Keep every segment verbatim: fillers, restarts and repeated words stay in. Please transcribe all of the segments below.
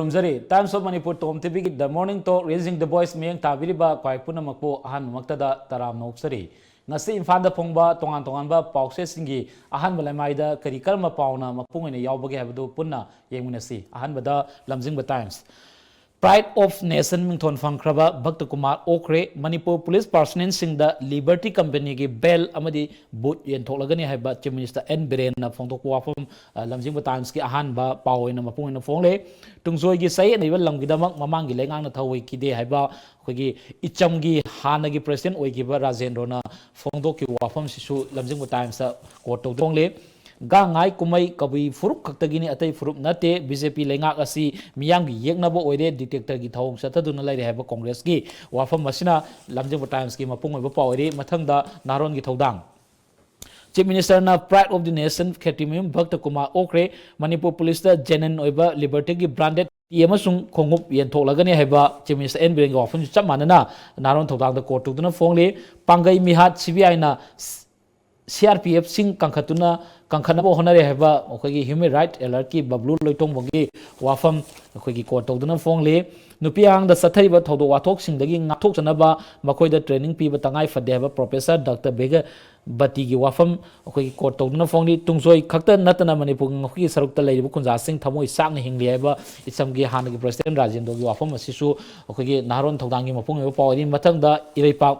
ꯈꯨꯔꯨꯝꯖꯔꯤ꯫ Times of Manipur Tom ꯇꯤꯚꯤꯒꯤ The Morning Talk, Raising the Voice ꯃꯤꯠꯌꯦꯡ ꯇꯥꯕꯤꯔꯤꯕ ꯈ꯭ꯋꯥꯏ ꯄꯨꯝꯅꯃꯛꯄꯨ ꯑꯍꯥꯟꯕꯃꯛꯇꯗ ꯇꯔꯥꯝꯅ ꯑꯣꯛꯆꯔꯤ꯫ ꯉꯁꯤ ꯏꯝꯐꯥꯜꯗ ꯐꯣꯡꯕ ꯇꯣꯉꯥꯟ ꯇꯣꯉꯥꯟꯕ ꯄꯥꯎꯆꯦꯁꯤꯡꯒꯤ ꯑꯍꯥꯟꯕ ꯂꯩꯃꯥꯏꯗ ꯀꯔꯤ ꯀꯔꯝꯕ ꯄꯥꯎꯅ ꯃꯄꯨꯡ ꯑꯣꯏꯅ ꯌꯥꯎꯕꯒꯦ ꯍꯥꯏꯕꯗꯨ ꯄꯨꯟꯅ ꯌꯦꯡꯃꯤꯟꯅꯁꯤ꯫ ꯑꯍꯥꯟꯕꯗ ꯂꯝꯖꯤꯡꯕ Times꯫ Pride of Nation ꯃꯤꯡꯊꯣꯟ ꯐꯪꯈ꯭ꯔꯕ ꯚꯛꯇ ꯀꯨꯃꯥꯔ ꯑꯣꯛꯈ꯭ꯔꯦ꯫ ꯃꯅꯤꯄꯨꯔ ꯄꯨꯂꯤꯁ ꯄꯥꯔꯁꯣꯅꯦꯜꯁꯤꯡꯗ ꯂꯤꯕꯔꯇꯤ ꯀꯝꯄꯦꯅꯤꯒꯤ ꯕꯦꯜ ꯑꯃꯗꯤ ꯕꯨꯠ ꯌꯦꯟꯊꯣꯛꯂꯒꯅꯤ ꯍꯥꯏꯕ ꯆꯤꯐ ꯃꯤꯅꯤꯁꯇꯔ ꯑꯦꯟ ꯕꯤꯔꯦꯟꯅ ꯐꯣꯡꯗꯣꯛꯄ ꯋꯥꯐꯝ, ꯑ, ꯂꯝꯖꯤꯡꯕ ꯇꯥꯏꯝꯁꯀꯤ ꯑꯍꯥꯟꯕ ꯄꯥꯎ ꯑꯣꯏꯅ ꯃꯄꯨꯡ ꯑꯣꯏꯅ ꯐꯣꯡꯂꯦ꯫ ꯇꯨꯡꯖꯣꯏꯒꯤ ꯆꯌꯦꯠꯅꯔꯤꯕ ꯂꯝꯒꯤꯗꯃꯛ ꯃꯃꯥꯡꯒꯤ ꯂꯩꯉꯥꯛꯅ ꯊꯧ ꯑꯣꯏꯈꯤꯗꯦ ꯍꯥꯏꯕ ꯑꯩꯈꯣꯏꯒꯤ ꯏꯆꯝꯒꯤ ꯍꯥꯟꯅꯒꯤ ꯄ꯭ꯔꯦꯁꯤꯗꯦꯟ ꯑꯣꯏꯈꯤꯕ ꯔꯥꯖꯦꯟꯗ꯭ꯔꯣꯅ ꯐꯣꯡꯗꯣꯛꯈꯤꯕ ꯋꯥꯐꯝꯁꯤꯁꯨ ꯂꯝꯖꯤꯡꯕ ꯇꯥꯏꯝꯁꯇ ꯀꯣꯠ ꯇꯧꯗꯨꯅ ꯐꯣꯡꯂꯦ꯫ ꯒꯥꯡꯉꯥꯏ ꯀꯨꯝꯍꯩ ꯀꯕꯨꯏ ꯐꯨꯔꯨꯞ ꯈꯛꯇꯒꯤꯅꯤ, ꯑꯇꯩ ꯐꯨꯔꯨꯞ ꯅꯠꯇꯦ꯫ ꯕꯤ ꯖꯦ ꯄꯤ ꯂꯩꯉꯥꯛ ꯑꯁꯤ ꯃꯤꯌꯥꯝꯒꯤ ꯌꯦꯛꯅꯕ ꯑꯣꯏꯔꯦ, ꯗꯤꯛꯇꯦꯛꯇꯔꯒꯤ ꯊꯧꯑꯣꯡ ꯆꯠꯊꯗꯨꯅ ꯂꯩꯔꯦ ꯍꯥꯏꯕ ꯀꯣꯡꯒ꯭ꯔꯦꯁꯀꯤ ꯋꯥꯐꯝ ꯑꯁꯤꯅ ꯂꯝꯖꯤꯡꯕ ꯇꯥꯏꯝꯁꯀꯤ ꯃꯄꯨꯡ ꯑꯣꯏꯕ ꯄꯥꯎ ꯑꯣꯏꯔꯤ꯫ ꯃꯊꯪꯗ ꯅꯍꯥꯔꯣꯟꯒꯤ ꯊꯧꯗꯥꯡ꯫ ꯆꯤꯐ ꯃꯤꯅꯤꯁꯇꯔꯅ Pride of the Nation Khetrimayum Bhakta Kumar ꯑꯣꯛꯈ꯭ꯔꯦ꯫ ꯃꯅꯤꯄꯨꯔ ꯄꯨꯂꯤꯁꯇ ꯖꯦꯅꯤꯟ ꯑꯣꯏꯕ ꯂꯤꯕꯔꯇꯤꯒꯤ ꯕ꯭ꯔꯥꯟꯗꯦꯗ ꯇꯤ ꯑꯃꯁꯨꯡ ꯈꯣꯡꯎꯞ ꯌꯦꯟꯊꯣꯛꯂꯒꯅꯤ ꯍꯥꯏꯕ ꯆꯤꯐ ꯃꯤꯅꯤꯁꯇꯔ ꯑꯦꯟ ꯕꯤꯔꯦꯟꯒꯤ ꯋꯥꯐꯝꯁꯨ ꯆꯞ ꯃꯥꯟꯅꯅ ꯅꯍꯥꯔꯣꯟ ꯊꯧꯗꯥꯡꯗ ꯀꯣꯠ ꯇꯧꯗꯨꯅ ꯐꯣꯡꯂꯤ꯫ ꯄꯥꯡꯒꯩ ꯃꯤꯍꯥꯠ ꯁꯤ ꯕꯤ ꯑꯥꯏꯅ ꯁꯤ ꯑꯥꯔ ꯄꯤ ꯑꯦꯐꯁꯤꯡ ꯀꯟꯈꯠꯇꯨꯅ, ꯀꯟꯈꯠꯅꯕ ꯍꯣꯠꯅꯔꯦ ꯍꯥꯏꯕ ꯑꯩꯈꯣꯏꯒꯤ ꯍ꯭ꯌꯨꯃꯦꯟ ꯔꯥꯏꯠ ꯑꯦꯂꯔꯠꯀꯤ ꯕꯕ꯭ꯂꯨ ꯂꯣꯏꯇꯣꯡꯕꯝꯒꯤ ꯋꯥꯐꯝ ꯑꯩꯈꯣꯏꯒꯤ ꯀꯣꯠ ꯇꯧꯗꯨꯅ ꯐꯣꯡꯂꯤ꯫ ꯅꯨꯄꯤ ꯑꯉꯥꯡꯗ ꯆꯠꯊꯔꯤꯕ ꯊꯧꯗꯣꯛ ꯋꯥꯊꯣꯛꯁꯤꯡꯗꯒꯤ ꯉꯥꯛꯊꯣꯛꯆꯅꯕ ꯃꯈꯣꯏꯗ ꯇ꯭ꯔꯦꯅꯤꯡ ꯄꯤꯕ ꯇꯉꯥꯏ ꯐꯗꯦ ꯍꯥꯏꯕ ꯄ꯭ꯔꯣꯐꯦꯁꯔ ꯗꯥꯛꯇꯔ ꯕꯦꯒꯕꯇꯤꯒꯤ ꯋꯥꯐꯝ ꯑꯩꯈꯣꯏꯒꯤ ꯀꯣꯠ ꯇꯧꯗꯨꯅ ꯐꯣꯡꯂꯤ꯫ ꯇꯨꯡꯖꯣꯏ ꯈꯛꯇ ꯅꯠꯇꯅ ꯃꯅꯤꯄꯨꯔꯒꯤ ꯉꯛꯈꯨꯒꯤ ꯁꯔꯨꯛꯇ ꯂꯩꯔꯤꯕ ꯈꯨꯟꯖꯥꯁꯤꯡ ꯊꯃꯣꯏ ꯆꯥꯛꯅ ꯍꯤꯡꯂꯤ ꯍꯥꯏꯕ ꯏꯆꯝꯒꯤ ꯍꯥꯟꯅꯒꯤ ꯄ꯭ꯔꯦꯁꯤꯗꯦꯟ ꯔꯥꯖꯦꯟꯗ꯭ꯔꯣꯒꯤ ꯋꯥꯐꯝ ꯑꯁꯤꯁꯨ ꯑꯩꯈꯣꯏꯒꯤ ꯅꯍꯥꯔꯣꯟ ꯊꯧꯗꯥꯡꯒꯤ ꯃꯄꯨꯡ ꯑꯣꯏꯕ ꯄꯥꯎ ꯑꯣꯏꯔꯤ꯫ ꯃꯊꯪꯗ ꯏꯔꯩꯄꯥꯛ꯫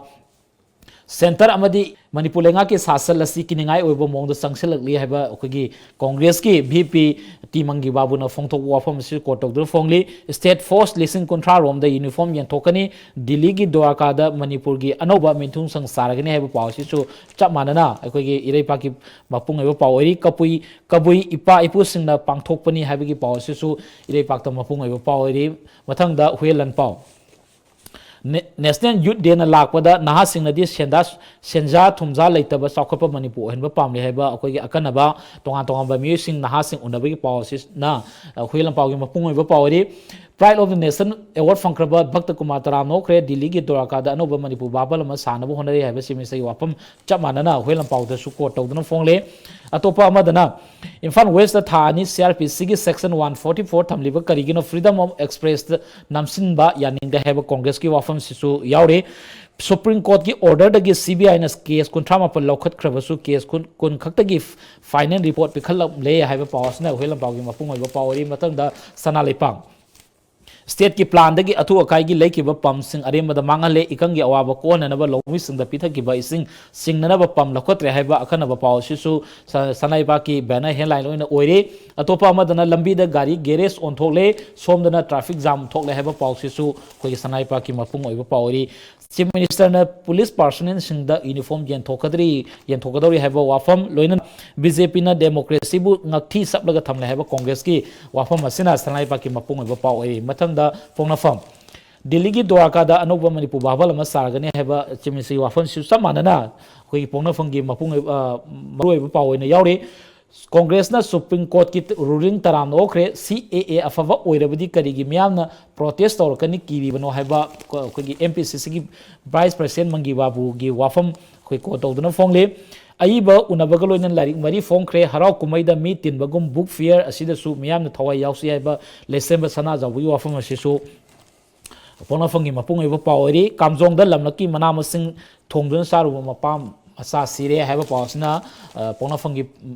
ꯁꯦꯟꯇꯔ ꯑꯃꯗꯤ ꯃꯅꯤꯄꯨꯔ ꯂꯩꯉꯥꯛꯀꯤ ꯁꯥꯁꯟ ꯑꯁꯤ ꯀꯤꯅꯤꯡꯉꯥꯏ ꯑꯣꯏꯕ ꯃꯑꯣꯡꯗ ꯆꯪꯁꯤꯜꯂꯛꯂꯤ ꯍꯥꯏꯕ ꯑꯩꯈꯣꯏꯒꯤ ꯀꯣꯡꯒ꯭ꯔꯦꯁꯀꯤ ꯚꯤ ꯄꯤ ꯇꯤꯃꯪꯒꯤ ꯕꯥꯕꯨꯅ ꯐꯣꯡꯗꯣꯛꯄ ꯋꯥꯐꯝ ꯑꯁꯤ ꯀꯣꯠ ꯇꯧꯗꯨꯅ ꯐꯣꯡꯂꯤ꯫ ꯁ꯭ꯇꯦꯠ ꯐꯣꯔꯁ ꯂꯤꯁꯤꯡ ꯀꯨꯟꯊ꯭ꯔꯥ ꯔꯣꯝꯗ ꯌꯨꯅꯤꯐꯣꯔꯝ ꯌꯦꯟꯊꯣꯛꯀꯅꯤ꯫ ꯗꯤꯜꯂꯤꯒꯤ ꯗ꯭ꯋꯥꯔꯀꯥꯗ ꯃꯅꯤꯄꯨꯔꯒꯤ ꯑꯅꯧꯕ ꯃꯤꯊꯨꯡꯁꯪ ꯆꯥꯔꯒꯅꯤ ꯍꯥꯏꯕ ꯄꯥꯎ ꯑꯁꯤꯁꯨ ꯆꯞ ꯃꯥꯟꯅꯅ ꯑꯩꯈꯣꯏꯒꯤ ꯏꯔꯩꯄꯥꯛꯀꯤ ꯃꯄꯨꯡ ꯑꯣꯏꯕ ꯄꯥꯎ ꯑꯣꯏꯔꯤ꯫ ꯀꯕꯨꯏ, ꯀꯕꯨꯏ ꯏꯄꯥ ꯏꯄꯨꯁꯤꯡꯅ ꯄꯥꯡꯊꯣꯛꯄꯅꯤ ꯍꯥꯏꯕꯒꯤ ꯄꯥꯎ ꯑꯁꯤꯁꯨ ꯏꯔꯩꯄꯥꯛꯇ ꯃꯄꯨꯡ ꯑꯣꯏꯕ ꯄꯥꯎ ꯑꯣꯏꯔꯤ꯫ ꯃꯊꯪꯗ ꯍꯨꯌꯦꯟ ꯂꯥꯟꯄꯥꯎ꯫ ꯅꯦ-, ꯅꯦꯁꯅꯦꯜ ꯌꯨꯠ ꯗꯦꯅ ꯂꯥꯛꯄꯗ ꯅꯍꯥꯁꯤꯡꯅꯗꯤ ꯁꯦꯟꯗꯥ-, ꯁꯦꯟꯖꯥ ꯊꯨꯝꯖꯥ ꯂꯩꯇꯕ ꯆꯥꯎꯈꯠꯄ ꯃꯅꯤꯄꯨꯔ ꯑꯣꯏꯍꯟꯕ ꯄꯥꯝꯂꯤ ꯍꯥꯏꯕ ꯑꯩꯈꯣꯏꯒꯤ ꯑꯀꯟꯅꯕ ꯇꯣꯉꯥꯟ ꯇꯣꯉꯥꯟꯕ ꯃꯤꯑꯣꯏꯁꯤꯡ, ꯅꯍꯥꯁꯤꯡ ꯎꯅꯕꯒꯤ ꯄꯥꯎ ꯑꯁꯤꯅ, ꯑ, ꯍꯨꯌꯦꯟ ꯂꯥꯟꯄꯥꯎꯒꯤ ꯃꯄꯨꯡ ꯑꯣꯏꯕ ꯄꯥꯎ ꯑꯣꯏꯔꯤ꯫ Pride of the Nation Award ꯐꯪꯈ꯭ꯔꯕ Bhakta Kumar ꯇꯔꯥꯝꯅ ꯑꯣꯛꯈ꯭ꯔꯦ꯫ ꯗꯤꯜꯂꯤꯒꯤ ꯗ꯭ꯋꯥꯔꯀꯥꯗ ꯑꯅꯧꯕ ꯃꯅꯤꯄꯨꯔ ꯕꯥꯕꯜ ꯑꯃ ꯁꯥꯅꯕ ꯍꯣꯠꯅꯔꯤ ꯍꯥꯏꯕ ꯆꯤꯐ ꯃꯤꯅꯤꯁꯇꯔꯒꯤ ꯋꯥꯐꯝ ꯆꯞ ꯃꯥꯟꯅꯅ ꯍꯨꯏ ꯂꯝꯄꯥꯎꯗꯁꯨ ꯀꯣꯠ ꯇꯧꯗꯨꯅ ꯐꯣꯡꯂꯦ꯫ ꯑꯇꯣꯞꯄ ꯑꯃꯗꯅ ꯏꯝꯐꯥꯜ ꯋꯦꯁꯇ ꯊꯥ ꯑꯅꯤ ꯁꯤ ꯑꯥꯔ ꯄꯤ ꯁꯤꯒꯤ ꯁꯦꯛꯁꯟ ꯋꯥꯟ ꯐꯣꯔꯇꯤ ꯐꯣꯔ ꯊꯝꯂꯤꯕ ꯀꯔꯤꯒꯤꯅꯣ, ꯐ꯭ꯔꯤꯗꯝ ꯑꯣꯐ ꯑꯦꯛꯁꯄ꯭ꯔꯦꯁꯇ ꯅꯝꯁꯤꯟꯕ ꯌꯥꯅꯤꯡꯗꯦ ꯍꯥꯏꯕ ꯀꯣꯡꯒ꯭ꯔꯦꯁꯀꯤ ꯋꯥꯐꯝꯁꯤꯁꯨ ꯌꯥꯎꯔꯤ꯫ ꯁꯨꯄ꯭ꯔꯤꯝ ꯀꯣꯔꯠꯀꯤ ꯑꯣꯔꯗꯔꯗꯒꯤ ꯁꯤ ꯕꯤ ꯑꯥꯏꯅ ꯀꯦꯁ ꯀꯨꯟꯊ꯭ꯔꯥ ꯃꯥꯄꯜ ꯂꯧꯈꯠꯈ꯭ꯔꯕꯁꯨ ꯀꯦꯁ ꯀꯨꯟ, ꯀꯨꯟ ꯈꯛꯇꯒꯤ ꯐꯥꯏꯅꯦꯜ ꯔꯤꯄꯣꯔꯠ ꯄꯤꯈꯠꯂꯝꯂꯦ ꯍꯥꯏꯕ ꯄꯥꯎ ꯑꯁꯤꯅ ꯑꯩꯈꯣꯏ ꯂꯝꯄꯥꯛꯒꯤ ꯃꯄꯨꯡ ꯑꯣꯏꯕ ꯄꯥꯎ ꯑꯣꯏꯔꯤ꯫ ꯃꯊꯪꯗ ꯁꯅꯥ ꯂꯩꯄꯥꯛ꯫ ꯁ꯭ꯇꯦꯠꯀꯤ ꯄ꯭ꯂꯥꯟꯗꯒꯤ ꯑꯊꯨ ꯑꯀꯥꯏꯒꯤ ꯂꯩꯈꯤꯕ ꯄꯝꯁꯤꯡ ꯑꯔꯦꯝꯕꯗ ꯃꯥꯡꯍꯜꯂꯦ, ꯏꯀꯪꯒꯤ ꯑꯋꯥꯕ ꯀꯣꯛꯍꯟꯅꯅꯕ ꯂꯧꯃꯤꯁꯤꯡꯗ ꯄꯤꯊꯛꯈꯤꯕ ꯏꯁꯤꯡ ꯁꯤꯡꯅꯅꯕ ꯄꯝ ꯂꯧꯈꯠꯇ꯭ꯔꯦ ꯍꯥꯏꯕ ꯑꯈꯟꯅꯕ ꯄꯥꯎ ꯑꯁꯤꯁꯨ ꯁ-, ꯁꯅꯥ ꯂꯩꯄꯥꯛꯀꯤ ꯕꯦꯅꯔ ꯍꯦꯗꯂꯥꯏꯟ ꯑꯣꯏꯅ ꯑꯣꯏꯔꯤ꯫ ꯑꯇꯣꯞꯄ ꯑꯃꯗꯅ ꯂꯝꯕꯤꯗ ꯒꯥꯔꯤ ꯒꯦꯔꯦꯖ ꯑꯣꯟꯊꯣꯛꯂꯦ, ꯁꯣꯝꯗꯅ ꯇ꯭ꯔꯥꯐꯤꯛ ꯖꯥꯝ ꯊꯣꯛꯂꯦ ꯍꯥꯏꯕ ꯄꯥꯎꯁꯤꯁꯨ ꯑꯩꯈꯣꯏꯒꯤ ꯁꯅꯥ ꯂꯩꯄꯥꯛꯀꯤ ꯃꯄꯨꯡ ꯑꯣꯏꯕ ꯄꯥꯎ ꯑꯣꯏꯔꯤ꯫ ꯆꯤꯐ ꯃꯤꯅꯤꯁꯇꯔꯅ ꯄꯨꯂꯤꯁ ꯄꯥꯔꯁꯣꯅꯦꯜꯁꯤꯡꯗ ꯌꯨꯅꯤꯐꯣꯔꯝ ꯌꯦꯟꯊꯣꯛꯀꯗ꯭ꯔꯤ, ꯌꯦꯟꯊꯣꯛꯀꯗꯧꯔꯤ ꯍꯥꯏꯕ ꯋꯥꯐꯝ, ꯂꯣꯏꯅꯅ ꯕꯤ ꯖꯦ ꯄꯤꯅ ꯗꯦꯃꯣꯀ꯭ꯔꯦꯁꯤꯕꯨ ꯉꯛꯊꯤ ꯆꯞꯂꯒ ꯊꯝꯂꯦ ꯍꯥꯏꯕ ꯀꯣꯡꯒ꯭ꯔꯦꯁꯀꯤ ꯋꯥꯐꯝ ꯑꯁꯤꯅ ꯁꯅꯥ ꯂꯩꯄꯥꯛꯀꯤ ꯃꯄꯨꯡ ꯑꯣꯏꯕ ꯄꯥꯎ ꯑꯣꯏꯔꯤ꯫ ꯃꯊꯪꯗ ꯄꯣꯛꯅꯐꯝ꯫ ꯗꯤꯜꯂꯤꯒꯤ ꯗ꯭ꯋꯥꯔꯀꯥꯗ ꯑꯅꯧꯕ ꯃꯅꯤꯄꯨꯔ ꯕꯥꯕꯜ ꯑꯃ ꯁꯥꯔꯒꯅꯤ ꯍꯥꯏꯕ ꯆꯤꯐ ꯃꯤꯅꯤꯁꯇꯔꯒꯤ ꯋꯥꯐꯝꯁꯤꯁꯨ ꯆꯞ ꯃꯥꯟꯅꯅ ꯑꯩꯈꯣꯏꯒꯤ ꯄꯣꯛꯅꯐꯝꯒꯤ ꯃꯄꯨꯡ ꯑꯣꯏꯕ, ꯑ, ꯃꯔꯨꯑꯣꯏꯕ ꯄꯥꯎ ꯑꯣꯏꯅ ꯌꯥꯎꯔꯤ꯫ ꯀꯣꯡꯒ꯭ꯔꯦꯁꯅ ꯁꯨꯄ꯭ꯔꯤꯝ ꯀꯣꯔꯠꯀꯤ ꯔꯨꯂꯤꯡ ꯇꯔꯥꯝꯅ ꯑꯣꯛꯈ꯭ꯔꯦ꯫ ꯁꯤ ꯑꯦ ꯑꯦ ꯑꯐꯕ ꯑꯣꯏꯔꯕꯗꯤ ꯀꯔꯤꯒꯤ ꯃꯤꯌꯥꯝꯅ ꯄ꯭ꯔꯣꯇꯦꯁ ꯇꯧꯔꯛꯀꯅꯤ ꯀꯤꯔꯤꯕꯅꯣ ꯍꯥꯏꯕ ꯑꯩꯈꯣꯏꯒꯤ ꯑꯦꯝ ꯄꯤ ꯁꯤ ꯁꯤꯒꯤ ꯚꯥꯏꯁ ꯄ꯭ꯔꯁꯤꯗꯦꯟ ꯃꯪꯒꯤ ꯕꯥꯕꯨꯒꯤ ꯋꯥꯐꯝ ꯑꯩꯈꯣꯏ ꯀꯣꯠ ꯇꯧꯗꯨꯅ ꯐꯣꯡꯂꯤ꯫ ꯑꯏꯕ ꯎꯅꯕꯒ ꯂꯣꯏꯅꯅ ꯂꯥꯏꯔꯤꯛ ꯃꯔꯤ ꯐꯣꯡꯈ꯭ꯔꯦ꯫ ꯍꯔꯥꯎ ꯀꯨꯝꯍꯩꯗ ꯃꯤ ꯇꯤꯟꯕꯒꯨꯝ ꯕꯨꯛ ꯐꯤꯌꯔ ꯑꯁꯤꯗꯁꯨ ꯃꯤꯌꯥꯝꯅ ꯊꯋꯥꯏ ꯌꯥꯎꯁꯤ ꯍꯥꯏꯕ ꯂꯩꯁꯦꯝꯕ ꯁꯅꯥꯖꯥꯎꯕꯒꯤ ꯋꯥꯐꯝ ꯑꯁꯤꯁꯨ ꯄꯣꯛꯅꯐꯝꯒꯤ ꯃꯄꯨꯡ ꯑꯣꯏꯕ ꯄꯥꯎ ꯑꯣꯏꯔꯤ꯫ ꯀꯥꯝꯖꯣꯡꯗ ꯂꯝꯂꯛꯀꯤ ꯃꯅꯥ ꯃꯁꯤꯡ ꯊꯣꯡꯗꯨꯅ ꯆꯥꯔꯨꯕ ꯃꯄꯥ ꯃꯆꯥ ꯁꯤꯔꯦ ꯍꯥꯏꯕ ꯄꯥꯎ ꯑꯁꯤꯅ, ꯑ, ꯄꯣꯛꯅꯐꯝꯒꯤ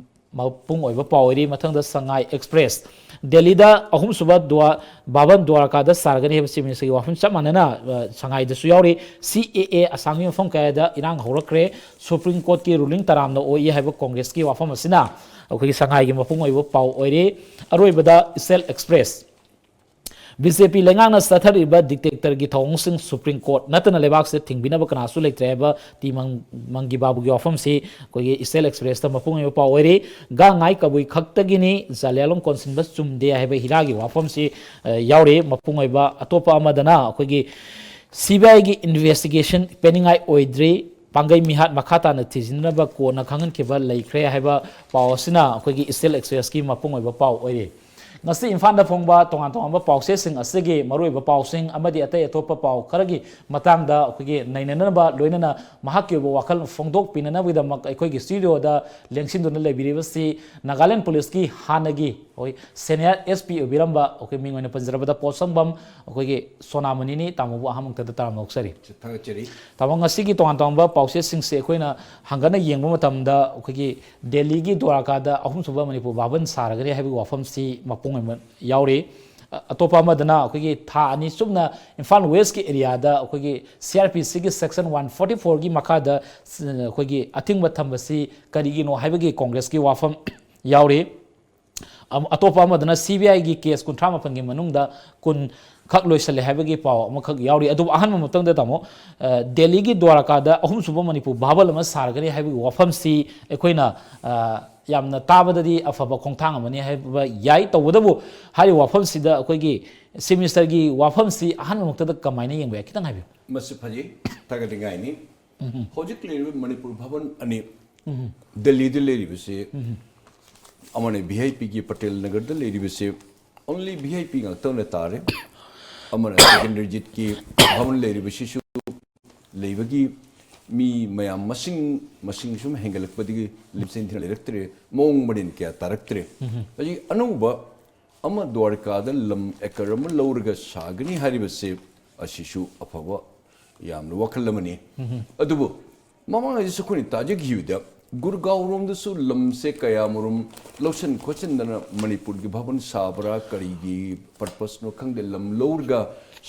ꯃꯄꯨꯡ ꯑꯣꯏꯕ ꯄꯥꯎ ꯑꯣꯏꯔꯤ꯫ ꯃꯊꯪꯗ ꯁꯉꯥꯏ ꯑꯦꯛꯁꯄ꯭ꯔꯦꯁ꯫ ꯗꯦꯜꯂꯤꯗ ꯑꯍꯨꯝꯁꯨꯕ ꯗ꯭ꯋꯥ-, ꯚꯥꯕꯟ ꯗ꯭ꯋꯥꯔꯀꯥꯗ ꯁꯥꯔꯒꯅꯤ ꯍꯥꯏꯕ ꯆꯤꯐ ꯃꯤꯅꯤꯁꯇꯔꯒꯤ ꯋꯥꯐꯝ ꯆꯞ ꯃꯥꯟꯅꯅ, ꯑ, ꯁꯉꯥꯏꯗꯁꯨ ꯌꯥꯎꯔꯤ꯫ ꯁꯤ ꯑꯦ ꯑꯦ ꯑꯁꯥꯝꯒꯤ ꯃꯐꯝ ꯀꯌꯥꯗ ꯏꯔꯥꯡ ꯍꯧꯔꯛꯈ꯭ꯔꯦ꯫ ꯁꯨꯄ꯭ꯔꯤꯝ ꯀꯣꯔꯠꯀꯤ ꯔꯨꯂꯤꯡ ꯇꯔꯥꯝꯅ ꯑꯣꯛꯏ ꯍꯥꯏꯕ ꯀꯣꯡꯒ꯭ꯔꯦꯁꯀꯤ ꯋꯥꯐꯝ ꯑꯁꯤꯅ ꯑꯩꯈꯣꯏꯒꯤ ꯁꯉꯥꯏꯒꯤ ꯃꯄꯨꯡ ꯑꯣꯏꯕ ꯄꯥꯎ ꯑꯣꯏꯔꯤ꯫ ꯑꯔꯣꯏꯕꯗ ꯏꯆꯦꯜ ꯑꯦꯛꯁꯄ꯭ꯔꯦꯁ꯫ ꯕꯤ ꯖꯦ ꯄꯤ ꯂꯩꯉꯥꯛꯅ ꯆꯠꯊꯔꯤꯕ ꯗꯤꯛꯇꯦꯇꯔꯒꯤ ꯊꯧꯑꯣꯡꯁꯤꯡ ꯁꯨꯄ꯭ꯔꯤꯝ ꯀꯣꯔꯠ ꯅꯠꯇꯅ ꯂꯩꯕꯥꯛꯁꯤꯗ ꯊꯤꯡꯕꯤꯅꯕ ꯀꯅꯥꯁꯨ ꯂꯩꯇ꯭ꯔꯦ ꯍꯥꯏꯕ ꯇꯤ ꯃꯪ-, ꯃꯪꯒꯤ ꯕꯥꯕꯨꯒꯤ ꯋꯥꯐꯝꯁꯤ ꯑꯩꯈꯣꯏꯒꯤ ꯏꯆꯦꯜ ꯑꯦꯛꯁꯄ꯭ꯔꯦꯁꯇ ꯃꯄꯨꯡ ꯑꯣꯏꯕ ꯄꯥꯎ ꯑꯣꯏꯔꯤ꯫ ꯒꯥꯡꯉꯥꯏ ꯀꯕꯨꯏ ꯈꯛꯇꯒꯤꯅꯤ ꯖꯥꯂꯤꯌꯥꯂꯣꯡ ꯀꯣꯟꯁꯤꯟꯕ ꯆꯨꯝꯗꯦ ꯍꯥꯏꯕ ꯍꯤꯔꯥꯒꯤ ꯋꯥꯐꯝꯁꯤ, ꯑ, ꯌꯥꯎꯔꯤ꯫ ꯃꯄꯨꯡ ꯑꯣꯏꯕ ꯑꯇꯣꯞꯄ ꯑꯃꯗꯅ ꯑꯩꯈꯣꯏꯒꯤ ꯁꯤ ꯕꯤ ꯑꯥꯏꯒꯤ ꯏꯟꯚꯦꯁꯇꯤꯒꯦꯁꯟ ꯄꯦꯟꯅꯤꯡꯉꯥꯏ ꯑꯣꯏꯗ꯭ꯔꯤ, ꯄꯥꯡꯒꯩ ꯃꯤꯍꯥꯠ ꯃꯈꯥ ꯇꯥꯅ ꯊꯤꯖꯤꯟꯅꯕ ꯀꯣꯟꯅ ꯈꯪꯍꯟꯈꯤꯕ ꯂꯩꯈ꯭ꯔꯦ ꯍꯥꯏꯕ ꯄꯥꯎ ꯑꯁꯤꯅ ꯑꯩꯈꯣꯏꯒꯤ ꯏꯆꯦꯜ ꯑꯦꯛꯁꯄ꯭ꯔꯦꯁꯀꯤ ꯃꯄꯨꯡ ꯑꯣꯏꯕ ꯄꯥꯎ ꯑꯣꯏꯔꯤ꯫ ꯉꯁꯤ ꯏꯝꯐꯥꯜꯗ ꯐꯣꯡꯕ ꯇꯣꯉꯥꯟ ꯇꯣꯉꯥꯟꯕ ꯄꯥꯎꯆꯦꯁꯤꯡ ꯑꯁꯤꯒꯤ ꯃꯔꯨꯑꯣꯏꯕ ꯄꯥꯎꯁꯤꯡ ꯑꯃꯗꯤ ꯑꯇꯩ ꯑꯇꯣꯞꯄ ꯄꯥꯎ ꯈꯔꯒꯤ ꯃꯇꯥꯡꯗ ꯑꯩꯈꯣꯏꯒꯤ ꯅꯩꯅꯅꯕ, ꯂꯣꯏꯅꯅ ꯃꯍꯥꯛꯀꯤ ꯑꯣꯏꯕ ꯋꯥꯈꯜ ꯐꯣꯡꯗꯣꯛꯄꯤꯅꯅꯕꯒꯤꯗꯃꯛ ꯑꯩꯈꯣꯏꯒꯤ ꯁ꯭ꯇꯨꯗꯤꯑꯣꯗ ꯂꯦꯡꯁꯤꯟꯗꯨꯅ ꯂꯩꯕꯤꯔꯤꯕꯁꯤ ꯅꯥꯒꯥꯂꯦꯟ ꯄꯨꯂꯤꯁꯀꯤ ꯍꯥꯟꯅꯒꯤ ꯑꯩꯈꯣꯏ ꯁꯦꯅꯤꯌꯔ ꯑꯦꯁ ꯄꯤ ꯑꯣꯏꯕꯤꯔꯝꯕ ꯑꯩꯈꯣꯏ ꯃꯤꯡ ꯑꯣꯏꯅ ꯄꯟꯖꯔꯕꯗ ꯄꯣꯠꯁꯪꯕꯝ ꯑꯩꯈꯣꯏꯒꯤ ꯁꯣꯅꯥꯃꯅꯤꯅꯤ꯫ ꯇꯥꯃꯣꯕꯨ ꯑꯍꯥꯟꯕ ꯃꯛꯇꯗ ꯇꯔꯥꯝꯅ ꯑꯣꯛꯆꯔꯤ꯫ ꯊꯥꯒꯠꯆꯔꯤ꯫ ꯇꯥꯃꯣ, ꯉꯁꯤꯒꯤ ꯇꯣꯉꯥꯟ ꯇꯣꯉꯥꯟꯕ ꯄꯥꯎꯆꯦꯁꯤꯡꯁꯦ ꯑꯩꯈꯣꯏꯅ ꯍꯪꯒꯠꯅ ꯌꯦꯡꯕ ꯃꯇꯝꯗ ꯑꯩꯈꯣꯏꯒꯤ ꯗꯦꯜꯂꯤꯒꯤ ꯗ꯭ꯋꯥꯔꯀꯥꯗ ꯑꯍꯨꯝꯁꯨꯕ ꯃꯅꯤꯄꯨꯔ ꯚꯥꯕꯟ ꯁꯥꯔꯒꯅꯤ ꯍꯥꯏꯕꯒꯤ ꯋꯥꯐꯝꯁꯤ ꯃꯄꯨꯡ ꯑꯣꯏꯅ ꯌꯥꯎꯔꯤ꯫ ꯑ-, ꯑꯇꯣꯞꯄ ꯑꯃꯗꯅ ꯑꯩꯈꯣꯏꯒꯤ ꯊꯥ ꯑꯅꯤ ꯆꯨꯞꯅ ꯏꯝꯐꯥꯜ ꯋꯦꯁꯀꯤ ꯑꯦꯔꯤꯌꯥꯗ ꯑꯩꯈꯣꯏꯒꯤ ꯁꯤ ꯑꯥꯔ ꯄꯤ ꯁꯤꯒꯤ ꯁꯦꯛꯁꯟ ꯋꯥꯟ ꯐꯣꯔꯇꯤ ꯐꯣꯔꯒꯤ ꯃꯈꯥꯗ, ꯑ, ꯑꯩꯈꯣꯏꯒꯤ ꯑꯊꯤꯡꯕ ꯊꯝꯕꯁꯤ ꯀꯔꯤꯒꯤꯅꯣ ꯍꯥꯏꯕꯒꯤ ꯀꯣꯡꯒ꯭ꯔꯦꯁꯀꯤ ꯋꯥꯐꯝ ꯌꯥꯎꯔꯤ꯫ ꯑꯝ-, ꯑꯇꯣꯞꯄ ꯑꯃꯗꯅ ꯁꯤ ꯕꯤ ꯑꯥꯏꯒꯤ ꯀꯦꯁ ꯀꯨꯟꯊ꯭ꯔꯥ ꯃꯥꯄꯟꯒꯤ ꯃꯅꯨꯡꯗ ꯀꯨꯟ ꯈꯛ ꯂꯣꯏꯁꯤꯜꯂꯦ ꯍꯥꯏꯕꯒꯤ ꯄꯥꯎ ꯑꯃꯈꯛ ꯌꯥꯎꯔꯤ꯫ ꯑꯗꯨꯕꯨ ꯑꯍꯥꯟꯕ ꯃꯛꯇꯗ ꯇꯥꯃꯣ, ꯑ, ꯗꯦꯜꯂꯤꯒꯤ ꯗ꯭ꯋꯥꯔꯀꯥꯗ ꯑꯍꯨꯝꯁꯨꯕ ꯃꯅꯤꯄꯨꯔ ꯚꯥꯕꯟ ꯑꯃ ꯁꯥꯔꯒꯅꯤ ꯍꯥꯏꯕꯒꯤ ꯋꯥꯐꯝꯁꯤ ꯑꯩꯈꯣꯏꯅ, ꯑ, ꯌꯥꯝꯅ ꯇꯥꯕꯗꯗꯤ ꯑꯐꯕ ꯈꯣꯡꯊꯥꯡ ꯑꯃꯅꯤ ꯍꯥꯏꯕ ꯌꯥꯏ꯫ ꯇꯧꯕꯇꯕꯨ ꯍꯥꯏꯔꯤꯕ ꯋꯥꯐꯝꯁꯤꯗ ꯑꯩꯈꯣꯏꯒꯤ ꯆꯤꯐ ꯃꯤꯅꯤꯁꯇꯔꯒꯤ ꯋꯥꯐꯝꯁꯤ ꯑꯍꯥꯟꯕ ꯃꯛꯇꯗ ꯀꯃꯥꯏꯅ ꯌꯦꯡꯕ ꯌꯥꯏ? ꯈꯤꯇꯪ ꯍꯥꯏꯕꯤꯌꯨ꯫ ꯃꯁꯤ ꯐꯖꯩ, ꯊꯥꯒꯠꯅꯤꯡꯉꯥꯏꯅꯤ꯫ ꯎꯝ꯫ ꯍꯧꯖꯤꯛ ꯂꯩꯔꯤꯕ ꯃꯅꯤꯄꯨꯔ ꯚꯥꯕꯟ ꯑꯅꯤ, ꯎꯝ꯫ ꯗꯦꯜꯂꯤꯗ ꯂꯩꯔꯤꯕꯁꯤ, ꯎꯝ꯫ ꯑꯃꯅ ꯚꯤ ꯑꯥꯏ ꯄꯤꯒꯤ ꯄꯇꯦꯜ ꯅꯒꯔꯗ ꯂꯩꯔꯤꯕꯁꯤ only ꯚꯤ ꯑꯥꯏ ꯄꯤ ꯉꯥꯛꯇ ꯑꯣꯏꯅ ꯇꯥꯔꯦ꯫ ꯑꯃꯅ ꯁꯦꯀꯦꯟꯗ꯭ꯔꯖꯤꯠꯀꯤ ꯚꯥꯕꯟ ꯂꯩꯔꯤꯕꯁꯤꯁꯨ ꯂꯩꯕꯒꯤ ꯃꯤ ꯃꯌꯥꯝ ꯃꯁꯤꯡ, ꯃꯁꯤꯡ ꯁꯨꯝ ꯍꯦꯟꯒꯠꯂꯛꯄꯗꯒꯤ ꯂꯝꯁꯦꯟ ꯊꯤꯅ ꯂꯩꯔꯛꯇ꯭ꯔꯦ, ꯃꯑꯣꯡ ꯃꯔꯤꯟ ꯀꯌꯥ ꯇꯥꯔꯛꯇ꯭ꯔꯦ꯫ ꯎꯝ꯫ ꯍꯧꯖꯤꯛ ꯑꯅꯧꯕ ꯑꯃ ꯗ꯭ꯋꯥꯔꯀꯥꯗ ꯂꯝ ꯑꯦꯀꯔ ꯑꯃ ꯂꯧꯔꯒ ꯁꯥꯒꯅꯤ ꯍꯥꯏꯔꯤꯕꯁꯦ, ꯑꯁꯤꯁꯨ ꯑꯐꯕ ꯌꯥꯝꯅ ꯋꯥꯈꯜ ꯑꯃꯅꯤ꯫ ꯎꯝ꯫ ꯑꯗꯨꯕꯨ ꯃꯃꯥꯡꯉꯩꯗꯁꯨ ꯑꯩꯈꯣꯏꯅ ꯇꯥꯖꯈꯤꯕꯗ, ꯒꯨꯔꯒꯥꯎ ꯔꯣꯝꯗꯁꯨ ꯂꯝꯁꯦ ꯀꯌꯥꯃꯔꯨꯝ ꯂꯧꯁꯤꯟ ꯈꯣꯠꯆꯤꯟꯗꯅ ꯃꯅꯤꯄꯨꯔꯒꯤ ꯚꯥꯕꯟ ꯁꯥꯕ꯭ꯔꯥ, ꯀꯔꯤꯒꯤ ꯄꯔꯄꯁꯅꯣ ꯈꯪꯗꯦ, ꯂꯝ ꯂꯧꯔꯒ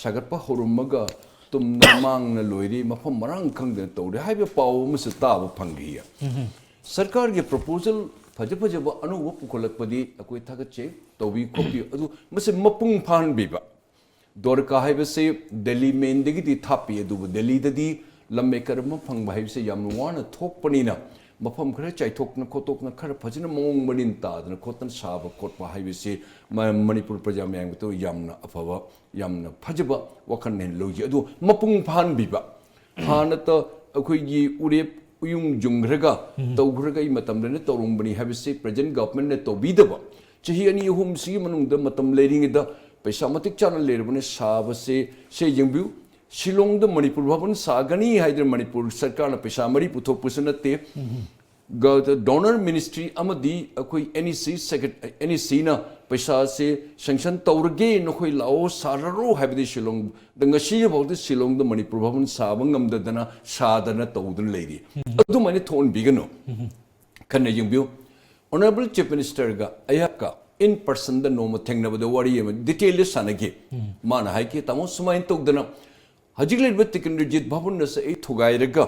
ꯁꯥꯒꯠꯄ ꯍꯧꯔꯝꯃꯒ ꯇꯨꯝꯗꯅ ꯃꯥꯡꯅ ꯂꯣꯏꯔꯦ, ꯃꯐꯝ ꯃꯔꯥꯡ ꯈꯪꯗꯅ ꯇꯧꯔꯦ ꯍꯥꯏꯕ ꯄꯥꯎ ꯑꯃꯁꯨ ꯇꯥꯕ ꯐꯪꯈꯤ꯫ ꯎꯝ꯫ ꯁꯔꯀꯥꯔꯒꯤ ꯄ꯭ꯔꯣꯄꯣꯖꯦꯜ ꯐꯖ ꯐꯖꯕ ꯑꯅꯧꯕ ꯄꯨꯈꯠꯂꯛꯄꯗꯤ ꯑꯩꯈꯣꯏ ꯊꯥꯒꯠꯆꯩ, ꯇꯧꯕꯤ ꯈꯣꯠꯄꯤ꯫ ꯑꯗꯨ ꯃꯁꯤ ꯃꯄꯨꯡ ꯐꯥꯍꯟꯕꯤꯕ꯫ ꯗ꯭ꯋꯥꯔꯀꯥ ꯍꯥꯏꯕꯁꯤ ꯗꯦꯜꯂꯤ ꯃꯦꯟꯗꯒꯤꯗꯤ ꯊꯥꯞꯄꯤ, ꯑꯗꯨꯕꯨ ꯗꯦꯜꯂꯤꯗꯗꯤ ꯂꯝ ꯑꯦꯀꯔ ꯑꯃ ꯐꯪꯕ ꯍꯥꯏꯕꯁꯤ ꯌꯥꯝꯅ ꯋꯥꯅ ꯊꯣꯛꯄꯅꯤꯅ, ꯃꯐꯝ ꯈꯔ ꯆꯥꯏꯊꯣꯛꯇꯅ ꯈꯣꯠꯇꯣꯛꯇꯅ ꯈꯔ ꯐꯖꯅ ꯃꯑꯣꯡ ꯃꯔꯤꯟ ꯇꯥꯗꯅ ꯈꯣꯠꯇꯅ ꯁꯥꯕ ꯈꯣꯠꯄ ꯍꯥꯏꯕꯁꯤ ꯃ-, ꯃꯅꯤꯄꯨꯔ ꯄ꯭ꯔꯖꯥ ꯃꯌꯥꯝꯒꯤꯗꯃꯛ ꯌꯥꯝꯅ ꯑꯐꯕ, ꯌꯥꯝꯅ ꯐꯖꯕ ꯋꯥꯈꯜꯅꯦꯅ ꯂꯧꯖꯩ꯫ ꯑꯗꯨ ꯃꯄꯨꯡ ꯐꯥꯍꯟꯕꯤꯕ, ꯍꯥꯟꯅꯇ ꯑꯩꯈꯣꯏꯒꯤ ꯎꯔꯦꯞ ꯎꯌꯨꯡ ꯖꯨꯝꯈ꯭ꯔꯒ ꯎꯝ꯫ ꯇꯧꯈ꯭ꯔꯒ ꯑꯩ ꯃꯇꯝꯗꯅ ꯇꯧꯔꯝꯕꯅꯤ ꯍꯥꯏꯕꯁꯤ ꯄ꯭ꯔꯖꯦꯟ ꯒꯚꯔꯟꯃꯦꯟꯠꯅ ꯇꯧꯕꯤꯗꯕ, ꯆꯍꯤ ꯑꯅꯤ ꯑꯍꯨꯝꯁꯤꯒꯤ ꯃꯅꯨꯡꯗ ꯃꯇꯝ ꯂꯩꯔꯤꯉꯩꯗ ꯄꯩꯁꯥ ꯃꯇꯤꯛ ꯆꯥꯅ ꯂꯩꯔꯕꯅꯤ ꯁꯥꯕꯁꯦ꯫ ꯁꯦ ꯌꯦꯡꯕꯤꯌꯨ, ꯁꯤꯂꯣꯡꯗ ꯃꯅꯤꯄꯨꯔ ꯚꯕꯟ ꯁꯥꯒꯅꯤ ꯍꯥꯏꯗꯅ ꯃꯅꯤꯄꯨꯔ ꯁꯔꯀꯥꯔꯅ ꯄꯩꯁꯥ ꯃꯔꯤ ꯄꯨꯊꯣꯛꯄꯁꯨ ꯅꯠꯇꯦ꯫ ꯗꯣꯅꯔ ꯃꯤꯅꯤꯁꯇ꯭ꯔꯤ ꯑꯃꯗꯤ ꯑꯩꯈꯣꯏ NEC ꯁꯦꯀ꯭ꯔꯦ-, NECꯅ ꯄꯩꯁꯥꯁꯦ ꯁꯦꯡꯁꯟ ꯇꯧꯔꯒꯦ, ꯅꯈꯣꯏ ꯂꯥꯛꯑꯣ, ꯁꯥꯔꯔꯣ ꯍꯥꯏꯕꯗꯤ ꯁꯤꯂꯣꯡꯗ, ꯉꯁꯤ ꯐꯥꯎꯗ ꯁꯤꯂꯣꯡꯗ ꯃꯅꯤꯄꯨꯔ ꯚꯕꯟ ꯁꯥꯕ ꯉꯝꯗꯗꯅ, ꯁꯥꯗꯅ ꯇꯧꯗꯨꯅ ꯂꯩꯔꯤ꯫ ꯑꯗꯨꯃꯥꯏꯅ ꯊꯣꯛꯍꯟꯕꯤꯒꯅꯨ꯫ ꯈꯟꯅ ꯌꯦꯡꯕꯤꯌꯨ꯫ Honourable Chief Ministerꯒ ꯑꯩꯍꯥꯛꯀ in personꯗ ꯅꯣꯡꯃ ꯊꯦꯡꯅꯕꯗ ꯋꯥꯔꯤ ꯑꯃ detailꯗ ꯁꯥꯟꯅꯈꯤ꯫ ꯃꯥꯅ ꯍꯥꯏꯈꯤ, "ꯇꯥꯃꯣ, ꯁꯨꯃꯥꯏꯅ ꯇꯧꯗꯅ ꯍꯧꯖꯤꯛ ꯂꯩꯔꯤꯕ ꯇꯤꯀꯦꯟꯗ꯭ꯔꯖꯤꯠ ꯚꯕꯟ ꯑꯁꯦ ꯑꯩ ꯊꯨꯒꯥꯏꯔꯒ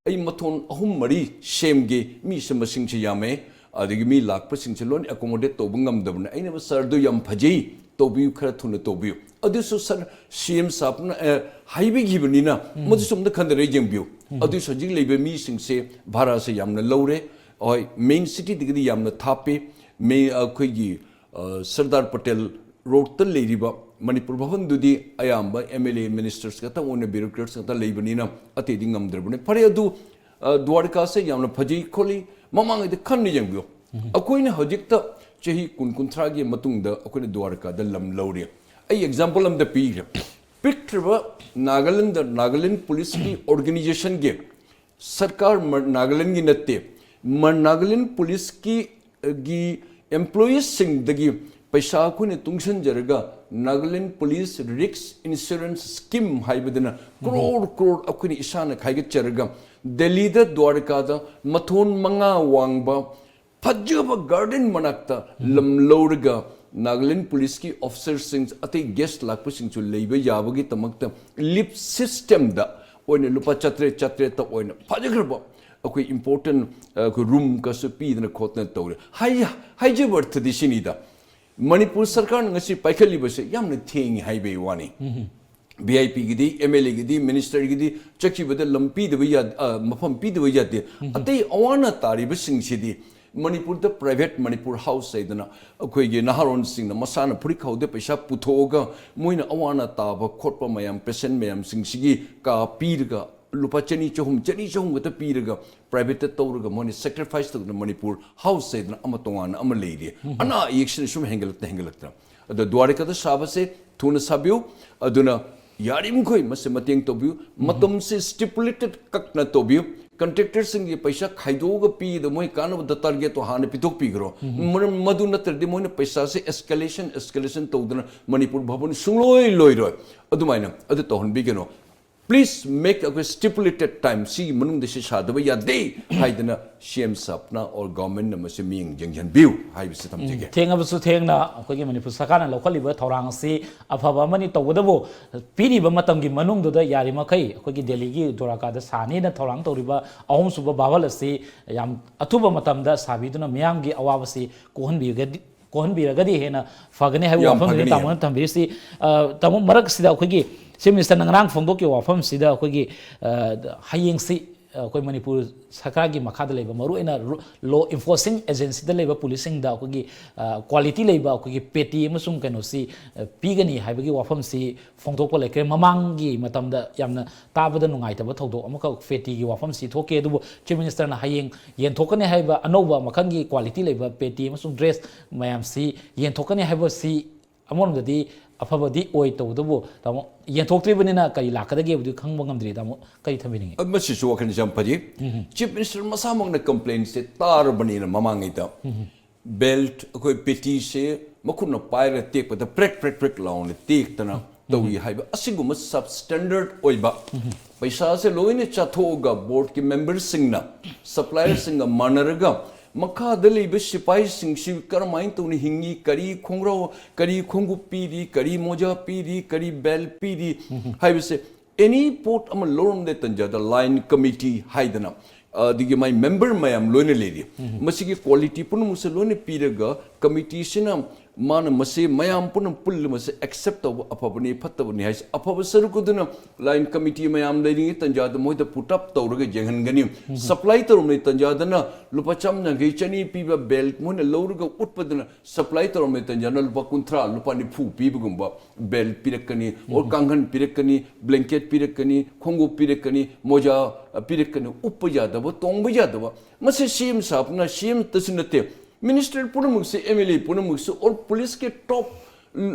ꯑꯩ ꯃꯊꯣꯟ ꯑꯍꯨꯝ ꯃꯔꯤ ꯁꯦꯝꯒꯦ, ꯃꯤꯁꯦ ꯃꯁꯤꯡꯁꯦ ꯌꯥꯝꯃꯦ, ꯑꯗꯒꯤ ꯃꯤ ꯂꯥꯛꯄꯁꯤꯡꯁꯦ ꯂꯣꯏꯅ accommodate ꯇꯧꯕ ꯉꯝꯗꯕꯅ꯫ ꯑꯩꯅ, ꯁꯥꯔ, ꯑꯗꯨ ꯌꯥꯝ ꯐꯖꯩ, ꯇꯧꯕꯤꯌꯨ, ꯈꯔ ꯊꯨꯅ ꯇꯧꯕꯤꯌꯨ꯫ ꯑꯗꯨꯁꯨ ꯁꯥꯔ, CM ꯁꯥꯍꯕꯅ, ꯑꯦ, ꯍꯥꯏꯕꯤꯈꯤꯕꯅꯤꯅ ꯃꯗꯨꯁꯨ ꯑꯝꯇ ꯈꯟꯗꯔꯦ ꯌꯦꯡꯕꯤꯌꯨ꯫ ꯑꯗꯨꯁꯨ ꯍꯧꯖꯤꯛ ꯂꯩꯕ ꯃꯤꯁꯤꯡꯁꯦ ꯚꯥꯔꯥꯁꯦ ꯌꯥꯝꯅ ꯂꯧꯔꯦ꯫ ꯍꯣꯏ, main cityꯗꯒꯤꯗꯤ ꯌꯥꯝꯅ ꯊꯥꯞꯄꯤ꯫ ꯃꯦ-, ꯑꯩꯈꯣꯏꯒꯤ, ꯑ, ꯁꯔꯗꯥꯔ ꯄꯇꯦꯜ ꯔꯣꯗꯇ ꯂꯩꯔꯤꯕ ꯃꯅꯤꯄꯨꯔ ꯚꯕꯟꯗꯨꯗꯤ ꯑꯌꯥꯝꯕ MLA ministers ꯈꯛꯇꯪ ꯑꯣꯏꯅ, bureaucrats ꯈꯛꯇ ꯂꯩꯕꯅꯤꯅ ꯑꯇꯩꯗꯤ ꯉꯝꯗ꯭ꯔꯕꯅꯤ꯫ ꯐꯔꯦ, ꯑꯗꯨ, ꯑ, ꯗ꯭ꯋꯥꯔꯀꯥꯁꯦ ꯌꯥꯝꯅ ꯐꯖꯩ ꯈꯣꯠꯂꯤ, ꯃꯃꯥꯡꯉꯩꯗ ꯈꯟꯅ ꯌꯦꯡꯕꯤꯌꯨ꯫ ꯑꯩꯈꯣꯏꯅ ꯍꯧꯖꯤꯛꯇ ꯆꯍꯤ ꯀꯨꯟ, ꯀꯨꯟꯊ꯭ꯔꯥꯒꯤ ꯃꯇꯨꯡꯗ ꯑꯩꯈꯣꯏꯅ ꯗ꯭ꯋꯥꯔꯀꯥꯗ ꯂꯝ ꯂꯧꯔꯦ꯫ ꯑꯩ example ꯑꯝꯗ ꯄꯤꯈ꯭ꯔꯦ꯫ ꯄꯤꯛꯈ꯭ꯔꯕ ꯅꯥꯒꯥꯂꯦꯟꯗ, ꯅꯥꯒꯥꯂꯦꯟ ꯄꯨꯂꯤꯁꯀꯤ organizationꯒꯤ, ꯁꯔꯀꯥꯔ ꯃ-, ꯅꯥꯒꯥꯂꯦꯟꯒꯤ ꯅꯠꯇꯦ, ꯃ-, ꯅꯥꯒꯥꯂꯦꯟ ꯄꯨꯂꯤꯁꯀꯤ, ꯒꯤ employeesꯁꯤꯡꯗꯒꯤ ꯄꯩꯁꯥ ꯑꯩꯈꯣꯏꯅ ꯇꯨꯡꯁꯤꯟꯖꯔꯒ Nagaland Police Risk Insurance Scheme ꯍꯥꯏꯕꯗꯅ crore crore ꯑꯩꯈꯣꯏꯅ ꯏꯁꯥꯅ ꯈꯥꯏꯒꯠꯆꯔꯒ ꯗꯦꯜꯂꯤꯗ, ꯗ꯭ꯋꯥꯔꯀꯥꯗ ꯃꯊꯣꯟ ꯃꯉꯥ ꯋꯥꯡꯕ ꯐꯖꯕ garden ꯃꯅꯥꯛꯇ ꯂꯝ ꯂꯧꯔꯒ ꯅꯥꯒꯥꯂꯦꯟ ꯄꯨꯂꯤꯁꯀꯤ officerꯁꯤꯡ, ꯑꯇꯩ guest ꯂꯥꯛꯄꯁꯤꯡꯁꯨ ꯂꯩꯕ ꯌꯥꯕꯒꯤꯗꯃꯛꯇ lift systemꯗ ꯑꯣꯏꯅ ꯂꯨꯄꯥ ꯆꯥꯇ꯭ꯔꯦꯠ, ꯆꯥꯇ꯭ꯔꯦꯠꯇ ꯑꯣꯏꯅ ꯐꯖꯈ꯭ꯔꯕ ꯑꯩꯈꯣꯏ important, ꯑ, ꯑꯩꯈꯣꯏ roomꯒꯁꯨ ꯄꯤꯗꯅ ꯈꯣꯠꯇꯅ ꯇꯧꯔꯦ꯫ ꯍꯥꯏ-, ꯍꯥꯏꯖꯕ ꯑꯔꯊꯗꯤ ꯁꯤꯅꯤꯗ, ꯃꯅꯤꯄꯨꯔ ꯁꯔꯀꯥꯔꯅ ꯉꯁꯤ ꯄꯥꯏꯈꯠꯂꯤꯕꯁꯦ ꯌꯥꯝꯅ ꯊꯦꯡꯉꯤ ꯍꯥꯏꯕꯒꯤ ꯋꯥꯅꯤ꯫ VIPꯒꯤꯗꯤ, MLAꯒꯤꯗꯤ, ministerꯒꯤꯗꯤ ꯆꯠꯈꯤꯕꯗ ꯂꯝ ꯄꯤꯗꯕ ꯌꯥ-, ꯑ, ꯃꯐꯝ ꯄꯤꯗꯕ ꯌꯥꯗꯦ꯫ ꯑꯇꯩ ꯑꯋꯥ ꯑꯅꯥ ꯇꯥꯔꯤꯕꯁꯤꯡꯁꯤꯗꯤ ꯃꯅꯤꯄꯨꯔꯗ private Manipur House ꯍꯥꯏꯗꯅ ꯑꯩꯈꯣꯏꯒꯤ ꯅꯍꯥꯔꯣꯟꯁꯤꯡꯅ ꯃꯁꯥꯅ ꯐꯨꯔꯤꯠ ꯈꯥꯎꯗ ꯄꯩꯁꯥ ꯄꯨꯊꯣꯛꯑꯒ ꯃꯣꯏꯅ ꯑꯋꯥ ꯑꯅꯥ ꯇꯥꯕ ꯈꯣꯠꯄ ꯃꯌꯥꯝ, patient ꯃꯌꯥꯝꯁꯤꯡꯁꯤꯒꯤ ꯀꯥ ꯄꯤꯔꯒ ꯂꯨꯄꯥ ꯆꯅꯤ ꯆꯍꯨꯝ, ꯆꯅꯤ ꯆꯍꯨꯝ ꯈꯛꯇ ꯄꯤꯔꯒ, ꯄ꯭ꯔꯥꯏꯚꯦꯠꯇ ꯇꯧꯔꯒ ꯃꯣꯏꯅ ꯁꯦꯀ꯭ꯔꯤꯐꯥꯏꯁ ꯇꯧꯗꯅ ꯃꯅꯤꯄꯨꯔ ꯍꯥꯎꯁ ꯍꯥꯏꯗꯅ ꯑꯃ ꯇꯣꯉꯥꯟꯅ ꯑꯃ ꯂꯩꯔꯤ꯫ ꯑꯅꯥ ꯑꯌꯦꯛꯁꯤꯅ ꯁꯨꯝ ꯍꯦꯟꯒꯠꯂꯛꯇ ꯍꯦꯟꯒꯠꯂꯛꯇꯅ꯫ ꯑꯗꯣ ꯗ꯭ꯋꯥꯔꯤꯀꯥꯗ ꯁꯥꯕꯁꯦ ꯊꯨꯅ ꯁꯥꯕꯤꯌꯨ꯫ ꯑꯗꯨꯅ ꯌꯥꯔꯤꯃꯈꯩ ꯃꯁꯤ ꯃꯇꯦꯡ ꯇꯧꯕꯤꯌꯨ꯫ ꯃꯇꯝꯁꯦ ꯁ꯭ꯇꯤꯄꯨꯂꯦꯇꯦꯠ ꯀꯛꯅ ꯇꯧꯕꯤꯌꯨ꯫ ꯀꯟꯇ꯭ꯔꯦꯛꯇꯔꯁꯤꯡꯒꯤ ꯄꯩꯁꯥ ꯈꯥꯏꯗꯣꯛꯑꯒ ꯄꯤꯗ ꯃꯣꯏ ꯀꯥꯟꯅꯕꯗ ꯇꯥꯔꯒꯦꯠꯇꯣ ꯍꯥꯟꯅ ꯄꯤꯊꯣꯛꯄꯤꯈ꯭ꯔꯣ꯫ ꯃꯔꯝ ꯃꯗꯨ ꯅꯠꯇ꯭ꯔꯗꯤ ꯃꯣꯏꯅ ꯄꯩꯁꯥꯁꯦ ꯑꯦꯁꯀꯦꯂꯦꯁꯟ ꯑꯦꯁꯀꯦꯂꯦꯁꯟ ꯇꯧꯗꯅ ꯃꯅꯤꯄꯨꯔ ꯚꯕꯟ ꯁꯨꯡꯂꯣꯏ ꯂꯣꯏꯔꯣꯏ꯫ ꯑꯗꯨꯃꯥꯏꯅ ꯑꯗꯨ ꯇꯧꯍꯟꯕꯤꯒꯅꯨ꯫ Please make a stipulated time, ꯁꯤꯒꯤ ꯃꯅꯨꯡꯗ ꯁꯤ ꯁꯥꯗꯕ ꯌꯥꯗꯦ ꯍꯥꯏꯗꯅ ꯁꯤ ꯑꯦꯝ ꯁꯥꯞꯅ or ꯒꯚꯔꯟꯃꯦꯟꯠꯅ ꯃꯁꯤ ꯃꯤꯠꯌꯦꯡ ꯌꯦꯡꯁꯤꯟꯕꯤꯌꯨ ꯍꯥꯏꯕꯁꯤ ꯊꯝꯖꯒꯦ꯫ ꯊꯦꯡꯉꯕꯁꯨ ꯊꯦꯡꯅ ꯑꯩꯈꯣꯏꯒꯤ ꯃꯅꯤꯄꯨꯔ ꯁꯔꯀꯥꯔꯅ ꯂꯧꯈꯠꯂꯤꯕ ꯊꯧꯔꯥꯡ ꯑꯁꯤ ꯑꯐꯕ ꯑꯃꯅꯤ꯫ ꯇꯧꯕꯇꯕꯨ ꯄꯤꯔꯤꯕ ꯃꯇꯝꯒꯤ ꯃꯅꯨꯡꯗꯨꯗ ꯌꯥꯔꯤꯃꯈꯩ ꯑꯩꯈꯣꯏꯒꯤ ꯗꯦꯜꯂꯤꯒꯤ ꯗ꯭ꯋꯥꯔꯀꯥꯗ ꯁꯥꯅꯤꯅ ꯊꯧꯔꯥꯡ ꯇꯧꯔꯤꯕ ꯑꯍꯨꯝꯁꯨꯕ ꯚꯥꯕꯜ ꯑꯁꯤ ꯌꯥꯝ ꯑꯊꯨꯕ ꯃꯇꯝꯗ ꯁꯥꯕꯤꯗꯨꯅ ꯃꯤꯌꯥꯝꯒꯤ ꯑꯋꯥꯕꯁꯤ ꯀꯣꯛꯍꯟꯕꯤꯔꯒꯗꯤ ꯀꯣꯛꯍꯟꯕꯤꯔꯒꯗꯤ ꯍꯦꯟꯅ ꯐꯒꯅꯤ ꯍꯥꯏꯕ ꯌꯥꯝ ꯋꯥꯐꯝꯗꯨꯅꯤ ꯐꯒꯅꯤ꯫ ꯇꯥꯃꯣꯅ ꯊꯝꯕꯤꯔꯤꯁꯤ꯫ ꯑ, ꯇꯥꯃꯣ, ꯃꯔꯛꯁꯤꯗ ꯑꯩꯈꯣꯏꯒꯤ ꯆꯤꯐ ꯃꯤꯅꯤꯁꯇꯔꯅ ꯉꯔꯥꯡ ꯐꯣꯡꯗꯣꯛꯈꯤꯕ ꯋꯥꯐꯝꯁꯤꯗ ꯑꯩꯈꯣꯏꯒꯤ, ꯑ, ꯍꯌꯦꯡꯁꯤ, ꯑ, ꯑꯩꯈꯣꯏ ꯃꯅꯤꯄꯨꯔ ꯁꯔꯀꯥꯔꯒꯤ ꯃꯈꯥꯗ ꯂꯩꯕ ꯃꯔꯨꯑꯣꯏꯅ ꯔꯨ-, ꯂꯣ ꯏꯟꯐꯣꯔꯁꯤꯡ ꯑꯦꯖꯦꯟꯁꯤꯗ ꯂꯩꯕ ꯄꯨꯂꯤꯁꯁꯤꯡꯗ ꯑꯩꯈꯣꯏꯒꯤ, ꯑ, ꯀ꯭ꯋꯥꯂꯤꯇꯤ ꯂꯩꯕ ꯑꯩꯈꯣꯏꯒꯤ ꯄꯦꯇꯤ ꯑꯃꯁꯨꯡ ꯀꯩꯅꯣꯁꯤ, ꯑ, ꯄꯤꯒꯅꯤ ꯍꯥꯏꯕꯒꯤ ꯋꯥꯐꯝꯁꯤ ꯐꯣꯡꯗꯣꯛꯄ ꯂꯩꯈ꯭ꯔꯦ꯫ ꯃꯃꯥꯡꯒꯤ ꯃꯇꯝꯗ ꯌꯥꯝꯅ ꯇꯥꯕꯗ ꯅꯨꯡꯉꯥꯏꯇꯕ ꯊꯧꯗꯣꯛ ꯑꯃꯈꯛ ꯄꯦꯇꯤꯒꯤ ꯋꯥꯐꯝꯁꯤ ꯊꯣꯛꯈꯤ꯫ ꯑꯗꯨꯕꯨ ꯆꯤꯐ ꯃꯤꯅꯤꯁꯇꯔꯅ ꯍꯌꯦꯡ ꯌꯦꯟꯊꯣꯛꯀꯅꯤ ꯍꯥꯏꯕ ꯑꯅꯧꯕ ꯃꯈꯜꯒꯤ ꯀ꯭ꯋꯥꯂꯤꯇꯤ ꯂꯩꯕ ꯄꯦꯇꯤ ꯑꯃꯁꯨꯡ ꯗ꯭ꯔꯦꯁ ꯃꯌꯥꯝꯁꯤ ꯌꯦꯟꯊꯣꯛꯀꯅꯤ ꯍꯥꯏꯕꯁꯤ ꯑꯃꯔꯣꯝꯗꯗꯤ ꯑꯐꯕꯗꯤ ꯑꯣꯏ꯫ ꯇꯧꯕꯇꯕꯨ ꯇꯥꯃꯣ, ꯌꯦꯟꯊꯣꯛꯇ꯭ꯔꯤꯕꯅꯤꯅ ꯀꯔꯤ ꯂꯥꯛꯀꯗꯒꯦꯕꯨꯗꯤ ꯈꯪꯕ ꯉꯝꯗ꯭ꯔꯤ꯫ ꯇꯥꯃꯣ, ꯀꯔꯤ ꯊꯝꯕꯤꯅꯤꯡꯉꯤ? ꯑ, ꯃꯁꯤꯁꯨ ꯋꯥꯈꯜꯁꯦ ꯌꯥꯝ ꯐꯖꯩ꯫ ꯆꯤꯐ ꯃꯤꯅꯤꯁꯇꯔ ꯃꯁꯥꯃꯛꯅ ꯀꯝꯄ꯭ꯂꯦꯟꯁꯦ ꯇꯥꯔꯕꯅꯤꯅ ꯃꯃꯥꯡꯉꯩꯗ ꯕꯦꯜꯠ, ꯑꯩꯈꯣꯏ ꯄꯦꯇꯤꯁꯦ ꯃꯈꯨꯠꯅ ꯄꯥꯏꯔꯒ ꯇꯦꯛꯄꯗ ꯄ꯭ꯔꯦꯛ ꯄ꯭ꯔꯦꯛ ꯄ꯭ꯔꯦꯛ ꯂꯥꯎꯅ ꯇꯦꯛꯇꯅ ꯇꯧꯏ ꯍꯥꯏꯕ ꯑꯁꯤꯒꯨꯝꯕ ꯁꯕ ꯁ꯭ꯇꯦꯟꯗꯔꯠ ꯑꯣꯏꯕ ꯄꯩꯁꯥꯁꯦ ꯂꯣꯏꯅ ꯆꯥꯊꯣꯛꯑꯒ ꯕꯣꯔꯗꯀꯤ ꯃꯦꯝꯕꯔꯁꯤꯡꯅ, ꯁꯄ꯭ꯂꯥꯏꯌꯔꯁꯤꯡꯒ ꯃꯥꯟꯅꯔꯒ ꯃꯈꯥꯗ ꯂꯩꯕ ꯁꯤꯐꯥꯏꯁꯤꯡꯁꯤ ꯀꯔꯝꯍꯥꯏꯅ ꯇꯧꯅ ꯍꯤꯡꯉꯤ, ꯀꯔꯤ ꯈꯣꯡꯒ꯭ꯔꯥꯎ, ꯀꯔꯤ ꯈꯣꯡꯎꯞ ꯄꯤꯔꯤ, ꯀꯔꯤ ꯃꯣꯖꯥ ꯄꯤꯔꯤ, ꯀꯔꯤ ꯕꯦꯜꯠ ꯄꯤꯔꯤ ꯍꯥꯏꯕꯁꯦ ꯑꯦꯅꯤ ꯄꯣꯠ ꯑꯃ ꯂꯧꯔꯝꯗꯥꯏ ꯇꯟꯖꯥꯗ ꯂꯥꯏꯟ ꯀꯃꯤꯇꯤ ꯍꯥꯏꯗꯅ, ꯑꯗꯒꯤ ꯃꯥꯏ ꯃꯦꯝꯕꯔ ꯃꯌꯥꯝ ꯂꯣꯏꯅ ꯂꯩꯔꯤ꯫ ꯃꯁꯤꯒꯤ ꯀ꯭ꯋꯥꯂꯤꯇꯤ ꯄꯨꯝꯅꯃꯛꯁꯦ ꯂꯣꯏꯅ ꯄꯤꯔꯒ ꯀꯃꯤꯇꯤꯁꯤꯅ ꯃꯥꯅ ꯃꯁꯤ ꯃꯌꯥꯝ ꯄꯨꯝꯅ ꯄꯨꯜꯂ ꯃꯁꯤ ꯑꯦꯛꯁꯦꯞ ꯇꯧꯕ ꯑꯐꯕꯅꯤ ꯐꯠꯇꯕꯅꯤ ꯍꯥꯏꯁꯦ, ꯑꯐꯕ ꯁꯔꯨꯛ ꯑꯗꯨꯅ ꯂꯥꯏꯟ ꯀꯃꯤꯇꯤ ꯃꯌꯥꯝ ꯂꯩꯔꯤꯉꯩ ꯇꯟꯖꯥꯗ ꯃꯣꯏꯗ ꯄꯨꯠ ꯑꯞ ꯇꯧꯔꯒ ꯌꯦꯡꯍꯟꯒꯅꯤ꯫ ꯁꯄ꯭ꯂꯥꯏ ꯇꯧꯔꯝꯂꯤ ꯇꯟꯖꯥꯗꯅ ꯂꯨꯄꯥ ꯆꯥꯝ ꯌꯥꯡꯈꯩ ꯆꯅꯤ ꯄꯤꯕ ꯕꯦꯜ ꯃꯣꯏꯅ ꯂꯧꯔꯒ ꯎꯠꯄꯗꯨꯅ, ꯁꯄ꯭ꯂꯥꯏ ꯇꯧꯔꯝꯂꯤ ꯇꯟꯖꯥꯗꯅ ꯂꯨꯄꯥ ꯀꯨꯟꯊ꯭ꯔꯥ ꯂꯨꯄꯥ ꯅꯤꯐꯨ ꯄꯤꯕꯒꯨꯝꯕ ꯕꯦꯜ ꯄꯤꯔꯛꯀꯅꯤ, ꯑꯣꯔ ꯀꯥꯡꯈꯟ ꯄꯤꯔꯛꯀꯅꯤ, ꯕ꯭ꯂꯦꯡꯀꯦꯠ ꯄꯤꯔꯛꯀꯅꯤ, ꯈꯣꯡꯎꯞ ꯄꯤꯔꯛꯀꯅꯤ, ꯃꯣꯖꯥ ꯄꯤꯔꯛꯀꯅꯤ, ꯎꯞꯄ ꯌꯥꯗꯕ, ꯇꯣꯡꯕ ꯌꯥꯗꯕ꯫ ꯃꯁꯤ ꯁꯤ ꯑꯦꯝ ꯁꯥꯕꯅ, ꯁꯤ ꯑꯦꯝ ꯇꯁꯨ ꯅꯠꯇꯦ, ꯃꯤꯅꯤꯁꯇꯔ ꯄꯨꯝꯅꯃꯛꯁꯦ, ꯑꯦꯝ ꯑꯦꯜ ꯑꯦ ꯄꯨꯝꯅꯃꯛꯁꯨ, ꯑꯣꯔ ꯄꯨꯂꯤꯁꯀꯤ ꯇꯣꯞ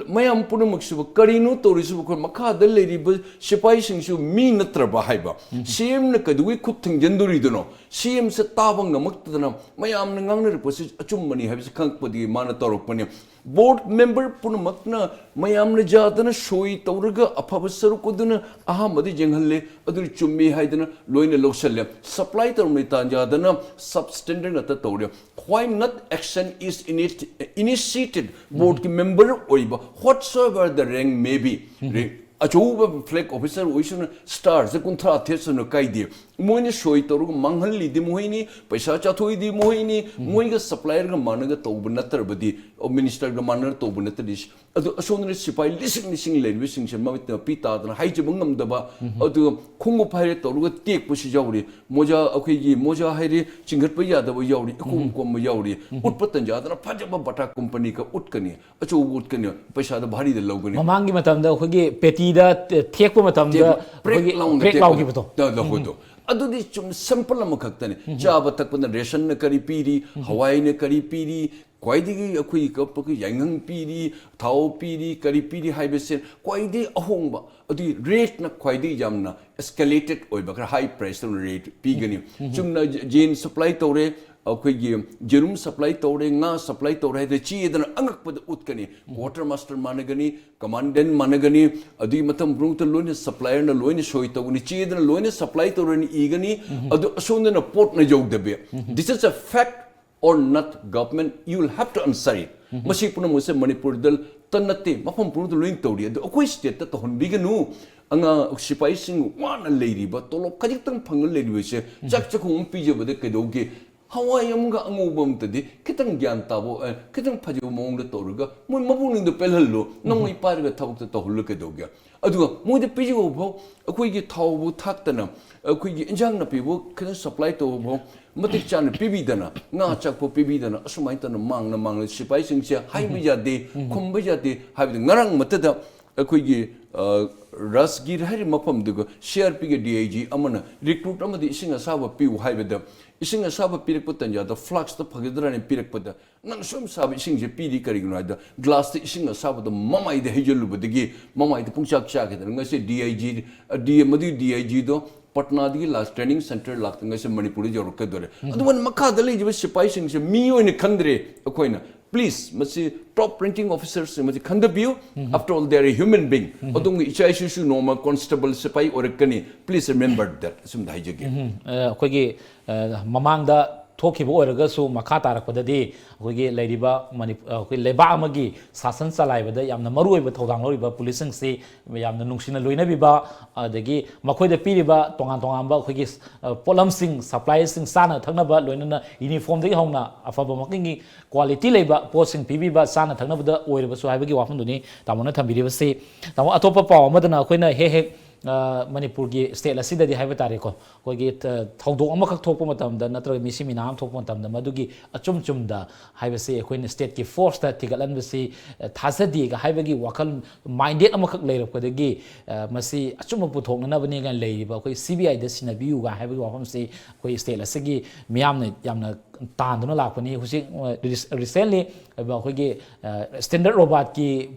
ꯃꯌꯥꯝ ꯄꯨꯝꯅꯃꯛꯁꯤꯕꯨ ꯀꯔꯤꯅꯣ ꯇꯧꯔꯤꯁꯤꯕꯨ? ꯑꯩꯈꯣꯏ ꯃꯈꯥꯗ ꯂꯩꯔꯤꯕ ꯁꯤꯐꯥꯏꯁꯤꯡꯁꯨ ꯃꯤ ꯅꯠꯇ꯭ꯔꯕ ꯍꯥꯏꯕ? ꯁꯤ ꯑꯦꯝꯅ ꯀꯩꯗꯧꯕꯩ ꯈꯨꯠ ꯊꯤꯡꯖꯤꯟꯗꯣꯔꯤꯗꯅꯣ? ꯁꯤ ꯑꯦꯝꯁꯦ ꯇꯥꯕ ꯉꯝꯃꯛꯇꯗꯅ ꯃꯌꯥꯝꯅ ꯉꯥꯡꯅꯔꯛꯄꯁꯤ ꯑꯆꯨꯝꯕꯅꯤ ꯍꯥꯏꯕꯁꯤ ꯈꯪꯉꯛꯄꯗꯒꯤ ꯃꯥꯅ ꯇꯧꯔꯛꯄꯅꯤ꯫ ꯕꯣꯔꯗ ꯃꯦꯝꯕꯔ ꯄꯨꯝꯅꯃꯛꯅ ꯃꯌꯥꯝꯅ ꯌꯥꯗꯅ ꯁꯣꯏ ꯇꯧꯔꯒ ꯑꯐꯕ ꯁꯔꯨꯛ ꯑꯗꯨꯅ ꯑꯍꯥꯟꯕꯗ ꯌꯦꯡꯍꯜꯂꯦ, ꯑꯗꯨꯅ ꯆꯨꯝꯃꯤ ꯍꯥꯏꯗꯅ ꯂꯣꯏꯅ ꯂꯧꯁꯜꯂꯦ꯫ ꯁꯄ꯭ꯂꯥꯏ ꯇꯧꯔꯝꯃꯤ ꯇꯥꯟꯖꯥꯗꯅ ꯁꯕ ꯁ꯭ꯇꯦꯟꯗꯔꯗ ꯉꯥꯛꯇ ꯇꯧꯔꯦ꯫ Why not action is init-, initiated? ꯕꯣꯔꯗꯀꯤ ꯃꯦꯝꯕꯔ ꯑꯣꯏꯕ, whatsoever the rank may be, rank ꯑꯆꯧꯕ ꯐ꯭ꯂꯦꯒ ꯑꯣꯐꯤꯁꯔ ꯑꯣꯏꯁꯅꯨ, ꯁ꯭ꯇꯥꯔꯁꯦ ꯀꯨꯟꯊ꯭ꯔꯥ ꯊꯦꯠꯁꯅꯨ ꯀꯥꯏꯗꯦ꯫ ꯃꯣꯏꯅ ꯁꯣꯏ ꯇꯧꯔꯒ ꯃꯥꯡꯍꯜꯂꯤꯗꯤ ꯃꯣꯏꯅꯤ, ꯄꯩꯁꯥ ꯆꯥꯊꯣꯛꯏꯗꯤ ꯃꯣꯏꯅꯤ, ꯃꯣꯏꯒ ꯁꯄ꯭ꯂꯥꯏꯌꯔꯒ ꯃꯥꯟꯅꯒ ꯇꯧꯕ ꯅꯠꯇ꯭ꯔꯕꯗꯤ, ꯑꯣ, ꯃꯤꯅꯤꯁꯇꯔꯒ ꯃꯥꯟꯅꯒ ꯇꯧꯕ ꯅꯠꯇ꯭ꯔꯗꯤ, ꯑꯗꯨ ꯑꯁꯣꯝꯗꯅ ꯁꯤꯐꯥꯏ ꯂꯤꯁꯤꯡ ꯂꯤꯁꯤꯡ ꯂꯩꯔꯤꯕꯁꯤꯡꯁꯦ ꯃꯃꯤꯠ ꯃꯄꯤ ꯇꯥꯗꯅ ꯍꯥꯏꯖꯕ ꯉꯝꯗꯕ, ꯑꯗꯨꯒ ꯈꯣꯡꯎꯞ ꯍꯥꯏꯔꯦ ꯇꯧꯔꯒ ꯇꯦꯛꯄꯁꯨ ꯌꯥꯎꯔꯤ, ꯃꯣꯖꯥ, ꯑꯩꯈꯣꯏꯒꯤ ꯃꯣꯖꯥ ꯍꯥꯏꯔꯦ ꯆꯤꯡꯈꯠꯄ ꯌꯥꯗꯕ ꯌꯥꯎꯔꯤ, ꯏꯀꯣꯝ ꯀꯣꯝꯕ ꯌꯥꯎꯔꯤ, ꯎꯠꯄ ꯇꯟꯖꯥꯗꯅ ꯐꯖꯕ ꯕꯥꯇꯥ ꯀꯝꯄꯅꯤꯒ ꯎꯠꯀꯅꯤ, ꯑꯆꯧꯕ ꯎꯠꯀꯅꯤ, ꯄꯩꯁꯥꯗꯣ ꯚꯥꯔꯤꯗ ꯂꯧꯒꯅꯤ꯫ ꯃꯃꯥꯡꯒꯤ ꯃꯇꯝꯗ ꯑꯩꯈꯣꯏꯒꯤ ꯄꯦꯇꯤꯗ ꯇꯦꯛꯄ ꯃꯇꯝꯗ ꯇꯦꯛꯄ, ꯄ꯭ꯔꯦꯛ ꯑꯩꯈꯣꯏꯒꯤ ꯂꯥꯎꯅ ꯄ꯭ꯔꯦꯛ ꯇꯦꯛꯄꯗꯣ꯫ ꯂꯥꯎꯈꯤꯕꯗꯣ꯫ ꯇ-, ꯂꯧꯍꯧꯗꯣ꯫ ꯑꯗꯨꯗꯤ ꯆꯨꯝ ꯁꯦꯝꯄꯜ ꯑꯃꯈꯛꯇꯅꯤ꯫ ꯆꯥꯕ ꯊꯛꯄꯅ ꯔꯦꯁꯟꯅ ꯀꯔꯤ ꯄꯤꯔꯤ, ꯍꯋꯥꯏꯅ ꯀꯔꯤ ꯄꯤꯔꯤ, ꯈ꯭ꯋꯥꯏꯗꯒꯤ ꯑꯩꯈꯣꯏ ꯀꯞꯄꯒ ꯌꯥꯏꯉꯪ ꯄꯤꯔꯤ, ꯊꯥꯎ ꯄꯤꯔꯤ, ꯀꯔꯤ ꯄꯤꯔꯤ ꯍꯥꯏꯕꯁꯦ ꯈ꯭ꯋꯥꯏꯗꯒꯤ ꯑꯍꯣꯡꯕ, ꯑꯗꯨꯒꯤ ꯔꯦꯠꯅ ꯈ꯭ꯋꯥꯏꯗꯒꯤ ꯌꯥꯝꯅ ꯑꯦꯁꯀꯦꯂꯦꯇꯦꯠ ꯑꯣꯏꯕ, ꯈꯔ ꯍꯥꯏ ꯄ꯭ꯔꯥꯏꯁꯇ ꯔꯦꯠ ꯄꯤꯒꯅꯤ꯫ ꯆꯨꯝꯅ ꯌꯦꯟ ꯁꯄ꯭ꯂꯥꯏ ꯇꯧꯔꯦ, ꯑꯩꯈꯣꯏꯒꯤ ꯌꯦꯔꯨꯝ ꯁꯄ꯭ꯂꯥꯏ ꯇꯧꯔꯦ, ꯉꯥ ꯁꯄ꯭ꯂꯥꯏ ꯇꯧꯔꯦ ꯍꯥꯏꯗꯅ ꯆꯦꯗꯅ ꯑꯉꯛꯄꯗ ꯎꯠꯀꯅꯤ꯫ ꯀ꯭ꯋꯥꯔꯇꯔ ꯃꯥꯁꯇꯔ ꯃꯥꯟꯅꯒꯅꯤ, ꯀꯃꯥꯟꯗꯦꯟ ꯃꯥꯟꯅꯒꯅꯤ, ꯑꯗꯨꯒꯤ ꯃꯇꯝ ꯄꯨꯝꯅꯃꯛꯇ ꯂꯣꯏꯅ ꯁꯄ꯭ꯂꯥꯏꯌꯔꯅ ꯂꯣꯏꯅ ꯁꯣꯏ ꯇꯧꯒꯅꯤ, ꯆꯦꯗꯅ ꯂꯣꯏꯅ ꯁꯄ꯭ꯂꯥꯏ ꯇꯧꯔꯅꯤ ꯏꯒꯅꯤ, ꯑꯗꯨ ꯑꯁꯣꯝꯗꯅ ꯄꯣꯠꯅ ꯌꯧꯗꯕꯤ꯫ This is a fact or not, government, you will have to answer it. ꯃꯁꯤ ꯄꯨꯝꯅꯃꯛꯁꯦ ꯃꯅꯤꯄꯨꯔꯗ ꯇ ꯅꯠꯇꯦ, ꯃꯐꯝ ꯄꯨꯝꯅꯃꯛꯇ ꯂꯣꯏꯅ ꯇꯧꯔꯤ꯫ ꯑꯗꯨ ꯑꯩꯈꯣꯏ ꯁ꯭ꯇꯦꯠꯇ ꯇꯧꯍꯟꯕꯤꯒꯅꯨ꯫ ꯑꯉꯥꯡ ꯁꯤꯐꯥꯏꯁꯤꯡ ꯋꯥꯅ ꯂꯩꯔꯤꯕ, ꯇꯣꯂꯣꯞ ꯈꯖꯤꯛꯇꯪ ꯐꯪꯉ ꯂꯩꯔꯤꯕꯁꯦ, ꯆꯥꯛ ꯆꯥꯛꯈꯨꯝ ꯑꯃ ꯄꯤꯖꯕꯗ ꯀꯩꯗꯧꯒꯦ? ꯍꯋꯥꯏ ꯑꯃꯒ ꯑꯉꯧꯕ ꯑꯃꯇꯗꯤ ꯈꯤꯇꯪ ꯒ꯭ꯌꯥꯟ ꯇꯥꯕ, ꯑꯦ, ꯈꯤꯇꯪ ꯐꯖꯕ ꯃꯑꯣꯡꯗ ꯇꯧꯔꯒ ꯃꯣꯏ ꯃꯄꯨꯛꯅꯤꯡꯗ ꯄꯦꯜꯍꯜꯂꯣ꯫ ꯅꯣꯡꯃꯩ ꯄꯥꯏꯔꯒ ꯊꯕꯛꯇ ꯇꯧꯍꯜꯂ ꯀꯩꯗꯧꯒꯦ? ꯑꯗꯨꯒ ꯃꯣꯏꯗ ꯄꯤꯖꯕ ꯐꯥꯎ ꯑꯩꯈꯣꯏꯒꯤ ꯊꯥꯎꯕꯨ ꯊꯥꯛꯇꯅ, ꯑꯩꯈꯣꯏꯒꯤ ꯏꯟꯖꯥꯡ ꯅꯥꯄꯤꯕꯨ ꯈꯤꯇꯪ ꯁꯄ꯭ꯂꯥꯏ ꯇꯧꯕ ꯐꯥꯎ ꯃꯇꯤꯛ ꯆꯥꯅ ꯄꯤꯕꯤꯗꯅ, ꯉꯥ ꯆꯥꯛꯄꯨ ꯄꯤꯕꯤꯗꯅ, ꯑꯁꯨꯃꯥꯏꯅ ꯇꯧꯅ ꯃꯥꯡꯅ ꯃꯥꯡꯅ ꯁꯤꯐꯥꯏꯁꯤꯡꯁꯦ ꯍꯥꯏꯕ ꯌꯥꯗꯦ, ꯈꯨꯝꯕ ꯌꯥꯗꯦ ꯍꯥꯏꯕꯗꯤ ꯉꯔꯥꯡ ꯃꯇꯗ ꯑꯩꯈꯣꯏꯒꯤ, ꯑ, ꯔꯥꯖꯒꯤꯔ ꯍꯥꯏꯔꯤꯕ ꯃꯐꯝꯗꯨꯒ ꯁꯤ ꯑꯥꯔ ꯄꯤꯒꯤ ꯗꯤ ꯑꯥꯏ ꯖꯤ ꯑꯃꯅ ꯔꯤꯀ꯭ꯔꯨꯠ ꯑꯃꯗꯤ ꯏꯁꯤꯡ ꯑꯁꯥꯕ ꯄꯤꯌꯨ ꯍꯥꯏꯕꯗ, ꯏꯁꯤꯡ ꯑꯁꯥꯕ ꯄꯤꯔꯛꯄ ꯇꯟꯖꯥꯗ ꯐ꯭ꯂꯥꯛꯁꯇ ꯐꯒꯗ꯭ꯔꯥꯅ ꯄꯤꯔꯛꯄꯗ, "ꯅꯪ ꯁꯨꯝ ꯁꯥꯕ ꯏꯁꯤꯡꯁꯦ ꯄꯤꯔꯤ ꯀꯔꯤꯒꯤꯅꯣ?" ꯍꯥꯏꯗ ꯒ꯭ꯂꯥꯁꯇ ꯏꯁꯤꯡ ꯑꯁꯥꯕꯗ ꯃꯃꯥꯏꯗ ꯍꯩꯖꯤꯜꯂꯨꯕꯗꯒꯤ ꯃꯃꯥꯏꯗ ꯄꯨꯡꯆꯥꯛ ꯆꯥꯛꯈꯤꯗꯅ ꯉꯁꯤ ꯗꯤ ꯑꯥꯏ ꯖꯤ, ꯗꯤ, ꯃꯗꯨꯒꯤ D I ꯖꯤꯗꯣ ꯄꯠꯅꯥꯗꯒꯤ last training centre ꯂꯥꯛꯇ ꯉꯁꯤ ꯃꯅꯤꯄꯨꯔꯗ ꯌꯧꯔꯛꯀꯗꯣꯔꯦ꯫ ꯑꯗꯨꯃꯥꯏꯅ ꯃꯈꯥꯗ ꯂꯩꯔꯤꯕ ꯁꯤꯐꯥꯏꯁꯤꯡꯁꯦ ꯃꯤ ꯑꯣꯏꯅ ꯈꯟꯗ꯭ꯔꯦ ꯑꯩꯈꯣꯏꯅ꯫ ꯄ꯭ꯂꯤꯖ, ꯃꯁꯤ ꯇꯣꯞ ꯔꯦꯡꯀꯤꯡ ꯑꯣꯐꯤꯁꯔꯁꯤꯡ ꯃꯁꯤ ꯈꯟꯊꯕꯤꯌꯨ꯫ After all, they are a human being. ꯑꯗꯣꯝꯒꯤ ꯏꯆꯥ ꯏꯁꯨꯁꯨ ꯅꯣꯡꯃ ꯀꯣꯟꯁꯇꯦꯕꯜ ꯁꯤꯐꯥꯏ ꯑꯣꯏꯔꯛꯀꯅꯤ꯫ Please remember that. ꯑꯁꯨꯝꯗ ꯍꯥꯏꯖꯒꯦ꯫ ꯎꯝ, ꯑ, ꯑꯩꯈꯣꯏꯒꯤ, ꯑ, ꯃꯃꯥꯡꯗ ꯊꯣꯛꯈꯤꯕ ꯑꯣꯏꯔꯒꯁꯨ ꯃꯈꯥ ꯇꯥꯔꯛꯄꯗꯗꯤ ꯑꯩꯈꯣꯏꯒꯤ ꯂꯩꯔꯤꯕ ꯃꯅꯤ-, ꯑ, ꯑꯩꯈꯣꯏ ꯂꯩꯕꯥꯛ ꯑꯃꯒꯤ ꯁꯥꯁꯟ ꯆꯂꯥꯏꯕꯗ ꯌꯥꯝꯅ ꯃꯔꯨꯑꯣꯏꯕ ꯊꯧꯗꯥꯡ ꯂꯧꯔꯤꯕ ꯄꯨꯂꯤꯁꯁꯤꯡꯁꯤ ꯌꯥꯝꯅ ꯅꯨꯡꯁꯤꯅ ꯂꯣꯏꯅꯕꯤꯕ, ꯑꯗꯒꯤ ꯃꯈꯣꯏꯗ ꯄꯤꯔꯤꯕ ꯇꯣꯉꯥꯟ ꯇꯣꯉꯥꯟꯕ ꯑꯩꯈꯣꯏꯒꯤ, ꯑ, ꯄꯣꯠꯂꯝꯁꯤꯡ, ꯁꯄ꯭ꯂꯥꯏꯁꯤꯡ, ꯆꯥꯅ ꯊꯛꯅꯕ, ꯂꯣꯏꯅꯅ ꯌꯨꯅꯤꯐꯣꯔꯝꯗꯒꯤ ꯍꯧꯅ ꯑꯐꯕ ꯃꯈꯜꯒꯤ ꯀ꯭ꯋꯥꯂꯤꯇꯤ ꯂꯩꯕ ꯄꯣꯠꯁꯤꯡ ꯄꯤꯕꯤꯕ, ꯆꯥꯅ ꯊꯛꯅꯕꯗ ꯑꯣꯏꯔꯕꯁꯨ ꯍꯥꯏꯕꯒꯤ ꯋꯥꯐꯝꯗꯨꯅꯤ ꯇꯥꯃꯣꯅ ꯊꯝꯕꯤꯔꯤꯕꯁꯤ꯫ ꯇꯥꯃꯣ, ꯑꯇꯣꯞꯄ ꯄꯥꯎ ꯑꯃꯗꯅ ꯑꯩꯈꯣꯏꯅ ꯍꯦꯛ ꯍꯦꯛ, ꯑ, ꯃꯅꯤꯄꯨꯔꯒꯤ ꯁ꯭ꯇꯦꯠ ꯑꯁꯤꯗꯗꯤ ꯍꯥꯏꯕ ꯇꯥꯔꯦꯀꯣ, ꯑꯩꯈꯣꯏꯒꯤ ꯊ-, ꯊꯧꯗꯣꯛ ꯑꯃꯈꯛ ꯊꯣꯛꯄ ꯃꯇꯝꯗ ꯅꯠꯇ꯭ꯔꯒ ꯃꯤꯁꯤ ꯃꯤꯅꯥ ꯑꯃ ꯊꯣꯛꯄ ꯃꯇꯝꯗ ꯃꯗꯨꯒꯤ ꯑꯆꯨꯝ ꯆꯨꯝꯗ ꯍꯥꯏꯕꯁꯤ ꯑꯩꯈꯣꯏꯅ ꯁ꯭ꯇꯦꯠꯀꯤ ꯐꯣꯔꯁꯇ ꯊꯤꯒꯠꯍꯟꯕꯁꯤ, ꯑ, ꯊꯥꯖꯗꯦꯒ ꯍꯥꯏꯕꯒꯤ ꯋꯥꯈꯜ ꯃꯥꯏꯟꯗꯦꯠ ꯑꯃꯈꯛ ꯂꯩꯔꯛꯄꯗꯒꯤ, ꯑ, ꯃꯁꯤ ꯑꯆꯨꯝꯕ ꯄꯨꯊꯣꯛꯅꯅꯕꯅꯦꯒ ꯂꯩꯔꯤꯕ ꯑꯩꯈꯣꯏ ꯁꯤ ꯕꯤ ꯑꯥꯏꯗ ꯁꯤꯟꯅꯕꯤꯌꯨꯒ ꯍꯥꯏꯕꯒꯤ ꯋꯥꯐꯝꯁꯤ ꯑꯩꯈꯣꯏ ꯁ꯭ꯇꯦꯠ ꯑꯁꯤꯒꯤ ꯃꯤꯌꯥꯝꯅ ꯌꯥꯝꯅ ꯇꯥꯟꯗꯨꯅ ꯂꯥꯛꯄꯅꯤ꯫ ꯍꯧꯖꯤꯛ, ꯑ, ꯔꯤꯁ-, ꯔꯤꯁꯦꯟꯂꯤ ꯑꯩꯈꯣꯏꯒꯤ, ꯑ, ꯁ꯭ꯇꯦꯟꯗꯔꯠ ꯔꯣꯕꯥꯔꯠꯀꯤ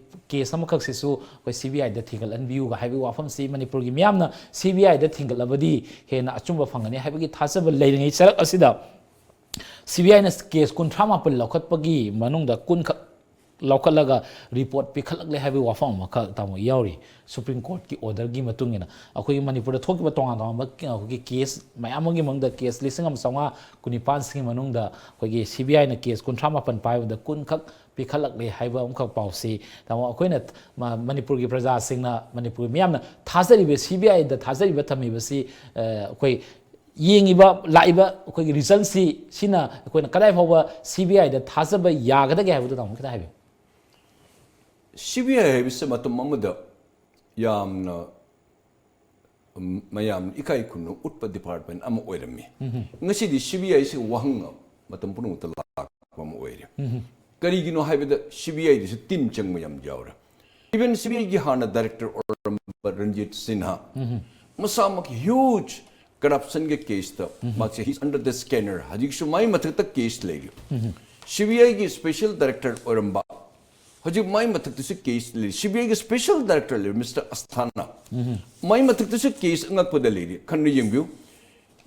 ꯀꯦꯁ ꯑꯃꯈꯛꯁꯤꯁꯨ ꯑꯩꯈꯣꯏ ꯁꯤ ꯕꯤ ꯑꯥꯏꯗ ꯊꯤꯡꯒꯠꯍꯟꯕꯤꯌꯨꯒ ꯍꯥꯏꯕꯒꯤ ꯋꯥꯐꯝꯁꯤ ꯃꯅꯤꯄꯨꯔꯒꯤ ꯃꯤꯌꯥꯝꯅ ꯁꯤ ꯕꯤ ꯑꯥꯏꯗ ꯊꯤꯡꯒꯠꯂꯕꯗꯤ ꯍꯦꯟꯅ ꯑꯆꯨꯝꯕ ꯐꯪꯒꯅꯤ ꯍꯥꯏꯕꯒꯤ ꯊꯥꯖꯕ ꯂꯩꯔꯤꯉꯩ ꯆꯔꯛ ꯑꯁꯤꯗ ꯁꯤ ꯕꯤ ꯑꯥꯏꯅ ꯀꯦꯁ ꯀꯨꯟꯊ꯭ꯔꯥ ꯃꯥꯄꯟ ꯂꯧꯈꯠꯄꯒꯤ ꯃꯅꯨꯡꯗ ꯀꯨꯟꯈꯛ ꯂꯧꯈꯠꯂꯒ ꯔꯤꯄꯣꯔꯠ ꯄꯤꯈꯠꯂꯛꯂꯦ ꯍꯥꯏꯕꯒꯤ ꯋꯥꯐꯝ ꯑꯃꯈꯛ ꯇꯥꯃꯣ ꯌꯥꯎꯔꯤ꯫ ꯁꯨꯄ꯭ꯔꯤꯝ ꯀꯣꯔꯠꯀꯤ ꯑꯣꯔꯗꯔꯒꯤ ꯃꯇꯨꯡ ꯏꯟꯅ ꯑꯩꯈꯣꯏꯒꯤ ꯃꯅꯤꯄꯨꯔꯗ ꯊꯣꯛꯈꯤꯕ ꯇꯣꯉꯥꯟ ꯇꯣꯉꯥꯟꯕ ꯑꯩꯈꯣꯏꯒꯤ ꯀꯦꯁ ꯃꯌꯥꯝ ꯑꯃꯒꯤ ꯃꯅꯨꯡꯗ ꯀꯦꯁ ꯂꯤꯁꯤꯡ ꯑꯃ ꯆꯥꯝꯃꯉꯥ ꯀꯨꯟꯅꯤꯄꯥꯟꯁꯤꯒꯤ ꯃꯅꯨꯡꯗ ꯑꯩꯈꯣꯏꯒꯤ ꯁꯤ ꯕꯤ ꯑꯥꯏꯅ ꯀꯦꯁ ꯀꯨꯟꯊ꯭ꯔꯥ ꯃꯥꯄꯟ ꯄꯥꯏꯕꯗ ꯀꯨꯟꯈꯛ ꯄꯤꯈꯠꯂꯛꯂꯦ ꯍꯥꯏꯕ ꯑꯃꯈꯛ ꯄꯥꯎꯁꯤ ꯇꯥꯃꯣ ꯑꯩꯈꯣꯏꯅ ꯃ-, ꯃꯅꯤꯄꯨꯔꯒꯤ ꯄ꯭ꯔꯖꯥꯁꯤꯡꯅ, ꯃꯅꯤꯄꯨꯔꯒꯤ ꯃꯤꯌꯥꯝꯅ ꯊꯥꯖꯔꯤꯕ ꯁꯤ ꯕꯤ ꯑꯥꯏꯗ ꯊꯥꯖꯔꯤꯕ ꯊꯝꯃꯤꯕꯁꯤ, ꯑ, ꯑꯩꯈꯣꯏ ꯌꯦꯡꯉꯤꯕ, ꯂꯥꯛꯏꯕ ꯑꯩꯈꯣꯏꯒꯤ ꯔꯤꯖꯜꯁꯤ, ꯁꯤꯅ ꯑꯩꯈꯣꯏꯅ ꯀꯗꯥꯏ ꯐꯥꯎꯕ ꯁꯤ ꯕꯤ ꯑꯥꯏꯗ ꯊꯥꯖꯕ ꯌꯥꯒꯗꯒꯦ ꯍꯥꯏꯕꯗꯨ ꯇꯥꯃꯣ ꯈꯤꯇꯪ ꯍꯥꯏꯕꯤꯌꯨ꯫ ꯁꯤ ꯕꯤ ꯑꯥꯏ ꯍꯥꯏꯕꯁꯦ ꯃꯇꯝ ꯑꯃꯗ ꯌꯥꯝꯅ, ꯎꯝ, ꯃꯌꯥꯝꯅ ꯏꯀꯥꯏ ꯈꯨꯝꯅ ꯎꯠꯄ ꯗꯤꯄꯥꯔꯠꯃꯦꯟ ꯑꯃ ꯑꯣꯏꯔꯝꯃꯤ꯫ ꯉꯁꯤꯗꯤ ꯁꯤ ꯕꯤ ꯑꯥꯏꯁꯤ ꯋꯥꯍꯪ ꯃꯇꯝ ꯄꯨꯝꯅꯃꯛꯇ ꯂꯥꯛꯄ ꯑꯃ ꯑꯣꯏꯔꯦ꯫ ꯀꯔꯤꯒꯤꯅꯣ ꯍꯥꯏꯕꯗ ꯁꯤ ꯕꯤ ꯑꯥꯏꯗꯁꯨ ꯇꯤꯟ ꯆꯪꯕ ꯌꯥꯝ ꯌꯥꯎꯔꯦ꯫ ꯏꯚꯟ ꯁꯤ ꯕꯤ ꯑꯥꯏꯒꯤ ꯍꯥꯟꯅ ꯗꯥꯏꯔꯦꯛꯇꯔ ꯑꯣꯏꯔꯝꯕ ꯔꯟꯖꯤꯠ ꯁꯤꯟꯍꯥ, ꯃꯁꯥꯃꯛ ꯍ꯭ꯌꯨꯖ ꯀꯔꯞꯁꯟꯒꯤ ꯀꯦꯁꯇ ꯃꯥꯁꯦ he's under the scanner, ꯍꯧꯖꯤꯛꯁꯨ ꯃꯥꯏ ꯃꯊꯛꯇ ꯀꯦꯁ ꯂꯩꯔꯤ꯫ ꯁꯤ ꯕꯤ ꯑꯥꯏꯒꯤ ꯁ꯭ꯄꯦꯁꯦꯜ ꯗꯥꯏꯔꯦꯛꯇꯔ ꯑꯣꯏꯔꯝꯕ, ꯍꯧꯖꯤꯛ ꯃꯥꯏ ꯃꯊꯛꯇꯁꯨ ꯀꯦꯁ ꯂꯩꯔꯤ꯫ ꯁꯤ ꯕꯤ ꯑꯥꯏꯒꯤ ꯁ꯭ꯄꯦꯁꯦꯜ ꯗꯥꯏꯔꯦꯛꯇꯔ ꯂꯩꯔꯤ, ꯃꯤꯁꯇꯔ ꯑꯁꯊꯥꯅꯥ, ꯃꯥꯏ ꯃꯊꯛꯇꯁꯨ ꯀꯦꯁ ꯑꯉꯛꯄꯗ ꯂꯩꯔꯤ꯫ ꯈꯟꯅ ꯌꯦꯡꯕꯤꯌꯨ,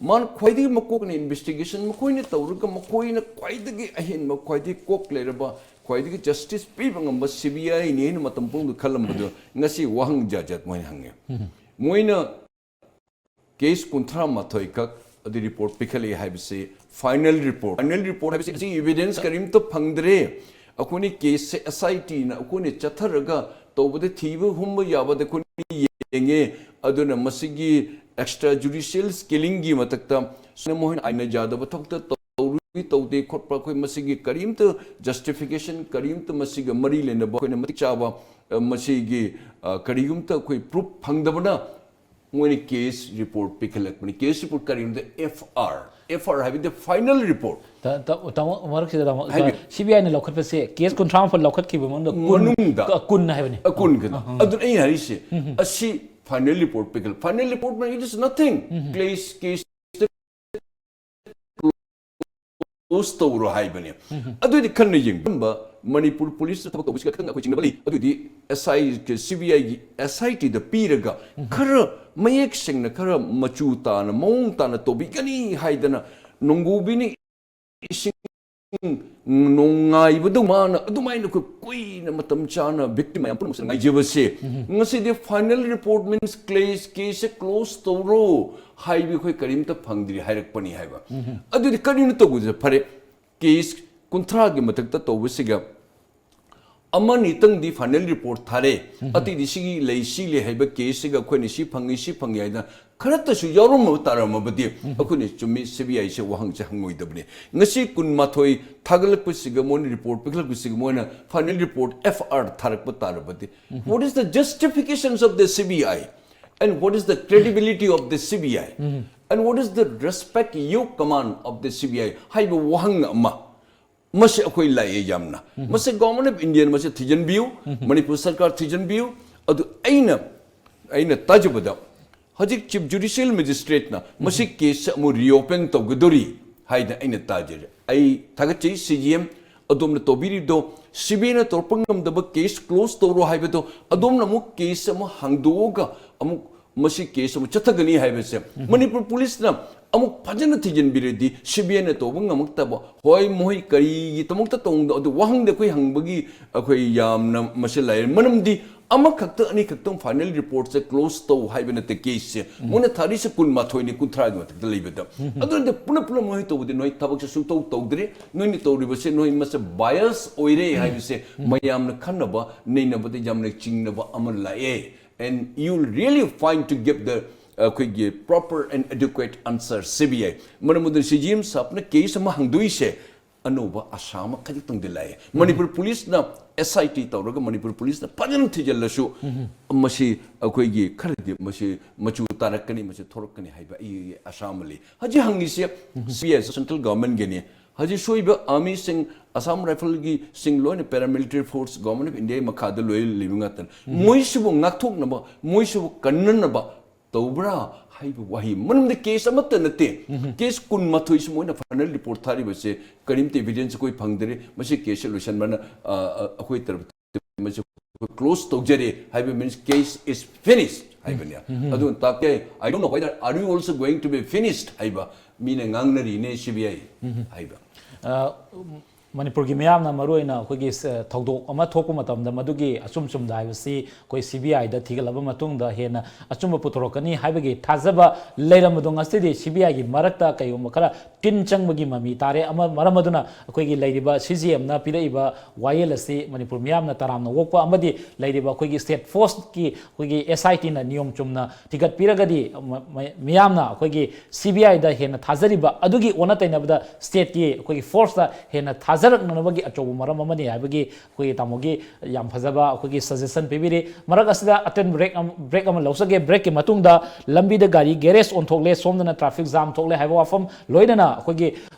ꯃꯥꯅ ꯈ꯭ꯋꯥꯏꯗꯒꯤ ꯃꯀꯣꯛꯅ ꯏꯟꯚꯦꯁꯇꯤꯒꯦꯁꯟ ꯃꯈꯣꯏꯅ ꯇꯧꯔꯒ ꯃꯈꯣꯏꯅ ꯈ꯭ꯋꯥꯏꯗꯒꯤ ꯑꯍꯦꯟꯕ, ꯈ꯭ꯋꯥꯏꯗꯒꯤ ꯀꯣꯛ ꯂꯩꯔꯕ, ꯈ꯭ꯋꯥꯏꯗꯒꯤ ꯖꯁꯇꯤꯁ ꯄꯤꯕ ꯉꯝꯕ ꯁꯤ ꯕꯤ ꯑꯥꯏꯅꯤ ꯍꯥꯏꯅ ꯃꯇꯝ ꯄꯨꯝꯕꯗ ꯈꯜꯂꯝꯕꯗꯨ ꯉꯁꯤ ꯋꯥꯍꯪ ꯖꯥꯠ ꯖꯥꯠ ꯃꯣꯏꯅ ꯍꯪꯉꯦ꯫ ꯃꯣꯏꯅ ꯀꯦꯁ ꯀꯨꯟꯊ꯭ꯔꯥ ꯃꯥꯊꯣꯏ ꯈꯛ ꯑꯗꯨ ꯔꯤꯄꯣꯔꯠ ꯄꯤꯈꯠꯂꯛꯏ ꯍꯥꯏꯕꯁꯤ ꯐꯥꯏꯅꯦꯜ ꯔꯤꯄꯣꯔꯠ, ꯐꯥꯏꯅꯦꯜ ꯔꯤꯄꯣꯔꯠ ꯍꯥꯏꯕꯁꯤ ꯑꯁꯤ ꯏꯚꯤꯗꯦꯟꯁ ꯀꯔꯤꯝꯇ ꯐꯪꯗ꯭ꯔꯦ꯫ ꯑꯩꯈꯣꯏꯅ ꯀꯦꯁꯁꯦ ꯑꯦꯁ ꯑꯥꯏ ꯇꯤꯅ ꯑꯩꯈꯣꯏꯅ ꯆꯠꯊꯔꯒ ꯇꯧꯕꯗ ꯊꯤꯕ ꯍꯨꯝꯕ ꯌꯥꯕꯗ ꯑꯩꯈꯣꯏꯅ ꯌꯦꯡꯉꯦ꯫ ꯑꯗꯨꯅ ꯃꯁꯤꯒꯤ ꯑꯦꯛꯁꯇ꯭ꯔꯥ ꯖꯨꯗꯤꯁꯤꯌꯦꯜ ꯀꯤꯂꯤꯡꯒꯤ ꯃꯊꯛꯇ ꯁꯨꯝ ꯃꯈꯣꯏꯅ ꯑꯥꯏꯟꯅ ꯌꯥꯗꯕ ꯊꯕꯛꯇ ꯇꯧꯔꯨꯏ ꯇꯧꯗꯦ ꯈꯣꯠꯄ, ꯑꯩꯈꯣꯏ ꯃꯁꯤꯒꯤ ꯀꯔꯤꯝꯇ ꯖꯁꯇꯤꯐꯤꯀꯦꯁꯟ, ꯀꯔꯤꯝꯇ ꯃꯁꯤꯒ ꯃꯔꯤ ꯂꯩꯅꯕ ꯑꯩꯈꯣꯏꯅ ꯃꯇꯤꯛ ꯆꯥꯕ, ꯑ, ꯃꯁꯤꯒꯤ, ꯑ, ꯀꯔꯤꯒꯨꯝꯇ ꯑꯩꯈꯣꯏ ꯄ꯭ꯔꯨꯐ ꯐꯪꯗꯕꯅ ꯃꯣꯏꯅ ꯀꯦꯁ ꯔꯤꯄꯣꯔꯠ ꯄꯤꯈꯠꯂꯛꯄꯅꯤ꯫ ꯀꯦꯁ ꯔꯤꯄꯣꯔꯠ ꯀꯔꯤꯒꯨꯝꯇ ꯑꯦꯐ ꯑꯥꯔ, ꯑꯦꯐ ꯑꯥꯔ ꯍꯥꯏꯕꯗꯤ ꯐꯥꯏꯅꯦꯜ ꯔꯤꯄꯣꯔꯠ꯫ ꯇ-, ꯇ-, ꯇꯥꯃꯣ, ꯃꯔꯛꯁꯤꯗ ꯇꯥꯃꯣ, ꯍꯥꯏꯕꯤꯌꯨ꯫ ꯁꯤ ꯕꯤ ꯑꯥꯏꯅ ꯂꯧꯈꯠꯄꯁꯦ ꯀꯦꯁ ꯀꯨꯟꯊ꯭ꯔꯥ ꯃꯥꯄꯟ ꯂꯧꯈꯠꯈꯤꯕ ꯃꯅꯨꯡꯗ ꯀꯨꯟ, ꯃꯅꯨꯡꯗ꯫ ꯀ-, ꯀꯨꯟ ꯍꯥꯏꯕꯅꯤ꯫ ꯑ, ꯀꯨꯟ ꯈꯛꯇ꯫ ꯑ, ꯑ꯫ ꯑꯗꯨꯅ ꯑꯩꯅ ꯍꯥꯏꯔꯤꯁꯦ, ꯑꯁꯤ ꯐꯥꯏꯅꯦꯜ ꯔꯤꯄꯣꯔꯠ ꯄꯤꯈꯠꯂ-, ꯐꯥꯏꯅꯦꯜ ꯔꯤꯄꯣꯔꯠ ꯃꯅꯨꯡꯗ it is nothing. Case, case close ꯇꯧꯔꯣ ꯍꯥꯏꯕꯅꯦ꯫ ꯑꯗꯨꯗꯤ ꯈꯟꯅ ꯌꯦꯡꯕ ꯃꯅꯤꯄꯨꯔ ꯄꯨꯂꯤꯁꯇ ꯊꯕꯛ ꯇꯧꯕꯁꯤꯒ ꯈꯤꯇꯪ ꯑꯩꯈꯣꯏ ꯆꯤꯡꯅꯕ ꯂꯩ꯫ ꯑꯗꯨꯗꯤ ꯑꯦꯁ ꯑꯥꯏ, ꯁꯤ ꯕꯤ ꯑꯥꯏꯒꯤ ꯑꯦꯁ ꯑꯥꯏ ꯇꯤꯗ ꯄꯤꯔꯒ ꯈꯔ ꯃꯌꯦꯛ ꯁꯦꯡꯅ, ꯈꯔ ꯃꯆꯨ ꯇꯥꯅ, ꯃꯑꯣꯡ ꯇꯥꯅ ꯇꯧꯕꯤꯒꯅꯤ ꯍꯥꯏꯗꯅ ꯅꯣꯡꯒꯣꯕꯤꯅ ꯏꯁꯤꯡ ꯅꯣꯡꯉꯥꯏꯕꯗꯧ ꯃꯥꯅ ꯑꯗꯨꯃꯥꯏꯅ ꯑꯩꯈꯣꯏ ꯀꯨꯏꯅ ꯃꯇꯝ ꯆꯥꯅ ꯚꯤꯛꯇꯤꯝ ꯃꯌꯥꯝ ꯄꯨꯝꯅꯃꯛꯁꯤꯅ ꯉꯥꯏꯖꯕꯁꯦ, ꯉꯁꯤꯗꯤ ꯐꯥꯏꯅꯦꯜ ꯔꯤꯄꯣꯔꯠ ꯃꯤꯟꯁ ꯀ꯭ꯂꯦꯁ ꯀꯦꯁꯁꯦ ꯀ꯭ꯂꯣꯖ ꯇꯧꯔꯣ ꯍꯥꯏꯕ ꯑꯩꯈꯣꯏ ꯀꯔꯤꯝꯇ ꯐꯪꯗ꯭ꯔꯤ ꯍꯥꯏꯔꯛꯄꯅꯤ ꯍꯥꯏꯕ꯫ ꯑꯗꯨꯗꯤ ꯀꯔꯤꯅꯣ ꯇꯧꯕꯁꯦ? ꯐꯔꯦ, ꯀꯦꯁ ꯀꯨꯟꯊ꯭ꯔꯥꯒꯤ ꯃꯊꯛꯇ ꯇꯧꯕꯁꯤꯒ ꯑꯃꯅꯤꯇꯪꯗꯤ final report ꯊꯥꯔꯦ, ꯑꯇꯩꯗꯤ ꯁꯤꯒꯤ ꯂꯩ, ꯁꯤ ꯂꯩ ꯍꯥꯏꯕ case ꯁꯤꯒ ꯑꯩꯈꯣꯏꯅ ꯁꯤ ꯐꯪꯉꯤ, ꯁꯤ ꯐꯪꯉꯤ ꯍꯥꯏꯗꯅ ꯈꯔꯇꯁꯨ ꯌꯥꯎꯔꯝꯃꯕ ꯇꯥꯔꯝꯃꯕꯗꯤ ꯑꯩꯈꯣꯏꯅ ꯆꯨꯝꯃꯤ, C B I ꯁꯦ ꯋꯥꯍꯪꯁꯦ ꯍꯪꯉꯣꯏꯗꯕꯅꯤ꯫ ꯉꯁꯤ ꯀꯨꯟꯃꯥꯊꯣꯏ ꯊꯥꯒꯠꯂꯛꯄꯁꯤꯒ ꯃꯣꯏꯅ report ꯄꯤꯈꯠꯂꯛꯄꯁꯤꯒ ꯃꯣꯏꯅ final report F I R ꯊꯥꯔꯛꯄ ꯇꯥꯔꯕꯗꯤ, what is the justifications of the C B I? And what is the credibility of the C B I? And what is the respect you command of the C B I? ꯍꯥꯏꯕ ꯋꯥꯍꯪ ꯑꯃ ꯃꯁꯤ ꯑꯩꯈꯣꯏ ꯂꯥꯛꯑꯦ ꯌꯥꯝꯅ꯫ ꯃꯁꯤ Government of India ꯅ ꯃꯁꯤ ꯊꯤꯖꯤꯟꯕꯤꯌꯨ, ꯃꯅꯤꯄꯨꯔ ꯁꯔꯀꯥꯔ ꯊꯤꯖꯤꯟꯕꯤꯌꯨ꯫ ꯑꯗꯨ ꯑꯩꯅ, ꯑꯩꯅ ꯇꯥꯖꯕꯗ ꯍꯧꯖꯤꯛ Chief Judicial Magistrate ꯅ ꯃꯁꯤ case ꯁꯦ ꯑꯃꯨꯛ reopen ꯇꯧꯒꯗꯧꯔꯤ ꯍꯥꯏꯅ ꯑꯩꯅ ꯇꯥꯖꯔꯦ꯫ ꯑꯩ ꯊꯥꯒꯠꯆꯩ, C J M, ꯑꯗꯣꯝꯅ ꯇꯧꯕꯤꯔꯤꯕꯗꯣ꯫ C B I ꯅ ꯇꯧꯔꯛꯄ ꯉꯝꯗꯕ case close ꯇꯧꯔꯣ ꯍꯥꯏꯕꯗꯣ ꯑꯗꯣꯝꯅ ꯑꯃꯨꯛ case ꯑꯃ ꯍꯥꯡꯗꯣꯛꯑꯒ ꯑꯃꯨꯛ ꯃꯁꯤ case ꯑꯃꯨꯛ ꯆꯠꯊꯒꯅꯤ ꯍꯥꯏꯕꯁꯦ ꯃꯅꯤꯄꯨꯔ ꯄꯨꯂꯤꯁꯅ ꯑꯃꯨꯛ ꯐꯖꯅ ꯊꯤꯖꯤꯟꯕꯤꯔꯗꯤ, C B I ꯅ ꯇꯧꯕ ꯉꯝꯃꯛꯇꯕ, ꯍꯣꯏ, ꯃꯈꯣꯏ ꯀꯔꯤꯒꯤꯗꯃꯛꯇ ꯇꯧꯗ-, ꯑꯗꯨ ꯋꯥꯍꯪꯗꯤ ꯑꯩꯈꯣꯏ ꯍꯪꯕꯒꯤ ꯑꯩꯈꯣꯏ ꯌꯥꯝꯅ ꯃꯁꯤ ꯂꯩꯔꯦ꯫ ꯃꯔꯝꯗꯤ ꯑꯃꯈꯛꯇ ꯑꯅꯤꯈꯛꯇꯪ final report ꯁꯦ close ꯇꯧ ꯍꯥꯏꯕ ꯅꯠꯇꯦ case ꯁꯦ꯫ ꯃꯣꯏꯅ ꯊꯥꯔꯤꯁꯦ ꯀꯨꯟꯃꯥꯊꯣꯏꯅꯤ, ꯀꯨꯟꯊ꯭ꯔꯥꯒꯤ ꯃꯊꯛꯇ ꯂꯩꯕꯗ꯫ ꯑꯗꯨꯅꯗꯤ ꯄꯨꯂꯞ ꯄꯨꯂꯞ ꯃꯣꯏ ꯇꯧꯕꯗꯤ ꯅꯣꯏ ꯊꯕꯛꯁꯦ ꯁꯨꯡꯇꯧ ꯇꯧꯗ꯭ꯔꯦ, ꯅꯣꯏꯅ ꯇꯧꯔꯤꯕꯁꯦ ꯅꯣꯏ ꯃꯁꯦ bias ꯑꯣꯏꯔꯦ ꯍꯥꯏꯕꯁꯦ ꯃꯌꯥꯝꯅ ꯈꯟꯅꯕ ꯅꯩꯅꯕꯗ ꯌꯥꯝꯅ ꯆꯤꯡꯅꯕ ꯑꯃ ꯂꯥꯛꯑꯦ꯫ And you really find to give the, ꯑꯩꯈꯣꯏꯒꯤ, proper and adequate answer, C B I꯫ ꯃꯔꯝ ꯑꯗꯨꯅ C J M ꯁꯥꯍꯕꯅ case ꯑꯃ ꯍꯪꯗꯣꯛꯏꯁꯦ ꯑꯅꯧꯕ ꯑꯁꯥ ꯑꯃ ꯈꯖꯤꯛꯇꯪꯗꯤ ꯂꯥꯛꯑꯦ꯫ ꯃꯅꯤꯄꯨꯔ ꯄꯨꯂꯤꯁꯅ S I T ꯇꯧꯔꯒ ꯃꯅꯤꯄꯨꯔ ꯄꯨꯂꯤꯁꯅ ꯐꯖꯅ ꯊꯤꯖꯤꯜꯂꯁꯨ ꯃꯁꯤ ꯑꯩꯈꯣꯏꯒꯤ ꯈꯔꯗꯤ ꯃꯁꯤ ꯃꯆꯨ ꯇꯥꯔꯛꯀꯅꯤ, ꯃꯁꯤ ꯊꯣꯔꯛꯀꯅꯤ ꯍꯥꯏꯕ ꯑꯩꯒꯤ ꯑꯁꯥ ꯑꯃ ꯂꯩ꯫ ꯍꯧꯖꯤꯛ ꯍꯪꯉꯤꯁꯦ C B I central government Guinea. ꯍꯧꯖꯤꯛ ꯁꯣꯏꯕ army ꯁꯤꯡ, Assam Rifle ꯒꯤ ꯁꯤꯡ ꯂꯣꯏꯅ paramilitary force Government of India ꯒꯤ ꯃꯈꯥꯗ ꯂꯣꯏ ꯂꯩꯕ ꯉꯥꯛꯇꯅꯤ꯫ ꯃꯣꯏꯁꯤꯕꯨ ꯉꯥꯛꯊꯣꯛꯅꯕ, ꯃꯣꯏꯁꯤꯕꯨ ꯀꯟꯅꯅꯕ ꯇꯧꯕ꯭ꯔꯥ ꯍꯥꯏꯕ ꯋꯥꯍꯩ ꯃꯔꯝꯗꯤ case ꯑꯃꯠꯇ ꯅꯠꯇꯦ꯫ Case ꯀꯨꯟꯃꯥꯊꯣꯏꯁꯤ ꯃꯣꯏꯅ final report ꯊꯥꯔꯤꯕꯁꯦ ꯀꯔꯤꯝꯇ evidence ꯑꯩꯈꯣꯏ ꯐꯪꯗ꯭ꯔꯤ꯫ ꯃꯁꯤ case ꯁꯦ ꯂꯣꯏꯁꯤꯟꯕꯅ, ꯑ, ꯑ, ꯑꯩꯈꯣꯏ ꯇꯔꯐ ꯃꯁꯤ close ꯇꯧꯖꯔꯦ ꯍꯥꯏꯕ means case is finished ꯍꯥꯏꯕꯅꯤ꯫ ꯑꯗꯨꯅ ꯇꯥꯛꯀꯦ, I don't know whether are you also going to be finished ꯍꯥꯏꯕ ꯃꯤꯅ ꯉꯥꯡꯅꯔꯤꯅꯦ C B I ꯍꯥꯏꯕ꯫ ꯑ, ꯎꯝ, ꯃꯅꯤꯄꯨꯔꯒꯤ ꯃꯤꯌꯥꯝꯅ ꯃꯔꯨꯑꯣꯏꯅ ꯑꯩꯈꯣꯏꯒꯤ, ꯑ, ꯊꯧꯗꯣꯛ ꯑꯃ ꯊꯣꯛꯄ ꯃꯇꯝꯗ ꯃꯗꯨꯒꯤ ꯑꯆꯨꯝ ꯆꯨꯝꯗ ꯍꯥꯏꯕꯁꯤ ꯑꯩꯈꯣꯏ ꯁꯤ ꯕꯤ ꯑꯥꯏꯗ ꯊꯤꯒꯠꯂꯕ ꯃꯇꯨꯡꯗ ꯍꯦꯟꯅ ꯑꯆꯨꯝꯕ ꯄꯨꯊꯣꯔꯛꯀꯅꯤ ꯍꯥꯏꯕꯒꯤ ꯊꯥꯖꯕ ꯂꯩꯔꯝꯕꯗꯣ ꯉꯁꯤꯗꯤ ꯁꯤ ꯕꯤ ꯑꯥꯏꯒꯤ ꯃꯔꯛꯇ ꯀꯩꯒꯨꯝꯕ ꯈꯔ ꯇꯤꯟ ꯆꯪꯕꯒꯤ ꯃꯃꯤ ꯇꯥꯔꯦ꯫ ꯑꯃ, ꯃꯔꯝ ꯑꯗꯨꯅ ꯑꯩꯈꯣꯏꯒꯤ ꯂꯩꯔꯤꯕ ꯁꯤ ꯖꯤ ꯑꯦꯝꯅ ꯄꯤꯔꯛꯏꯕ ꯋꯥꯌꯦꯜ ꯑꯁꯤ ꯃꯅꯤꯄꯨꯔ ꯃꯤꯌꯥꯝꯅ ꯇꯔꯥꯝꯅ ꯑꯣꯛꯄ ꯑꯃꯗꯤ ꯂꯩꯔꯤꯕ ꯑꯩꯈꯣꯏꯒꯤ state forceꯀꯤ ꯑꯩꯈꯣꯏꯒꯤ S I Tꯅ ꯅꯤꯌꯣꯝ ꯆꯨꯝꯅ ꯊꯤꯒꯠꯄꯤꯔꯒꯗꯤ ꯃ-, ꯃ-, ꯃꯤꯌꯥꯝꯅ ꯑꯩꯈꯣꯏꯒꯤ C B Iꯗ ꯍꯦꯟꯅ ꯊꯥꯖꯔꯤꯕ ꯑꯗꯨꯒꯤ ꯑꯣꯟꯅ ꯇꯩꯅꯕꯗ stateꯀꯤ ꯑꯩꯈꯣꯏꯒꯤ forceꯇ ꯍꯦꯟꯅ ꯊꯥꯖꯔꯛꯅꯅꯕꯒꯤ ꯑꯆꯧꯕ ꯃꯔꯝ ꯑꯃꯅꯤ ꯍꯥꯏꯕꯒꯤ ꯑꯩꯈꯣꯏꯒꯤ ꯇꯥꯃꯣꯒꯤ ꯌꯥꯝ ꯐꯖꯕ ꯑꯩꯈꯣꯏꯒꯤ suggestion ꯄꯤꯕꯤꯔꯤ꯫ ꯃꯔꯛ ꯑꯁꯤꯗ ꯑꯇꯦꯟꯕ break ꯑꯃ, break ꯑꯃ ꯂꯧꯖꯒꯦ꯫ Breakꯀꯤ ꯃꯇꯨꯡꯗ ꯂꯝꯕꯤꯗ ꯒꯥꯔꯤ garage ꯑꯣꯟꯊꯣꯛꯂꯦ, ꯁꯣꯝꯗꯅ traffic jam ꯊꯣꯛꯂꯦ ꯍꯥꯏꯕ ꯋꯥꯐꯝ, ꯂꯣꯏꯅꯅ ꯑꯩꯈꯣꯏꯒꯤ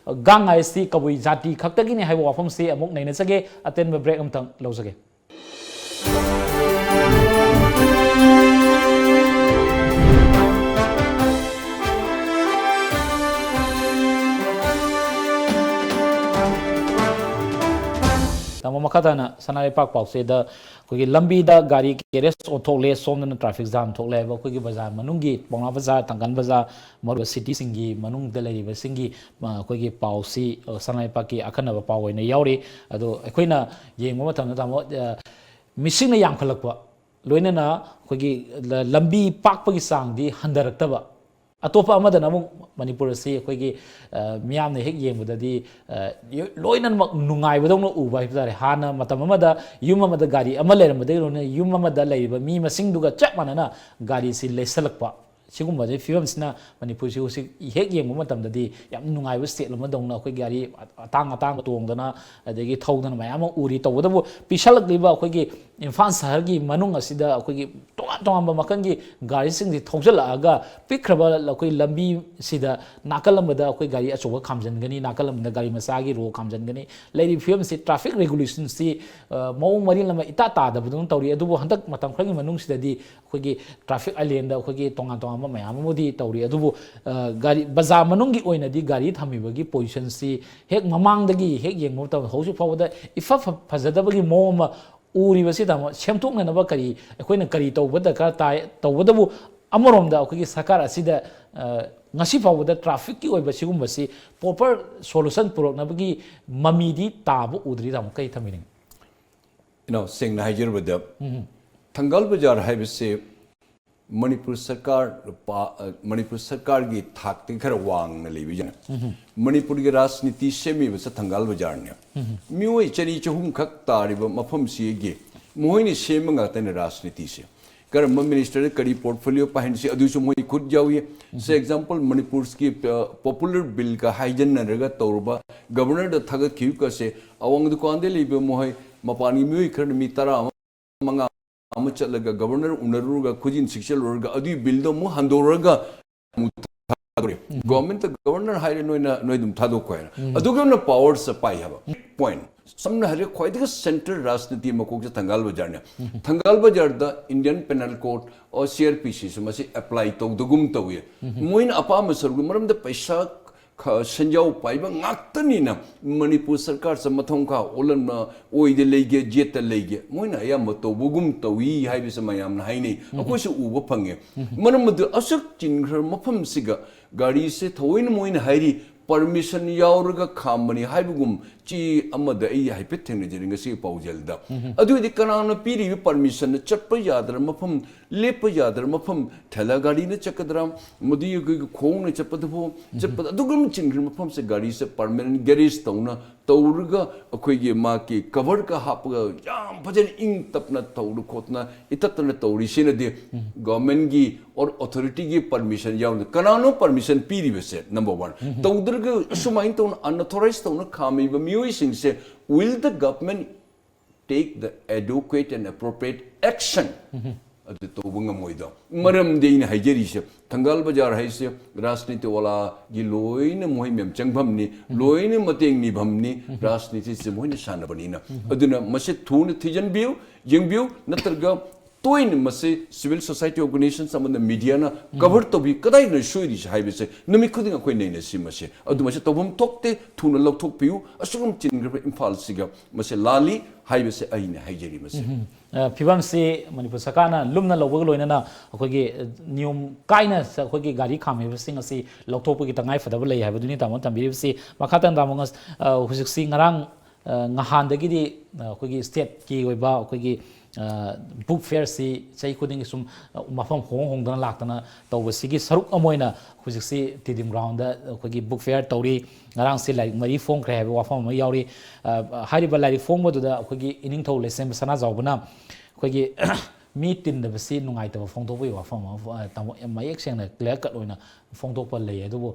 ꯒꯥꯡ ꯉꯥꯏ ꯑꯁꯤ ꯀꯕꯨꯏ ꯖꯥꯇꯤ ꯈꯛꯇꯒꯤꯅꯤ ꯍꯥꯏꯕ ꯋꯥꯐꯝꯁꯤ ꯑꯃꯨꯛ ꯅꯩꯅꯖꯒꯦ꯫ ꯑꯇꯦꯟꯕ break ꯑꯃꯇꯪ ꯂꯧꯖꯒꯦ꯫ ꯇꯥꯃꯣ, ꯃꯈꯥ ꯇꯥꯅ ꯁꯅꯥ ꯂꯩꯄꯥꯛ ꯄꯥꯎꯆꯦꯗ ꯑꯩꯈꯣꯏꯒꯤ ꯂꯝꯕꯤꯗ ꯒꯥꯔꯤ garage ꯑꯣꯟꯊꯣꯛꯂꯦ, ꯁꯣꯝꯗꯅ traffic jam ꯊꯣꯛꯂꯦ ꯍꯥꯏꯕ ꯑꯩꯈꯣꯏꯒꯤ ꯕꯖꯥꯔ ꯃꯅꯨꯡꯒꯤ, ꯄꯥꯎꯅꯥ ꯕꯖꯥꯔ, ꯊꯥꯡꯒꯜ ꯕꯖꯥꯔ, ꯃꯔꯨꯑꯣꯏꯕ cityꯁꯤꯡꯒꯤ ꯃꯅꯨꯡꯗ ꯂꯩꯔꯤꯕꯁꯤꯡꯒꯤ, ꯑ, ꯑꯩꯈꯣꯏꯒꯤ ꯄꯥꯎꯁꯤ, ꯑ, ꯁꯅꯥ ꯂꯩꯄꯥꯛꯀꯤ ꯑꯈꯟꯅꯕ ꯄꯥꯎ ꯑꯣꯏꯅ ꯌꯥꯎꯔꯤ꯫ ꯑꯗꯣ ꯑꯩꯈꯣꯏꯅ ꯌꯦꯡꯕ ꯃꯇꯝꯗ, ꯇꯥꯃꯣ, ꯑ, ꯃꯤꯁꯤꯡꯅ ꯌꯥꯝꯈꯠꯂꯛꯄ, ꯂꯣꯏꯅꯅ ꯑꯩꯈꯣꯏꯒꯤ ꯂ-, ꯂꯝꯕꯤ ꯄꯥꯛꯄꯒꯤ ꯆꯥꯡꯗꯤ ꯍꯟꯊꯔꯛꯇꯕ꯫ ꯑꯇꯣꯞꯄ ꯑꯃꯗꯅ ꯑꯃꯨꯛ ꯃꯅꯤꯄꯨꯔ ꯑꯁꯤ ꯑꯩꯈꯣꯏꯒꯤ, ꯑ, ꯃꯤꯌꯥꯝꯅ ꯍꯦꯛ ꯌꯦꯡꯕꯗꯗꯤ, ꯑ, ꯌꯣ-, ꯂꯣꯏꯅꯃꯛ ꯅꯨꯡꯉꯥꯏꯕꯗꯧꯅ ꯎꯕ ꯍꯥꯏꯕ ꯇꯥꯔꯦ꯫ ꯍꯥꯟꯅ ꯃꯇꯝ ꯑꯃꯗ ꯌꯨꯝ ꯑꯃꯗ ꯒꯥꯔꯤ ꯑꯃ ꯂꯩꯔꯝꯕꯗꯒꯤ ꯂꯣꯏꯅꯅ ꯌꯨꯝ ꯑꯃꯗ ꯂꯩꯔꯤꯕ ꯃꯤ ꯃꯁꯤꯡꯗꯨꯒ ꯆꯞ ꯃꯥꯟꯅꯅ ꯒꯥꯔꯤꯁꯤ ꯂꯩꯁꯜꯂꯛꯄ꯫ ꯁꯤꯒꯨꯝꯕꯁꯤ ꯐꯤꯕꯝꯁꯤꯅ ꯃꯅꯤꯄꯨꯔꯁꯤ ꯍꯧꯖꯤꯛ ꯍꯦꯛ ꯌꯦꯡꯕ ꯃꯇꯝꯗꯗꯤ ꯌꯥꯝ ꯅꯨꯡꯉꯥꯏꯕ state ꯑꯃꯗꯧꯅ ꯑꯩꯈꯣꯏ ꯒꯥꯔꯤ ꯑꯇꯥꯡ ꯑꯇꯥꯡꯕ ꯇꯣꯡꯗꯅ ꯑꯗꯒꯤ ꯊꯧꯗꯅ ꯃꯌꯥꯝ ꯑꯃ ꯎꯔꯤ꯫ ꯇꯧꯕꯇꯕꯨ ꯄꯤꯁꯜꯂꯛꯂꯤꯕ ꯑꯩꯈꯣꯏꯒꯤ ꯏꯝꯐꯥꯜ ꯁꯍꯔꯒꯤ ꯃꯅꯨꯡ ꯑꯁꯤꯗ ꯑꯩꯈꯣꯏꯒꯤ ꯇꯣꯉꯥꯟ ꯇꯣꯉꯥꯟꯕ ꯃꯈꯜꯒꯤ ꯒꯥꯔꯤꯁꯤꯡꯁꯤ ꯊꯧꯖꯤꯜꯂꯛꯑꯒ ꯄꯤꯛꯈ꯭ꯔꯕ ꯑꯩꯈꯣꯏ ꯂꯝꯕꯤꯁꯤꯗ ꯅꯥꯀꯜ ꯑꯃꯗ ꯑꯩꯈꯣꯏ ꯒꯥꯔꯤ ꯑꯆꯧꯕ ꯈꯥꯝꯖꯤꯟꯒꯅꯤ, ꯅꯥꯀꯜ ꯑꯃꯗ ꯒꯥꯔꯤ ꯃꯆꯥꯒꯤ row ꯈꯥꯝꯖꯤꯟꯒꯅꯤ꯫ ꯂꯩꯔꯤꯕ ꯐꯤꯕꯝꯁꯤ, traffic regulationꯁꯤ, ꯑ, ꯃꯑꯣꯡ ꯃꯔꯤꯜ ꯑꯃ ꯏꯇꯥ ꯇꯥꯗꯕꯗꯧꯅ ꯇꯧꯔꯤ꯫ ꯑꯗꯨꯕꯨ ꯍꯟꯗꯛ ꯃꯇꯝ ꯈꯔꯒꯤ ꯃꯅꯨꯡꯁꯤꯗꯗꯤ ꯑꯩꯈꯣꯏꯒꯤ traffic islandꯗ ꯑꯩꯈꯣꯏꯒꯤ ꯇꯣꯉꯥꯟ ꯇꯣꯉꯥꯟꯕ ꯃꯌꯥꯝ ꯑꯃꯗꯤ ꯇꯧꯔꯤ꯫ ꯑꯗꯨꯕꯨ, ꯑ, ꯒꯥꯔꯤ, ꯕꯖꯥꯔ ꯃꯅꯨꯡꯒꯤ ꯑꯣꯏꯅꯗꯤ ꯒꯥꯔꯤ ꯊꯝꯃꯤꯕꯒꯤ positionꯁꯤ ꯍꯦꯛ ꯃꯃꯥꯡꯗꯒꯤ ꯍꯦꯛ ꯌꯦꯡꯕ ꯃꯇꯝꯗ ꯍꯧꯖꯤꯛ ꯐꯥꯎꯕꯗ ꯏꯐ ꯐ-, ꯐꯖꯗꯕꯒꯤ ꯃꯑꯣꯡ ꯑꯃ ꯎꯔꯤꯕꯁꯤ, ꯇꯥꯃꯣ, ꯁꯦꯝꯗꯣꯛꯅꯅꯕ ꯀꯔꯤ, ꯑꯩꯈꯣꯏꯅ ꯀꯔꯤ ꯇꯧꯕ ꯗꯔꯀꯥꯔ ꯇꯥꯏ? ꯇꯧꯕꯇꯕꯨ ꯑꯃꯔꯣꯝꯗ ꯑꯩꯈꯣꯏꯒꯤ ꯁꯔꯀꯥꯔ ꯑꯁꯤꯗ, ꯑ, ꯉꯁꯤ ꯐꯥꯎꯕꯗ ꯇ꯭ꯔꯥꯐꯤꯛꯀꯤ ꯑꯣꯏꯕ ꯁꯤꯒꯨꯝꯕꯁꯤ ꯄ꯭ꯔꯣꯄꯔ ꯁꯣꯂꯨꯁꯟ ꯄꯨꯔꯛꯅꯕꯒꯤ ꯃꯃꯤꯗꯤ ꯇꯥꯕ ꯎꯗ꯭ꯔꯤ, ꯇꯥꯃꯣ, ꯀꯩ ꯊꯝꯕꯤꯅꯤꯡꯉꯤ? ꯏꯅꯥꯎ, ꯁꯦꯡꯅ ꯍꯥꯏꯖꯔꯕꯗ, ꯎꯝ, ꯊꯪꯒꯥꯜ ꯕꯖꯥꯔ ꯍꯥꯏꯕꯁꯤ ꯃꯅꯤꯄꯨꯔ ꯁꯔꯀꯥꯔ ꯄꯥ-, ꯑ, ꯃꯅꯤꯄꯨꯔ ꯁꯔꯀꯥꯔꯒꯤ ꯊꯥꯛꯇꯒꯤ ꯈꯔ ꯋꯥꯡꯅ ꯂꯩꯕ ꯌꯥꯅꯤ꯫ ꯃꯅꯤꯄꯨꯔꯒꯤ ꯔꯥꯖꯅꯤꯇꯤ ꯁꯦꯝꯃꯤꯕꯁꯦ ꯊꯪꯒꯥꯜ ꯕꯖꯥꯔꯅꯦ꯫ ꯃꯤꯑꯣꯏ ꯆꯅꯤ ꯆꯍꯨꯝ ꯈꯛ ꯇꯥꯔꯤꯕ ꯃꯐꯝꯁꯤꯒꯤ ꯃꯈꯣꯏꯅ ꯁꯦꯝꯕ ꯉꯥꯛꯇꯅꯤ ꯔꯥꯖꯅꯤꯇꯤꯁꯦ꯫ ꯀꯔꯝꯕ ꯃꯤꯅꯤꯁꯇꯔꯗ ꯀꯔꯤ ꯄꯣꯔꯠꯐꯣꯂꯤꯑꯣ ꯄꯥꯏꯍꯟꯁꯤ, ꯑꯗꯨꯁꯨ ꯃꯣꯏ ꯈꯨꯠ ꯌꯥꯎꯏ꯫ ꯁꯦ, ꯑꯦꯛꯖꯥꯝꯄꯜ, ꯃꯅꯤꯄꯨꯔꯒꯤ ꯄꯣꯄꯨꯂꯔ ꯕꯤꯜꯒ ꯍꯥꯏꯖꯟꯅꯔꯒ ꯇꯧꯔꯨꯕ, ꯒꯕꯔꯅꯔꯗ ꯊꯥꯒꯠꯈꯤꯕꯒꯁꯦ, ꯑꯋꯥꯡ ꯗꯨꯀꯥꯟꯗ ꯂꯩꯕ ꯃꯈꯣꯏ ꯃꯄꯥꯟꯒꯤ ꯃꯤꯑꯣꯏ ꯈꯔꯅ ꯃꯤ ꯇꯔꯥ ꯑꯃ, ꯃꯉꯥ ꯑꯃ ꯆꯠꯂꯒ ꯒꯕꯔꯅꯔ ꯎꯅꯔꯨꯔꯒ ꯈꯨꯖꯤꯟ ꯁꯤꯛꯆꯜꯂꯨꯔꯒ ꯑꯗꯨꯒꯤ ꯕꯤꯜꯗꯣ ꯑꯃꯨꯛ ꯍꯟꯗꯣꯔꯒ ꯑꯃꯨꯛ ꯊꯥꯗꯣꯔꯛꯑꯦ꯫ ꯒꯣꯔꯃꯦꯟꯠꯇ ꯒꯕꯔꯅꯔ ꯍꯥꯏꯔꯦ, ꯅꯣꯏꯅ, ꯅꯣꯏ ꯑꯗꯨꯝ ꯊꯥꯗꯣꯛꯈꯣ ꯍꯥꯏꯅ꯫ ꯑꯗꯨꯒꯨꯝꯅ ꯄꯥꯋꯔꯁꯦ ꯄꯥꯏ ꯍꯥꯏꯕ꯫ ꯄꯣꯏꯟꯠ꯫ ꯁꯝꯅ ꯍꯥꯏꯔꯒ ꯈ꯭ꯋꯥꯏꯗꯒꯤ ꯁꯦꯟꯇ꯭ꯔꯦꯜ ꯔꯥꯖꯅꯤꯇꯤ ꯃꯀꯣꯛꯁꯦ ꯊꯪꯒꯥꯜ ꯕꯖꯥꯔꯅꯦ꯫ ꯊꯪꯒꯥꯜ ꯕꯖꯥꯔꯗ ꯏꯟꯗꯤꯌꯟ ꯄꯦꯅꯦꯜ ꯀꯣꯗ ꯑꯣ ꯁꯤ ꯑꯥꯔ ꯄꯤ ꯁꯤꯁꯨ ꯃꯁꯤ ꯑꯦꯄ꯭ꯂꯥꯏ ꯇꯧꯗꯒꯨꯝ ꯇꯧꯏ꯫ ꯃꯣꯏꯅ ꯑꯄꯥꯝꯕ ꯁꯔꯨꯛ, ꯃꯔꯝꯗꯤ ꯄꯩꯁꯥ ꯈ-, ꯁꯦꯟꯖꯥꯎ ꯄꯥꯏꯕ ꯉꯥꯛꯇꯅꯤꯅ ꯃꯅꯤꯄꯨꯔ ꯁꯔꯀꯥꯔꯁꯦ ꯃꯊꯣꯡ ꯈꯥ ꯑꯣꯜꯍꯟꯕ, ꯑꯣꯏꯗ ꯂꯩꯒꯦ, ꯖꯦꯠꯇ ꯂꯩꯒꯦ, ꯃꯣꯏꯅ ꯑꯌꯥꯝꯕ ꯇꯧꯕꯒꯨꯝ ꯇꯧꯏ ꯍꯥꯏꯕꯁꯦ ꯃꯌꯥꯝꯅ ꯍꯥꯏꯅꯩ꯫ ꯑꯩꯈꯣꯏꯁꯨ ꯎꯕ ꯐꯪꯉꯦ꯫ ꯃꯔꯝ ꯑꯗꯨ ꯑꯁꯨꯛ ꯆꯤꯟꯈ꯭ꯔꯕ ꯃꯐꯝꯁꯤꯒ ꯒꯥꯔꯤꯁꯦ ꯊꯑꯣꯏꯅ ꯃꯣꯏꯅ ꯍꯥꯏꯔꯤ ꯄꯔꯃꯤꯁꯟ ꯌꯥꯎꯔꯒ ꯈꯥꯝꯕꯅꯤ ꯍꯥꯏꯕꯒꯨꯝ ꯆꯦ ꯑꯃꯗ ꯑꯩ ꯍꯥꯏꯐꯦꯠ ꯊꯦꯡꯅꯖꯔꯤ ꯉꯁꯤꯒꯤ ꯄꯥꯎꯖꯦꯜꯗ꯫ ꯑꯗꯨ ꯑꯣꯏꯔꯗꯤ ꯀꯅꯥꯅ ꯄꯤꯔꯤꯕ ꯄꯔꯃꯤꯁꯟꯅ? ꯆꯠꯄ ꯌꯥꯗ꯭ꯔ ꯃꯐꯝ, ꯂꯦꯞꯄ ꯌꯥꯗ꯭ꯔ ꯃꯐꯝ, ꯊꯦꯂꯥ ꯒꯥꯔꯤꯅ ꯆꯠꯀꯗ꯭ꯔꯥ, ꯃꯗꯨꯒꯤ ꯑꯩꯈꯣꯏꯒꯤ ꯈꯣꯡꯅ ꯆꯠꯄꯗꯨꯕꯨ, ꯆꯠꯄꯗ ꯑꯗꯨꯒꯨꯝ ꯆꯤꯟꯈ꯭ꯔꯕ ꯃꯐꯝꯁꯦ ꯒꯥꯔꯤꯁꯦ ꯄꯔꯃꯅꯦꯟ ꯒꯦꯔꯦꯖ ꯇꯧꯅ ꯇꯧꯔꯒ ꯑꯩꯈꯣꯏꯒꯤ ꯃꯥꯒꯤ ꯀꯚꯔꯒ ꯍꯥꯞꯄꯒ ꯌꯥꯝ ꯐꯖꯅ ꯏꯪ ꯇꯞꯅ ꯇꯧꯗꯅ ꯈꯣꯠꯇꯅ ꯏꯇꯠꯇꯅ ꯇꯧꯔꯤꯁꯤꯅꯗꯤ ꯒꯚꯔꯟꯃꯦꯟꯠꯀꯤ ꯑꯣꯔ ꯑꯣꯊꯣꯔꯤꯇꯤꯒꯤ ꯄꯔꯃꯤꯁꯟ ꯌꯥꯎꯗꯅ ꯀꯅꯥꯅꯣ ꯄꯔꯃꯤꯁꯟ ꯄꯤꯔꯤꯕꯁꯦ? Number one. ꯇꯧꯗ꯭ꯔꯒ ꯑꯁꯨꯃꯥꯏꯅ ꯇꯧꯅ ꯑꯟꯑꯣꯊꯣꯔꯥꯏꯖ ꯇꯧꯅ ꯈꯥꯝꯃꯤꯕ ꯃꯤꯑꯣꯏꯁꯤꯡꯁꯦ, will the government take the adequate and appropriate action? ꯑꯗꯨ ꯇꯧꯕ ꯉꯝꯃꯣꯏꯗꯣ꯫ ꯃꯔꯝꯗꯤ ꯑꯩꯅ ꯍꯥꯏꯖꯔꯤꯁꯦ, ꯊꯪꯒꯥꯜ ꯕꯖꯥꯔ ꯍꯥꯏꯁꯦ ꯔꯥꯖꯅꯤꯇꯤ ꯋꯥꯂꯥꯒꯤ ꯂꯣꯏꯅ ꯃꯣꯏ ꯃꯌꯥꯝ ꯆꯪꯐꯝꯅꯤ, ꯂꯣꯏꯅ ꯃꯇꯦꯡ ꯅꯤꯐꯝꯅꯤ, ꯔꯥꯖꯅꯤꯇꯤꯁꯦ ꯃꯣꯏꯅ ꯁꯥꯟꯅꯕꯅꯤꯅ꯫ ꯑꯗꯨꯅ ꯃꯁꯤ ꯊꯨꯅ ꯊꯤꯖꯤꯟꯕꯤꯌꯨ, ꯌꯦꯡꯕꯤꯌꯨ, ꯅꯠꯇ꯭ꯔꯒ ꯇꯣꯏꯅ ꯃꯁꯤ civil society organizations ꯑꯃꯅ media ꯅ cover ꯇꯧꯕꯤ, ꯀꯗꯥꯏꯗꯅꯣ ꯁꯣꯏꯔꯤꯁꯦ ꯍꯥꯏꯕꯁꯦ ꯅꯨꯃꯤꯠ ꯈꯨꯗꯤꯡ ꯑꯩꯈꯣꯏ ꯅꯩꯅꯁꯤ꯫ ꯃꯁꯤ ꯑꯗꯨ ꯃꯁꯤ ꯇꯧꯐꯝ ꯊꯣꯛꯇꯦ, ꯊꯨꯅ ꯂꯧꯊꯣꯛꯄꯤꯌꯨ꯫ ꯑꯁꯨꯛ ꯌꯥꯝ ꯆꯤꯟꯈ꯭ꯔꯕ ꯏꯝꯐꯥꯜꯁꯤꯒ ꯃꯁꯤ ꯂꯥꯜꯂꯤ ꯍꯥꯏꯕꯁꯦ ꯑꯩꯅ ꯍꯥꯏꯖꯔꯤ꯫ ꯃꯁꯤ ꯑ, ꯐꯤꯕꯝꯁꯤ ꯃꯅꯤꯄꯨꯔ ꯁꯔꯀꯥꯔꯅ ꯂꯨꯝꯅ ꯂꯧꯕꯒ ꯂꯣꯏꯅꯅ ꯑꯩꯈꯣꯏꯒꯤ, ꯑ, ꯅꯤꯌꯣꯝ ꯀꯥꯏꯅ ꯑꯩꯈꯣꯏꯒꯤ ꯒꯥꯔꯤ ꯈꯥꯝꯃꯤꯕꯁꯤꯡ ꯑꯁꯤ ꯂꯧꯊꯣꯛꯄꯒꯤ ꯇꯉꯥꯏ ꯐꯗꯕ ꯂꯩ ꯍꯥꯏꯕꯗꯨꯅꯤ ꯇꯥꯃꯣꯅ ꯊꯝꯕꯤꯔꯤꯕꯁꯤ꯫ ꯃꯈꯥ ꯇꯥꯅ ꯇꯥꯃꯣ, ꯉꯁ-, ꯑ, ꯍꯧꯖꯤꯛꯁꯤ ꯉꯔꯥꯡ, ꯑ, ꯅꯍꯥꯟꯗꯒꯤꯗꯤ, ꯑ, ꯑꯩꯈꯣꯏꯒꯤ state ꯀꯤ ꯑꯣꯏꯕ ꯑꯩꯈꯣꯏꯒꯤ, ꯑ, book fair ꯁꯤ ꯆꯍꯤ ꯈꯨꯗꯤꯡꯒꯤ ꯁꯨꯝ, ꯑ, ꯃꯐꯝ ꯍꯣꯡ ꯍꯣꯡꯗꯅ ꯂꯥꯛꯇꯅ ꯇꯧꯕꯁꯤꯒꯤ ꯁꯔꯨꯛ ꯑꯃ ꯑꯣꯏꯅ ꯍꯧꯖꯤꯛꯁꯤ ꯇꯤꯗꯤꯝ ground ꯗ ꯑꯩꯈꯣꯏꯒꯤ book fair ꯇꯧꯔꯤ꯫ ꯉꯔꯥꯡꯁꯤ ꯂꯥꯏꯔꯤꯛ ꯃꯔꯤ ꯐꯣꯡꯈ꯭ꯔꯦ ꯍꯥꯏꯕ ꯋꯥꯐꯝ ꯑꯃ ꯌꯥꯎꯔꯤ꯫ ꯑ, ꯍꯥꯏꯔꯤꯕ ꯂꯥꯏꯔꯤꯛ ꯐꯣꯡꯕꯗꯨꯗ ꯑꯩꯈꯣꯏꯒꯤ ꯏꯅꯤꯡꯊꯧ ꯂꯩꯁꯦꯝꯕ ꯁꯅꯥꯖꯥꯎꯕꯅ ꯑꯩꯈꯣꯏꯒꯤ ꯃꯤ ꯇꯤꯟꯗꯕꯁꯤ ꯅꯨꯡꯉꯥꯏꯇꯕ ꯐꯣꯡꯗꯣꯛꯄꯒꯤ ꯋꯥꯐꯝ ꯑꯃ, ꯑ, ꯇꯥꯃꯣ, ꯌꯥꯝ ꯃꯌꯦꯛ ꯁꯦꯡꯅ clear cut ꯑꯣꯏꯅ ꯐꯣꯡꯗꯣꯛꯄ ꯂꯩ꯫ ꯑꯗꯨꯕꯨ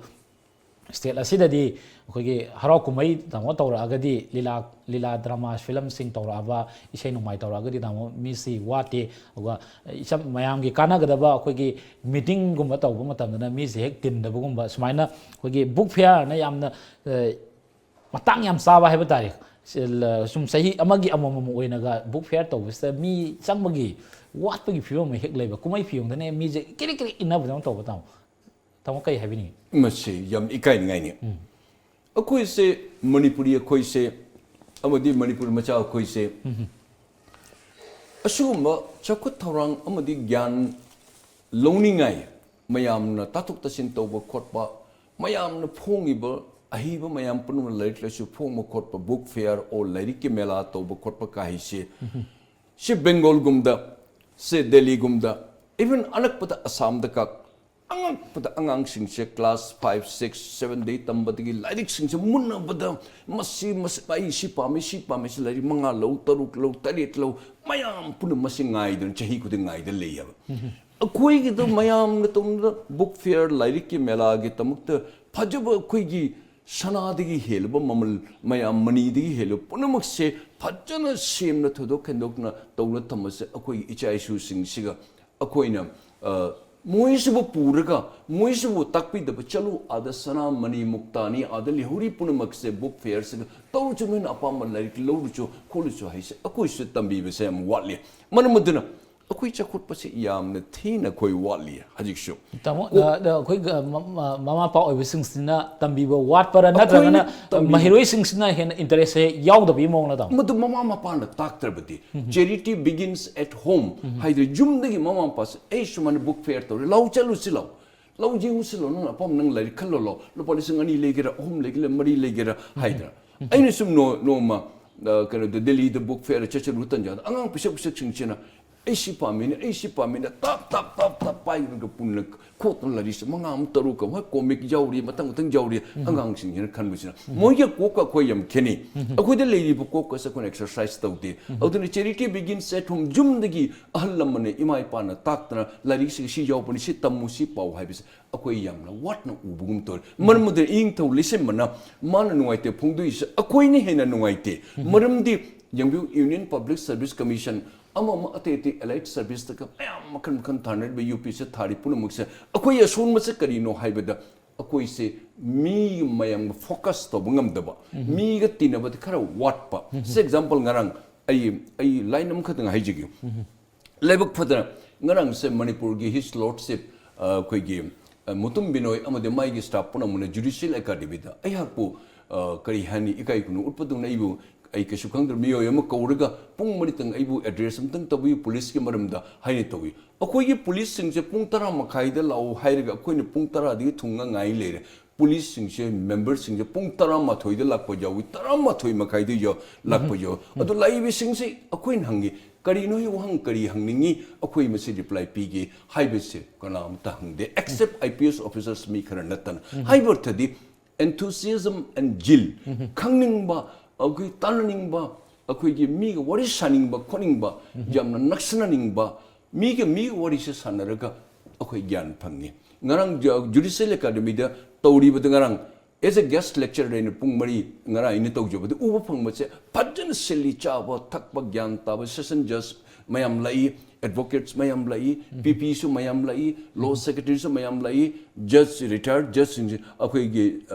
state ꯑꯁꯤꯗꯗꯤ ꯑꯩꯈꯣꯏꯒꯤ ꯍꯔꯥꯎ ꯀꯨꯝꯍꯩ ꯇꯥꯃꯣ ꯇꯧꯔꯛꯑꯒꯗꯤ, ꯂꯤꯂꯥ, ꯂꯤꯂꯥ drama film ꯁꯤꯡ ꯇꯧꯔꯛꯑꯕ, ꯏꯁꯩ ꯅꯣꯡꯃꯥꯏ ꯇꯧꯔꯛꯑꯒꯗꯤ ꯇꯥꯃꯣ ꯃꯤꯁꯤ ꯋꯥꯠꯇꯦ꯫ ꯑꯗꯨꯒ ꯏꯆꯝ ꯃꯌꯥꯝꯒꯤ ꯀꯥꯟꯅꯒꯗꯕ ꯑꯩꯈꯣꯏꯒꯤ meeting ꯒꯨꯝꯕ ꯇꯧꯕ ꯃꯇꯝꯗꯅ ꯃꯤꯁꯦ ꯍꯦꯛ ꯇꯤꯟꯗꯕꯒꯨꯝꯕ, ꯁꯨꯃꯥꯏꯅ ꯑꯩꯈꯣꯏꯒꯤ book fair ꯅ ꯌꯥꯝꯅ, ꯑ, ꯃꯇꯥꯡ ꯌꯥꯝ ꯆꯥꯕ ꯍꯥꯏꯕ ꯇꯥꯔꯦ꯫ ꯁꯤ-, ꯂ-, ꯁꯨꯝ ꯆꯍꯤ ꯑꯃꯒꯤ ꯑꯃꯃꯝ ꯑꯣꯏꯅꯒ book fair ꯇꯧꯕꯁꯤꯗ ꯃꯤ ꯆꯪꯕꯒꯤ ꯋꯥꯠꯄꯒꯤ ꯐꯤꯕꯝ ꯑꯃ ꯍꯦꯛ ꯂꯩꯕ꯫ ꯀꯨꯝꯍꯩ ꯐꯤꯌꯣꯡꯗꯅꯦ ꯃꯤꯁꯦ ꯀꯤꯔꯤꯛ ꯀꯤꯔꯤꯛ ꯏꯟꯅꯕꯗꯧꯅ ꯇꯧꯕ꯫ ꯇꯥꯃꯣ, ꯇꯥꯃꯣ ꯀꯩ ꯍꯥꯏꯕꯤꯅꯤꯡꯉꯤ? ꯃꯁꯤ ꯌꯥꯝ ꯏꯀꯥꯏꯅꯤꯡꯉꯥꯏꯅꯤ꯫ ꯑꯩꯈꯣꯏꯁꯦ, ꯃꯅꯤꯄꯨꯔꯤ ꯑꯩꯈꯣꯏꯁꯦ, ꯑꯃꯗꯤ ꯃꯅꯤꯄꯨꯔ ꯃꯆꯥ ꯑꯩꯈꯣꯏꯁꯦ, ꯑꯁꯤꯒꯨꯝꯕ ꯆꯥꯎꯈꯠ ꯊꯧꯔꯥꯡ ꯑꯃꯗꯤ ꯒ꯭ꯌꯥꯟ ꯂꯧꯅꯤꯡꯉꯥꯏ, ꯃꯌꯥꯝꯅ ꯇꯥꯊꯣꯛ ꯇꯥꯁꯤꯟ ꯇꯧꯕ ꯈꯣꯠꯄ, ꯃꯌꯥꯝꯅ ꯐꯣꯡꯉꯤꯕ ꯑꯍꯩꯕ ꯃꯌꯥꯝ ꯄꯨꯝꯅꯃꯛ ꯂꯥꯏꯔꯤꯛ ꯂꯥꯏꯁꯨ ꯐꯣꯡꯕ ꯈꯣꯠꯄ, book fair or ꯂꯥꯏꯔꯤꯛꯀꯤ ꯃꯦꯂꯥ ꯇꯧꯕ ꯈꯣꯠꯄ ꯀꯥꯏꯁꯦ, ꯁꯤ ꯕꯦꯡꯒꯣꯜꯒꯨꯝꯗ, ꯁꯤ ꯗꯦꯜꯂꯤꯒꯨꯝꯗ, even ꯑꯅꯛꯄꯗ ꯑꯁꯥꯝꯗ ꯀꯛ ꯑꯉꯛꯄꯗ ꯑꯉꯥꯡꯁꯤꯡꯁꯦ class five, six, seven ꯗꯒꯤ ꯇꯝꯕꯗꯒꯤ ꯂꯥꯏꯔꯤꯛꯁꯤꯡꯁꯦ ꯃꯨꯟꯅꯕꯗ ꯃꯁꯤ, ꯃꯁꯤ, ꯑꯩ ꯁꯤ ꯄꯥꯝꯃꯤ, ꯁꯤ ꯄꯥꯝꯃꯤ, ꯁꯤ ꯂꯥꯏꯔꯤꯛ ꯃꯉꯥ ꯂꯧ, ꯇꯔꯨꯛ ꯂꯧ, ꯇꯔꯦꯠ ꯂꯧ, ꯃꯌꯥꯝ ꯄꯨꯝꯅꯃꯛ ꯃꯁꯤ ꯉꯥꯏꯗꯨꯅ ꯆꯍꯤ ꯈꯨꯗꯤꯡ ꯉꯥꯏꯗ ꯂꯩꯌꯦꯕ꯫ ꯑꯩꯈꯣꯏꯒꯤꯗ ꯃꯌꯥꯝꯅ ꯇꯧꯅ book fair, ꯂꯥꯏꯔꯤꯛꯀꯤ ꯃꯦꯂꯥꯒꯤꯗꯃꯛꯇ ꯐꯖꯕ ꯑꯩꯈꯣꯏꯒꯤ ꯁꯅꯥꯗꯒꯤ ꯍꯦꯜꯂꯕ ꯃꯃꯜ, ꯃꯌꯥꯝ ꯃꯅꯤꯗꯒꯤ ꯍꯦꯜꯂꯕ ꯄꯨꯝꯅꯃꯛꯁꯦ ꯐꯖꯅ ꯁꯦꯝꯅ ꯊꯣꯏꯗꯣꯛ ꯍꯦꯟꯗꯣꯛꯅ ꯇꯧꯅ ꯊꯝꯕꯁꯦ ꯑꯩꯈꯣꯏꯒꯤ ꯏꯆꯥ ꯏꯁꯨꯁꯤꯡꯁꯤꯒ ꯑꯩꯈꯣꯏꯅ, ꯑ, ꯃꯣꯏꯁꯤꯕꯨ ꯄꯨꯔꯒ, ꯃꯣꯏꯁꯤꯕꯨ ꯇꯥꯛꯄꯤꯗꯕ, "ꯆꯠꯂꯨ, ꯑꯥꯗ ꯁꯅꯥ, ꯃꯅꯤ, ꯃꯨꯛꯇꯥꯅꯤ, ꯑꯥꯗ ꯂꯩꯍꯧꯔꯤ ꯄꯨꯝꯅꯃꯛꯁꯦ book fair ꯁꯤꯗ ꯇꯧꯔꯨꯆꯣ, ꯅꯣꯏꯅ ꯑꯄꯥꯝꯕ ꯂꯥꯏꯔꯤꯛ ꯂꯧꯔꯨꯆꯣ, ꯈꯣꯠꯂꯨꯆꯣ" ꯍꯥꯏꯁꯦ ꯑꯩꯈꯣꯏꯁꯨ ꯇꯝꯕꯤꯕꯁꯦ ꯌꯥꯝ ꯋꯥꯠꯂꯤ꯫ ꯃꯔꯝ ꯑꯗꯨꯅ ꯑꯩꯈꯣꯏ ꯆꯥꯎꯈꯠꯄꯁꯤ ꯌꯥꯝꯅ ꯊꯤꯅ ꯑꯩꯈꯣꯏ ꯋꯥꯠꯂꯤ ꯍꯧꯖꯤꯛꯁꯨ꯫ ꯇꯥꯃꯣ, ꯑ, ꯑ, ꯑꯩꯈꯣꯏ, ꯑ, ꯃ-, ꯃ-, ꯃꯃꯥ ꯃꯄꯥ ꯑꯣꯏꯕꯁꯤꯡꯁꯤꯅ ꯇꯝꯕꯤꯕ ꯋꯥꯠꯄꯔꯥ, ꯅꯠꯇ꯭ꯔꯒꯅ ꯑꯩꯈꯣꯏꯅ ꯇꯝꯕꯤꯕ ꯃꯍꯩꯔꯣꯏꯁꯤꯡꯁꯤꯅ ꯍꯦꯟꯅ interest ꯁꯦ ꯌꯥꯎꯗꯕꯒꯤ ꯃꯑꯣꯡꯗ, ꯇꯥꯃꯣ? ꯃꯗꯨ ꯃꯃꯥ ꯃꯄꯥꯅ ꯇꯥꯛꯇ꯭ꯔꯕꯗꯤ, charity begins at home ꯍꯥꯏꯗꯤ, ꯌꯨꯝꯗꯒꯤ ꯃꯃꯥ ꯃꯄꯥꯁꯦ, "ꯑꯩ ꯁꯨꯃꯥꯏꯅ book fair ꯇꯧꯔꯦ, ꯂꯥꯎ ꯆꯠꯂꯨꯁꯤ ꯂꯥꯎ, ꯂꯥꯎ ꯌꯦꯡꯉꯨꯁꯤ ꯂꯥꯎ, ꯅꯪ ꯑꯄꯥꯝꯕ ꯅꯪ ꯂꯥꯏꯔꯤꯛ ꯈꯜꯂꯣ ꯂꯥꯎ, ꯂꯨꯄꯥ ꯂꯤꯁꯤꯡ ꯑꯅꯤ ꯂꯩꯒꯦꯔꯥ, ꯑꯍꯨꯝ ꯂꯩꯒꯦꯔꯥ, ꯃꯔꯤ ꯂꯩꯒꯦꯔꯥ" ꯍꯥꯏꯗꯅ꯫ ꯑꯩꯅ ꯁꯨꯝ ꯅꯣ-, ꯅꯣꯡꯃ, ꯑ, ꯀꯩꯅꯣꯗ, ꯗꯦꯜꯂꯤꯗ book fair ꯆꯠꯆꯔꯨ ꯇꯟꯖꯥꯗ, ꯑꯉꯥꯡ ꯄꯤꯁꯛ ꯄꯤꯁꯛꯁꯤꯡꯁꯤꯅ, "ꯑꯩ ꯁꯤ ꯄꯥꯝꯃꯤꯅꯦ, ꯑꯩ ꯁꯤ ꯄꯥꯝꯃꯤꯅꯦ", ꯇꯞ ꯇꯞ ꯇꯞ ꯇꯞ ꯄꯥꯏꯔꯒ ꯄꯨꯟꯅ ꯈꯣꯠꯇꯅ, ꯂꯥꯏꯔꯤꯛꯁꯦ ꯃꯉꯥ ꯑꯃ, ꯇꯔꯨꯛ ꯑꯃ, ꯍꯣꯏ, comic ꯌꯥꯎꯔꯤ, ꯃꯊꯪ ꯃꯊꯪ ꯌꯥꯎꯔꯤ꯫ ꯑꯉꯥꯡꯁꯤꯡꯁꯤꯅ ꯈꯟꯕꯁꯤꯅ ꯃꯣꯏꯒ ꯀꯣꯛꯀ ꯑꯩꯈꯣꯏ ꯌꯥꯝ ꯈꯦꯠꯅꯩ꯫ ꯑꯩꯈꯣꯏꯗ ꯂꯩꯔꯤꯕ ꯀꯣꯛꯀꯁꯦ ꯑꯩꯈꯣꯏꯅ exercise ꯇꯧꯗꯦ꯫ ꯑꯗꯨꯅ charity begins at home, ꯌꯨꯝꯗꯒꯤ ꯑꯍꯜ ꯂꯃꯟꯅ, ꯏꯃꯥ ꯏꯄꯥꯅ ꯇꯥꯛꯇꯅ, "ꯂꯥꯏꯔꯤꯛꯁꯤꯒ ꯁꯤ ꯌꯥꯎꯕꯅꯤ, ꯁꯤ ꯇꯝꯃꯨ, ꯁꯤ ꯄꯥꯎ" ꯍꯥꯏꯕꯁꯦ ꯑꯩꯈꯣꯏ ꯌꯥꯝꯅ ꯋꯥꯠꯅ ꯎꯕꯒꯨꯝ ꯇꯧꯔꯦ꯫ ꯃꯔꯝ ꯑꯗꯨꯅ ꯏꯅꯤꯡꯊꯧ ꯂꯩꯁꯦꯝꯕꯅ ꯃꯥꯅ ꯅꯨꯡꯉꯥꯏꯇꯦ ꯐꯣꯡꯗꯣꯛꯏꯁꯦ ꯑꯩꯈꯣꯏꯅ ꯍꯦꯟꯅ ꯅꯨꯡꯉꯥꯏꯇꯦ꯫ ꯃꯔꯝꯗꯤ ꯌꯦꯡꯕꯤꯌꯨ, Union Public Service Commission ꯑꯃ ꯑꯃ, ꯑꯇꯩ ꯑꯇꯩ allied service ꯇꯒ ꯃꯌꯥꯝ ꯃꯈꯜ ꯃꯈꯜ ꯊꯥꯅꯔꯤꯕ, ꯌꯨ ꯄꯤ ꯑꯦꯁ ꯁꯤ ꯊꯥꯔꯤ ꯄꯨꯝꯅꯃꯛꯁꯦ, ꯑꯩꯈꯣꯏ ꯑꯁꯣꯟꯕꯁꯦ ꯀꯔꯤꯅꯣ ꯍꯥꯏꯕꯗ, ꯑꯩꯈꯣꯏꯁꯦ ꯃꯤ ꯃꯌꯥꯝꯒ focus ꯇꯧꯕ ꯉꯝꯗꯕ, ꯃꯤꯒ ꯇꯤꯟꯅꯕꯗ ꯈꯔ ꯋꯥꯠꯄ꯫ ꯁꯤ example, ꯉꯔꯥꯡ ꯑꯩ, ꯑꯩ line ꯑꯃꯈꯛꯇꯪ ꯍꯥꯏꯖꯒꯦ꯫ ꯂꯥꯏꯕꯛ ꯐꯗꯅ ꯉꯔꯥꯡꯁꯦ ꯃꯅꯤꯄꯨꯔꯒꯤ His Lordship, ꯑ, ꯑꯩꯈꯣꯏꯒꯤ, ꯑ, ꯃꯨꯇꯨꯝ ꯕꯤꯅꯣꯏ ꯑꯃꯗꯤ ꯃꯥꯒꯤ staff ꯄꯨꯝꯅꯃꯛꯅ Judicial Academy ꯗ ꯑꯩꯍꯥꯛꯄꯨ, ꯑ, ꯀꯔꯤ ꯍꯥꯏꯅꯤ, ꯏꯀꯥꯏ ꯈꯨꯝꯅꯧ ꯎꯠꯄꯗꯧꯅ ꯑꯩꯕꯨ, ꯑꯩ ꯀꯩꯁꯨ ꯈꯪꯗꯕ ꯃꯤꯑꯣꯏ ꯑꯃ ꯀꯧꯔꯒ ꯄꯨꯡ ꯃꯔꯤꯇꯪ ꯑꯩꯕꯨ address ꯑꯃꯇꯪ ꯇꯧꯕꯤꯌꯨ police ꯀꯤ ꯃꯔꯝꯗ ꯍꯥꯏꯅ ꯇꯧꯏ꯫ ꯑꯩꯈꯣꯏꯒꯤ police ꯁꯤꯡꯁꯦ ꯄꯨꯡ ꯇꯔꯥ ꯃꯈꯥꯏꯗ ꯂꯥꯛꯑꯣ ꯍꯥꯏꯔꯒ ꯑꯩꯈꯣꯏꯅ ꯄꯨꯡ ꯇꯔꯥꯗꯒꯤ ꯊꯨꯡꯉ ꯉꯥꯏ ꯂꯩꯔꯦ꯫ Police ꯁꯤꯡꯁꯦ, member ꯁꯤꯡꯁꯦ ꯄꯨꯡ ꯇꯔꯥꯃꯥꯊꯣꯏꯗ ꯂꯥꯛꯄ ꯌꯥꯎꯏ, ꯇꯔꯥꯃꯥꯊꯣꯏ ꯃꯈꯥꯏꯗ ꯌꯧ-, ꯂꯥꯛꯄ ꯌꯥꯎꯏ꯫ ꯑꯗꯣ ꯂꯥꯛꯏꯕꯁꯤꯡꯁꯦ ꯑꯩꯈꯣꯏꯅ ꯍꯪꯉꯤ, "ꯀꯔꯤꯅꯣ ꯍꯦ ꯋꯥꯍꯪ, ꯀꯔꯤ ꯍꯪꯅꯤꯡꯉꯤ?" ꯑꯩꯈꯣꯏ ꯃꯁꯤ reply ꯄꯤꯒꯦ ꯍꯥꯏꯕꯁꯦ ꯀꯅꯥꯝꯇ ꯍꯪꯗꯦ, except I P S officers ꯃꯤ ꯈꯔ ꯅꯠꯇꯅ꯫ ꯍꯥꯏꯕ ꯑꯔꯊꯗꯤ, enthusiasm and zeal, ꯈꯪꯅꯤꯡꯕ, ꯑꯩꯈꯣꯏ ꯇꯥꯟꯅꯅꯤꯡꯕ, ꯑꯩꯈꯣꯏꯒꯤ ꯃꯤꯒ ꯋꯥꯔꯤ ꯁꯥꯅꯤꯡꯕ ꯈꯣꯠꯅꯤꯡꯕ, ꯌꯥꯝꯅ ꯅꯛꯁꯤꯟꯅꯅꯤꯡꯕ, ꯃꯤꯒ, ꯃꯤꯒ ꯋꯥꯔꯤꯁꯦ ꯁꯥꯟꯅꯔꯒ ꯑꯩꯈꯣꯏ ꯒ꯭ꯌꯥꯟ ꯐꯪꯉꯤ꯫ ꯉꯔꯥꯡ ꯖ-, Judicial Academy ꯗ ꯇꯧꯔꯤꯕꯗ, ꯉꯔꯥꯡ as a guest lecturer ꯑꯩꯅ ꯄꯨꯡ ꯃꯔꯤ ꯉꯔꯥꯡ ꯑꯩꯅ ꯇꯧꯖꯕꯗ ꯎꯕ ꯐꯪꯕꯁꯦ, ꯐꯖꯅ ꯁꯤꯜꯂꯤ, ꯆꯥꯕ ꯊꯛꯄ ꯒ꯭ꯌꯥꯟ ꯇꯥꯕ, session judge ꯃꯌꯥꯝ ꯂꯥꯛꯏ, ꯑꯦꯗꯚꯣꯀꯦꯠꯁ ꯃꯌꯥꯝ ꯂꯥꯛꯏ, ꯄꯤ ꯄꯤꯁꯨ ꯃꯌꯥꯝ ꯂꯥꯛꯏ, ꯂꯣ ꯁꯦꯀ꯭ꯔꯦꯇꯔꯤꯁꯨ ꯃꯌꯥꯝ ꯂꯥꯛꯏ, ꯖꯁ, ꯔꯤꯇꯥꯌꯔꯗ ꯖꯁꯁꯤꯡꯁꯨ, ꯑꯩꯈꯣꯏꯒꯤ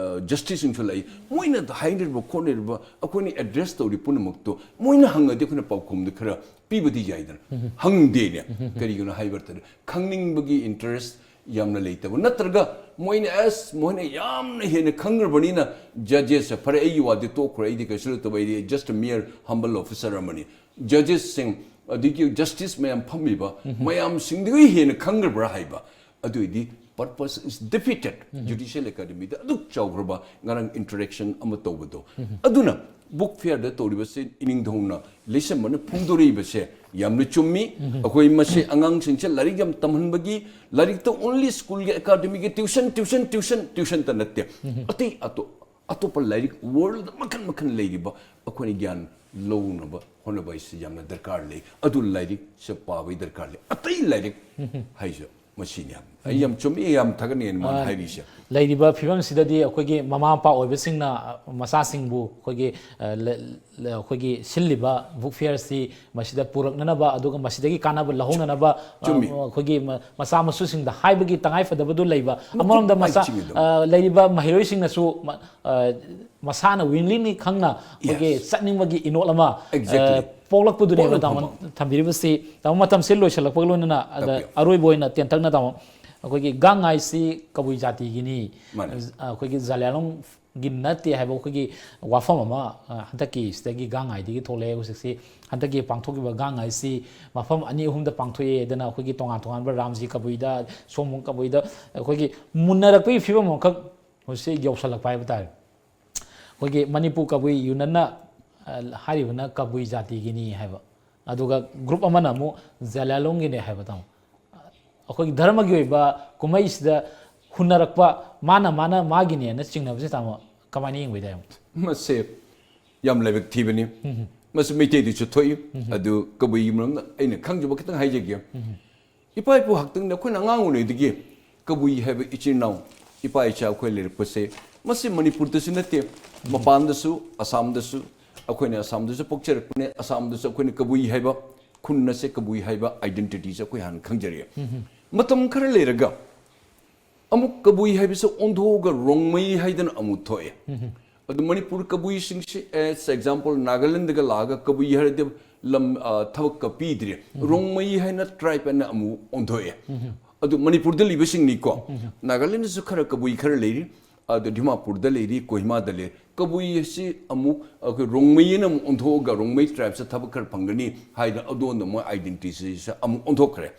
ꯖꯁꯇꯤꯁꯁꯤꯡꯁꯨ ꯂꯥꯛꯏ꯫ ꯃꯣꯏꯅ ꯍꯥꯏꯅꯔꯤꯕ ꯈꯣꯠꯅꯔꯤꯕ, ꯑꯩꯈꯣꯏꯅ ꯑꯦꯗ꯭ꯔꯦꯁ ꯇꯧꯔꯤ ꯄꯨꯝꯅꯃꯛꯇꯣ ꯃꯣꯏꯅ ꯍꯪꯉꯗꯤ ꯑꯩꯈꯣꯏꯅ ꯄꯥꯎꯈꯨꯝꯗꯤ ꯈꯔ ꯄꯤꯕꯗꯤ ꯌꯥꯏꯗꯅ꯫ ꯍꯪꯗꯦꯅꯦ꯫ ꯀꯔꯤꯒꯤꯅꯣ ꯍꯥꯏꯕ ꯃꯇꯝꯗ ꯈꯪꯅꯤꯡꯕꯒꯤ ꯏꯟꯇꯔꯦꯁ ꯌꯥꯝꯅ ꯂꯩꯇꯕ ꯅꯠꯇ꯭ꯔꯒ ꯃꯣꯏꯅ, ꯑꯁ, ꯃꯣꯏꯅ ꯌꯥꯝꯅ ꯍꯦꯟꯅ ꯈꯪꯈ꯭ꯔꯕꯅꯤꯅ ꯖꯖꯦꯁ, "ꯐꯔꯦ, ꯑꯩꯒꯤ ꯋꯥꯗꯤ ꯇꯣꯛꯈ꯭ꯔꯦ, ꯑꯩꯗꯤ ꯀꯩꯁꯨ ꯂꯩꯇꯕ, ꯑꯩꯗꯤ just a mere humble officer ꯑꯃꯅꯤ"꯫ ꯖꯖꯦꯁꯁꯤꯡ, ꯑꯗꯒꯤ ꯖꯁꯇꯤꯁ ꯃꯌꯥꯝ ꯐꯝꯃꯤꯕ ꯃꯌꯥꯝꯁꯤꯡꯗꯒꯤ ꯍꯦꯟꯅ ꯈꯪꯈ꯭ꯔꯕ꯭ꯔꯥ ꯍꯥꯏꯕ, ꯑꯗꯨꯏꯗꯤ purpose is defeated꯫ ꯖꯨꯗꯤꯁꯤꯌꯦꯜ ꯑꯦꯀꯥꯗꯃꯤꯗ ꯑꯗꯨꯛ ꯆꯥꯎꯈ꯭ꯔꯕ ꯉꯔꯥꯡ ꯏꯟꯇꯔꯦꯛꯁꯟ ꯑꯃ ꯇꯧꯕꯗꯣ꯫ ꯑꯗꯨꯅ ꯕꯨꯛ ꯐꯤꯌꯔꯗ ꯇꯧꯔꯤꯕꯁꯦ ꯏꯅꯤꯡꯊꯧꯅ ꯂꯩꯁꯦꯝꯕꯅ ꯐꯣꯡꯗꯣꯔꯛꯏꯕꯁꯦ ꯌꯥꯝꯅ ꯆꯨꯝꯃꯤ꯫ ꯑꯩꯈꯣꯏ ꯃꯁꯤ ꯑꯉꯥꯡꯁꯤꯡꯁꯦ ꯂꯥꯏꯔꯤꯛ ꯌꯥꯝ ꯇꯝꯍꯟꯕꯒꯤ, ꯂꯥꯏꯔꯤꯛꯇ ꯑꯣꯟꯂꯤ ꯁ꯭ꯀꯨꯜꯒꯤ ꯑꯦꯀꯥꯗꯃꯤꯒꯤ ꯇ꯭ꯌꯨꯁꯟ, ꯇ꯭ꯌꯨꯁꯟ, ꯇ꯭ꯌꯨꯁꯟ, ꯇ꯭ꯌꯨꯁꯟꯇ ꯅꯠꯇꯦ꯫ ꯑꯇꯩ ꯑꯇꯣꯞ-, ꯑꯇꯣꯞꯄ ꯂꯥꯏꯔꯤꯛ ꯋꯥꯔꯜꯗ ꯃꯈꯜ ꯃꯈꯜ ꯂꯩꯔꯤꯕ ꯑꯩꯈꯣꯏꯅ ꯒ꯭ꯌꯥꯟ ꯂꯧꯅꯕ ꯍꯣꯠꯅꯕ ꯍꯥꯏꯁꯤ ꯌꯥꯝꯅ ꯗꯔꯀꯥꯔ ꯂꯩ꯫ ꯑꯗꯨ ꯂꯥꯏꯔꯤꯛꯁꯦ ꯄꯥꯕꯒꯤ ꯗꯔꯀꯥꯔ ꯂꯩ꯫ ꯑꯇꯩ ꯂꯥꯏꯔꯤꯛ ꯍꯥꯏꯁꯦ ꯃꯁꯤꯅꯤ ꯍꯥꯏꯕ꯫ ꯑꯩ ꯌꯥꯝ ꯆꯨꯝꯃꯤ, ꯌꯥꯝ ꯊꯥꯒꯠꯅꯤꯡꯉꯤ ꯃꯥꯅ ꯑ, ꯍꯥꯏꯔꯤꯁꯦ꯫ ꯂꯩꯔꯤꯕ ꯐꯤꯕꯝꯁꯤꯗꯗꯤ ꯑꯩꯈꯣꯏꯒꯤ ꯃꯃꯥ ꯃꯄꯥ ꯑꯣꯏꯕꯁꯤꯡꯅ, ꯑ, ꯃꯆꯥꯁꯤꯡꯕꯨ ꯑꯩꯈꯣꯏꯒꯤ, ꯑ, ꯂ-, ꯂ-, ꯑꯩꯈꯣꯏꯒꯤ ꯁꯤꯜꯂꯤꯕ ꯕꯨꯛ ꯐꯤꯌꯔꯁꯤ ꯃꯁꯤꯗ ꯄꯨꯔꯛꯅꯅꯕ ꯑꯗꯨꯒ ꯃꯁꯤꯗꯒꯤ ꯀꯥꯟꯅꯕ ꯂꯧꯍꯧꯅꯅꯕ, ꯑ, ꯆꯨꯝꯃꯤ꯫ ꯑꯩꯈꯣꯏꯒꯤ ꯃ-, ꯃꯆꯥ ꯃꯁꯨꯁꯤꯡꯗ ꯍꯥꯏꯕꯒꯤ ꯇꯉꯥꯏꯐꯗꯕꯗꯨ ꯂꯩꯕ꯫ ꯃꯈꯨꯠ ꯑꯃꯔꯣꯝꯗ ꯃꯥꯏ ꯃꯆꯥ, ꯆꯤꯡꯒꯗꯕ꯫ ꯑ, ꯂꯩꯔꯤꯕ ꯃꯍꯩꯔꯣꯏꯁꯤꯡꯅꯁꯨ ꯃ-, ꯑ, ꯃꯁꯥꯅ ꯋꯤꯂꯤꯡꯂꯤ ꯈꯪꯅ ꯑꯩꯈꯣꯏꯒꯤ Yes. ꯆꯠꯅꯤꯡꯕꯒꯤ ꯏꯅꯣꯠ ꯑꯃ, Exactly. ꯑ, ꯄꯣꯛꯂꯛꯄꯗꯨꯅꯦꯕ ꯄꯣꯛꯂꯛꯄ ꯇꯥꯃꯣ ꯑꯃ꯫ ꯊꯝꯕꯤꯔꯤꯕꯁꯤ꯫ ꯇꯥꯃꯣ, ꯃꯇꯝꯁꯦ ꯂꯣꯏꯁꯤꯜꯂꯛꯄꯒ ꯂꯣꯏꯅꯅ ꯑꯗ ꯇꯥꯛꯄꯤꯌꯨ꯫ ꯑꯔꯣꯏꯕ ꯑꯣꯏꯅ ꯇꯦꯟꯇꯛꯅ ꯇꯥꯃꯣ, ꯑꯩꯈꯣꯏꯒꯤ ꯒꯥꯡ ꯉꯥꯏꯁꯤ ꯀꯕꯨꯏ ꯖꯥꯇꯤꯒꯤꯅꯤ꯫ ꯃꯥꯅꯦ꯫ ꯑ, ꯑꯩꯈꯣꯏꯒꯤ ꯖꯥꯂꯤꯌꯥꯡꯂꯣꯡꯒꯤ ꯅꯠꯇꯦ ꯍꯥꯏꯕ ꯑꯩꯈꯣꯏꯒꯤ ꯋꯥꯐꯝ ꯑꯃ, ꯑ, ꯍꯟꯗꯛꯀꯤ ꯁꯤꯗꯒꯤ ꯒꯥꯡ ꯉꯥꯏꯗꯒꯤ ꯊꯣꯛꯂꯛꯑꯦ꯫ ꯍꯧꯖꯤꯛꯁꯤ ꯍꯟꯗꯛꯀꯤ ꯄꯥꯡꯊꯣꯛꯈꯤꯕ ꯒꯥꯡ ꯉꯥꯏꯁꯤ ꯃꯐꯝ ꯑꯅꯤ ꯑꯍꯨꯝꯗ ꯄꯥꯡꯊꯣꯛꯑꯦ꯫ ꯑꯗꯨꯅ ꯑꯩꯈꯣꯏꯒꯤ ꯇꯣꯉꯥꯟ ꯇꯣꯉꯥꯟꯕ ꯔꯥꯝꯖꯤ ꯀꯕꯨꯏꯗ, ꯁꯣꯝꯕꯨꯡ ꯀꯕꯨꯏꯗ ꯑꯩꯈꯣꯏꯒꯤ ꯃꯨꯟꯅꯔꯛꯄꯒꯤ ꯐꯤꯕꯝ ꯑꯃꯈꯛ ꯍꯧꯖꯤꯛ ꯌꯧꯁꯜꯂꯛꯄ ꯍꯥꯏꯕ ꯇꯥꯔꯦ꯫ ꯑꯩꯈꯣꯏꯒꯤ ꯃꯅꯤꯄꯨꯔ ꯀꯕꯨꯏ ꯌꯨꯅꯤꯌꯟꯅ, ꯑ, ꯍꯥꯏꯔꯤꯕꯅ ꯀꯕꯨꯏ ꯖꯥꯇꯤꯒꯤꯅꯤ ꯍꯥꯏꯕ, ꯑꯗꯨꯒ ꯒ꯭ꯔꯨꯞ ꯑꯃꯅ ꯑꯃꯨꯛ ꯖꯥꯂꯤꯌꯥꯡꯂꯣꯡꯒꯤꯅꯤ ꯍꯥꯏꯕ, ꯇꯥꯃꯣ꯫ ꯑꯩꯈꯣꯏꯒꯤ ꯙꯔꯃꯒꯤ ꯑꯣꯏꯕ ꯀꯨꯝꯍꯩꯁꯤꯗ ꯍꯨꯟꯅꯔꯛꯄ, ꯃꯥꯅ ꯃꯥꯅ ꯃꯥꯒꯤꯅꯦꯅ ꯆꯤꯡꯅꯕꯁꯦ, ꯇꯥꯃꯣ, ꯀꯃꯥꯏꯅ ꯌꯦꯡꯕꯤꯗ? ꯃꯁꯦ ꯌꯥꯝ ꯂꯥꯏꯕꯛ ꯊꯤꯕꯅꯤ꯫ ꯎꯝ꯫ ꯃꯁꯤ ꯃꯩꯇꯩꯗꯁꯨ ꯊꯣꯛꯏ꯫ ꯎꯝ꯫ ꯑꯗꯨ ꯀꯕꯨꯏꯒꯤ ꯃꯔꯝꯗ ꯑꯩꯅ ꯈꯪꯖꯕ ꯈꯤꯇꯪ ꯍꯥꯏꯖꯒꯦ꯫ ꯎꯝ꯫ ꯏꯄꯥ ꯏꯄꯨ ꯍꯥꯛꯇꯪꯗ ꯑꯩꯈꯣꯏꯅ ꯑꯉꯥꯡ ꯑꯣꯏꯔꯤꯉꯩꯗꯒꯤ ꯀꯕꯨꯏ ꯍꯥꯏꯕ ꯏꯆꯤꯜ ꯏꯅꯥꯎ, ꯏꯄꯥ ꯏꯆꯥ ꯑꯩꯈꯣꯏ ꯂꯩꯔꯛꯄꯁꯦ, ꯃꯁꯤ ꯃꯅꯤꯄꯨꯔꯗꯁꯨ ꯅꯠꯇꯦ, ꯃꯄꯥꯟꯗꯁꯨ, ꯑꯁꯥꯝꯗꯁꯨ, ꯑꯩꯈꯣꯏꯅ ꯑꯁꯥꯝꯗꯁꯨ ꯄꯣꯛꯆꯔꯛꯄꯅꯦ, ꯑꯁꯥꯝꯗꯁꯨ ꯑꯩꯈꯣꯏꯅ ꯀꯕꯨꯏ ꯍꯥꯏꯕ ꯈꯨꯟ ꯑꯁꯦ ꯀꯕꯨꯏ ꯍꯥꯏꯕ identityꯁꯦ ꯑꯩꯈꯣꯏ ꯍꯥꯟꯅ ꯈꯪꯖꯔꯛꯑꯦ꯫ ꯃꯇꯝ ꯈꯔ ꯂꯩꯔꯒ ꯑꯃꯨꯛ ꯀꯕꯨꯏ ꯍꯥꯏꯕꯁꯦ ꯑꯣꯟꯊꯣꯛꯑꯒ ꯔꯣꯡꯃꯩ ꯍꯥꯏꯗꯅ ꯑꯃꯨꯛ ꯊꯣꯛꯑꯦ꯫ ꯑꯗꯨ ꯃꯅꯤꯄꯨꯔ ꯀꯕꯨꯏꯁꯤꯡꯁꯤ, as example, ꯅꯥꯒꯥꯂꯦꯟꯗꯒ ꯂꯥꯛꯑꯒ ꯀꯕꯨꯏ ꯍꯥꯏꯔꯗꯤ ꯂꯝ, ꯑ, ꯊꯕꯛꯀ ꯄꯤꯗ꯭ꯔꯦ꯫ ꯔꯣꯡꯃꯩ ꯍꯥꯏꯅ tribe ꯑꯅ ꯑꯃꯨꯛ ꯑꯣꯟꯊꯣꯛꯑꯦ꯫ ꯑꯗꯨ ꯃꯅꯤꯄꯨꯔꯗ ꯂꯩꯕꯁꯤꯡꯅꯤꯀꯣ꯫ ꯅꯥꯒꯥꯂꯦꯟꯗꯁꯨ ꯈꯔ ꯀꯕꯨꯏ ꯈꯔ ꯂꯩꯔꯤ, ꯑꯗꯨ ꯗꯤꯃꯥꯄꯨꯔꯗ ꯂꯩꯔꯤ, ꯀꯣꯍꯤꯃꯥꯗ ꯂꯩ꯫ ꯀꯕꯨꯏ ꯑꯁꯤ ꯑꯃꯨꯛ ꯑꯩꯈꯣꯏ ꯔꯣꯡꯃꯩ ꯑꯅ ꯑꯃꯨꯛ ꯑꯣꯟꯊꯣꯛꯑꯒ ꯔꯣꯡꯃꯩ tribeꯁꯇ ꯊꯕꯛ ꯈꯔ ꯐꯪꯒꯅꯤ ꯍꯥꯏꯗꯅ ꯑꯗꯣꯝꯗ ꯃꯣꯏ identityꯁꯦ ꯑꯃꯨꯛ ꯑꯣꯟꯊꯣꯛꯈ꯭ꯔꯦ꯫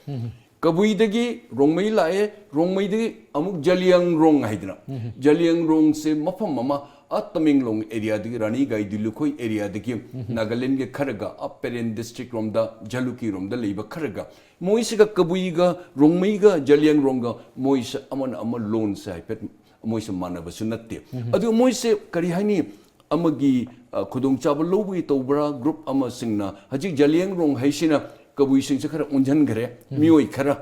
ꯀꯕꯨꯏꯗꯒꯤ ꯔꯣꯡꯃꯩ ꯂꯥꯛꯑꯦ, ꯔꯣꯡꯃꯩꯗꯒꯤ ꯑꯃꯨꯛ ꯖꯂꯤꯌꯥꯡꯔꯣꯡ ꯍꯥꯏꯗꯅ꯫ ꯖꯂꯤꯌꯥꯡꯔꯣꯡꯁꯦ ꯃꯐꯝ ꯑꯃ, ꯑꯥ, ꯇꯃꯦꯡꯂꯣꯡ areaꯗꯒꯤ, ꯔꯥꯅꯤ ꯒꯥꯏꯗꯤꯟꯂꯤꯌꯨ ꯈꯣꯏ areaꯗꯒꯤ, ꯅꯥꯒꯥꯂꯦꯟꯒꯤ ꯈꯔꯒ, ꯑꯥ, ꯄꯦꯔꯦꯟ districtꯔꯣꯝꯗ, ꯖꯂꯨꯀꯤꯔꯣꯝꯗ ꯂꯩꯕ ꯈꯔꯒ, ꯃꯣꯏꯁꯤꯒ ꯀꯕꯨꯏꯒ, ꯔꯣꯡꯃꯩꯒ, ꯖꯂꯤꯌꯥꯡꯔꯣꯡꯒ ꯃꯣꯏꯁꯦ ꯑꯃꯅ ꯑꯃ ꯂꯣꯟꯁꯦ ꯍꯥꯏꯐꯦꯠ ꯃꯣꯏꯁꯦ ꯃꯥꯟꯅꯕꯁꯨ ꯅꯠꯇꯦ꯫ ꯑꯗꯨ ꯃꯣꯏꯁꯦ ꯀꯔꯤ ꯍꯥꯏꯅꯤ, ꯑꯃꯒꯤ, ꯑ, ꯈꯨꯗꯣꯡꯆꯥꯕ ꯂꯧꯕꯒꯤ ꯇꯧꯕ꯭ꯔꯥ, group ꯑꯃꯁꯤꯡꯅ ꯍꯧꯖꯤꯛ ꯖꯂꯤꯌꯥꯡꯔꯣꯡ ꯍꯥꯏꯁꯤꯅ ꯀꯕꯨꯏꯁꯤꯡꯁꯦ ꯈꯔ ꯑꯣꯟꯁꯤꯟꯈ꯭ꯔꯦ, ꯃꯤꯑꯣꯏ ꯈꯔ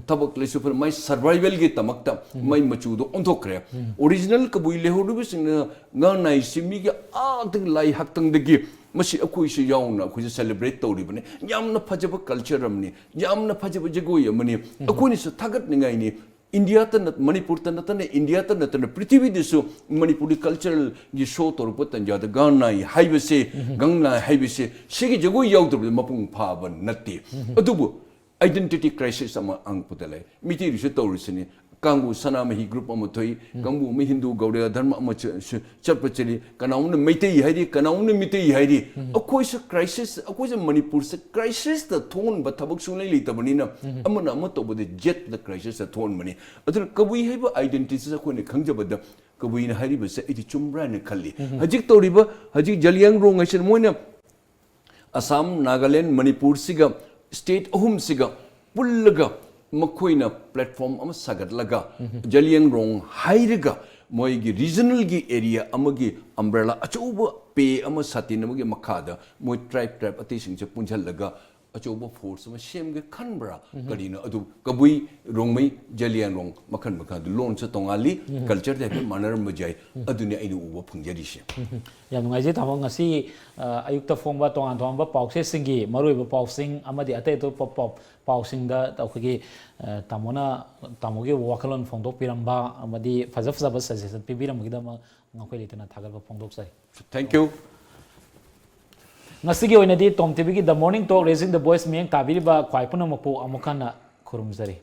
ꯊꯕꯛ ꯂꯩꯁꯨ ꯐꯔ ꯃꯥꯏ survivalꯒꯤꯗꯃꯛꯇ ꯃꯥꯏ ꯃꯆꯨꯗꯣ ꯑꯣꯟꯊꯣꯛꯈ꯭ꯔꯦ꯫ Original ꯀꯕꯨꯏ ꯂꯩꯍꯧꯔꯤꯕꯁꯤꯡꯅ ꯉꯥ ꯅꯥꯏꯁꯤ ꯃꯤꯒꯤ ꯑꯥꯗꯒꯤ ꯂꯥꯏ ꯍꯥꯛꯇꯪꯗꯒꯤ ꯃꯁꯤ ꯑꯩꯈꯣꯏꯁꯨ ꯌꯥꯎꯅ ꯑꯩꯈꯣꯏꯁꯨ celebrate ꯇꯧꯔꯤꯕꯅꯤ꯫ ꯌꯥꯝꯅ ꯐꯖꯕ culture ꯑꯃꯅꯤ, ꯌꯥꯝꯅ ꯐꯖꯕ ꯖꯒꯣꯏ ꯑꯃꯅꯤ꯫ ꯑꯩꯈꯣꯏꯅꯁꯨ ꯊꯥꯒꯠꯅꯤꯡꯉꯥꯏꯅꯤ꯫ ꯏꯟꯗꯤꯌꯥꯇ ꯅꯠ-, ꯃꯅꯤꯄꯨꯔꯇ ꯅꯠꯇꯅ, ꯏꯟꯗꯤꯌꯥꯇ ꯅꯠꯇꯅ ꯄ꯭ꯔꯤꯊꯤꯕꯤꯗꯁꯨ ꯃꯅꯤꯄꯨꯔꯒꯤ culturalꯒꯤ show ꯇꯧꯔꯛꯄ ꯇꯟꯖꯥꯗ ꯒꯥꯡꯅꯥꯏ ꯍꯥꯏꯕꯁꯦ, ꯒꯥꯡꯅꯥꯏ ꯍꯥꯏꯕꯁꯦ ꯁꯤꯒꯤ ꯖꯒꯣꯏ ꯌꯥꯎꯗꯕꯗ ꯃꯄꯨꯡ ꯐꯥꯕ ꯅꯠꯇꯦ꯫ ꯑꯗꯨꯕꯨ identity crisis ꯑꯃ ꯑꯉꯛꯄꯗ ꯂꯩ꯫ ꯃꯤꯇꯩꯗꯁꯨ ꯇꯧꯔꯤꯁꯤꯅꯤ꯫ ꯀꯥꯡꯕꯨ ꯁꯅꯥꯃꯍꯤ group ꯑꯃ ꯊꯣꯛꯏ, ꯀꯥꯡꯕꯨ ꯑꯃ ꯍꯤꯟꯗꯨ ꯒꯧꯔ ꯙꯔꯃ ꯑꯃ ꯆ-, ꯆ-, ꯆꯠꯄ ꯆꯠꯂꯤ, ꯀꯅꯥꯒꯨꯝꯕꯅ ꯃꯩꯇꯩ ꯍꯥꯏꯔꯤ, ꯀꯅꯥꯒꯨꯝꯕꯅ ꯃꯤꯇꯩ ꯍꯥꯏꯔꯤ꯫ ꯑꯩꯈꯣꯏꯁꯨ crisis, ꯑꯩꯈꯣꯏꯁꯨ ꯃꯅꯤꯄꯨꯔꯁꯦ crisisꯇ ꯊꯣꯛꯍꯟꯕ ꯊꯕꯛ ꯁꯨꯡꯂꯩ ꯂꯩꯇꯕꯅꯤꯅ ꯑꯃꯅ ꯑꯃ ꯇꯧꯕꯗ ꯌꯦꯠꯄꯗ crisisꯇ ꯊꯣꯛꯍꯟꯕꯅꯤ꯫ ꯑꯗꯨꯅ ꯀꯕꯨꯏ ꯍꯥꯏꯕ identityꯁꯦ ꯑꯩꯈꯣꯏꯅ ꯈꯪꯖꯕꯗ ꯀꯕꯨꯏꯅ ꯍꯥꯏꯔꯤꯕꯁꯦ ꯑꯩꯗꯤ ꯆꯨꯝꯕ꯭ꯔꯥ ꯍꯥꯏꯅ ꯈꯜꯂꯤ꯫ ꯍꯧꯖꯤꯛ ꯇꯧꯔꯤꯕ, ꯍꯧꯖꯤꯛ ꯖꯂꯤꯌꯥꯡꯔꯣꯡ ꯍꯥꯏꯁꯤꯅ ꯃꯣꯏꯅ ꯑꯁꯥꯝ, ꯅꯥꯒꯥꯂꯦꯟ, ꯃꯅꯤꯄꯨꯔꯁꯤꯒ state ꯑꯍꯨꯝꯁꯤꯒ ꯄꯨꯜꯂꯒ ꯃꯈꯣꯏꯅ platform ꯑꯃ ꯁꯥꯒꯠꯂꯒ ꯖꯂꯤꯌꯥꯡꯔꯣꯡ ꯍꯥꯏꯔꯒ ꯃꯣꯏꯒꯤ regionalꯒꯤ area ꯑꯃꯒꯤ umbrella ꯑꯆꯧꯕ ꯄꯦ ꯑꯃ ꯁꯥꯇꯤꯟ ꯑꯃꯒꯤ ꯃꯈꯥꯗ ꯃꯣꯏ tribe, tribe ꯑꯇꯩꯁꯤꯡꯁꯦ ꯄꯨꯟꯁꯤꯜꯂꯒ ꯑꯆꯧꯕ ꯐꯣꯔꯁ ꯑꯃ ꯁꯦꯝꯒꯦ ꯈꯟꯕ꯭ꯔꯥ? ꯀꯔꯤꯅꯣ ꯑꯗꯨ? ꯀꯕꯨꯏ, ꯔꯣꯡꯃꯩ, ꯖꯂꯤꯌꯥꯡꯔꯣꯡ, ꯃꯈꯜ ꯃꯈꯜ, ꯑꯗꯨ ꯂꯣꯟꯁꯨ ꯇꯣꯉꯥꯜꯂꯤ, ꯀꯜꯆꯔꯗꯤ ꯍꯥꯏꯐꯦꯠ ꯃꯥꯟꯅꯔꯝꯕꯁꯨ ꯌꯥꯏ꯫ ꯑꯗꯨꯅꯤ ꯑꯩꯅ ꯎꯕ ꯐꯪꯖꯔꯤꯁꯦ꯫ ꯌꯥꯝ ꯅꯨꯡꯉꯥꯏꯖꯩ ꯇꯥꯃꯣ, ꯉꯁꯤ ꯑ, ꯑꯌꯨꯛꯇ ꯐꯣꯡꯕ ꯇꯣꯉꯥꯟ ꯇꯣꯉꯥꯟꯕ ꯄꯥꯎꯆꯦꯁꯤꯡꯒꯤ ꯃꯔꯨꯑꯣꯏꯕ ꯄꯥꯎꯁꯤꯡ ꯑꯃꯗꯤ ꯑꯇꯩ ꯑꯇꯣꯞꯄ ꯄꯥꯎ, ꯄꯥꯎꯁꯤꯡꯗ ꯑꯩꯈꯣꯏꯒꯤ ꯑ, ꯇꯥꯃꯣꯅ, ꯇꯥꯃꯣꯒꯤ ꯋꯥꯈꯜꯂꯣꯟ ꯐꯣꯡꯗꯣꯛꯄꯤꯔꯝꯕ ꯑꯃꯗꯤ ꯐꯖ ꯐꯖꯕ ꯁꯖꯦꯁꯟ ꯄꯤꯕꯤꯔꯝꯕꯒꯤꯗꯃꯛ ꯉꯥꯡꯈꯣꯏ ꯂꯩꯇꯅ ꯊꯥꯒꯠꯄ ꯐꯣꯡꯗꯣꯛꯆꯔꯤ꯫ Thank you. ꯉꯁꯤꯒꯤ ꯑꯣꯏꯅꯗꯤ Tom TVꯒꯤ The Morning Talk, Raising the Voice ꯃꯤꯠꯌꯦꯡ ꯇꯥꯕꯤꯔꯤꯕ ꯈ꯭ꯋꯥꯏ ꯄꯨꯝꯅꯃꯛꯄꯨ ꯑꯃꯨꯛ ꯍꯟꯅ ꯈꯨꯔꯨꯝꯖꯔꯤ꯫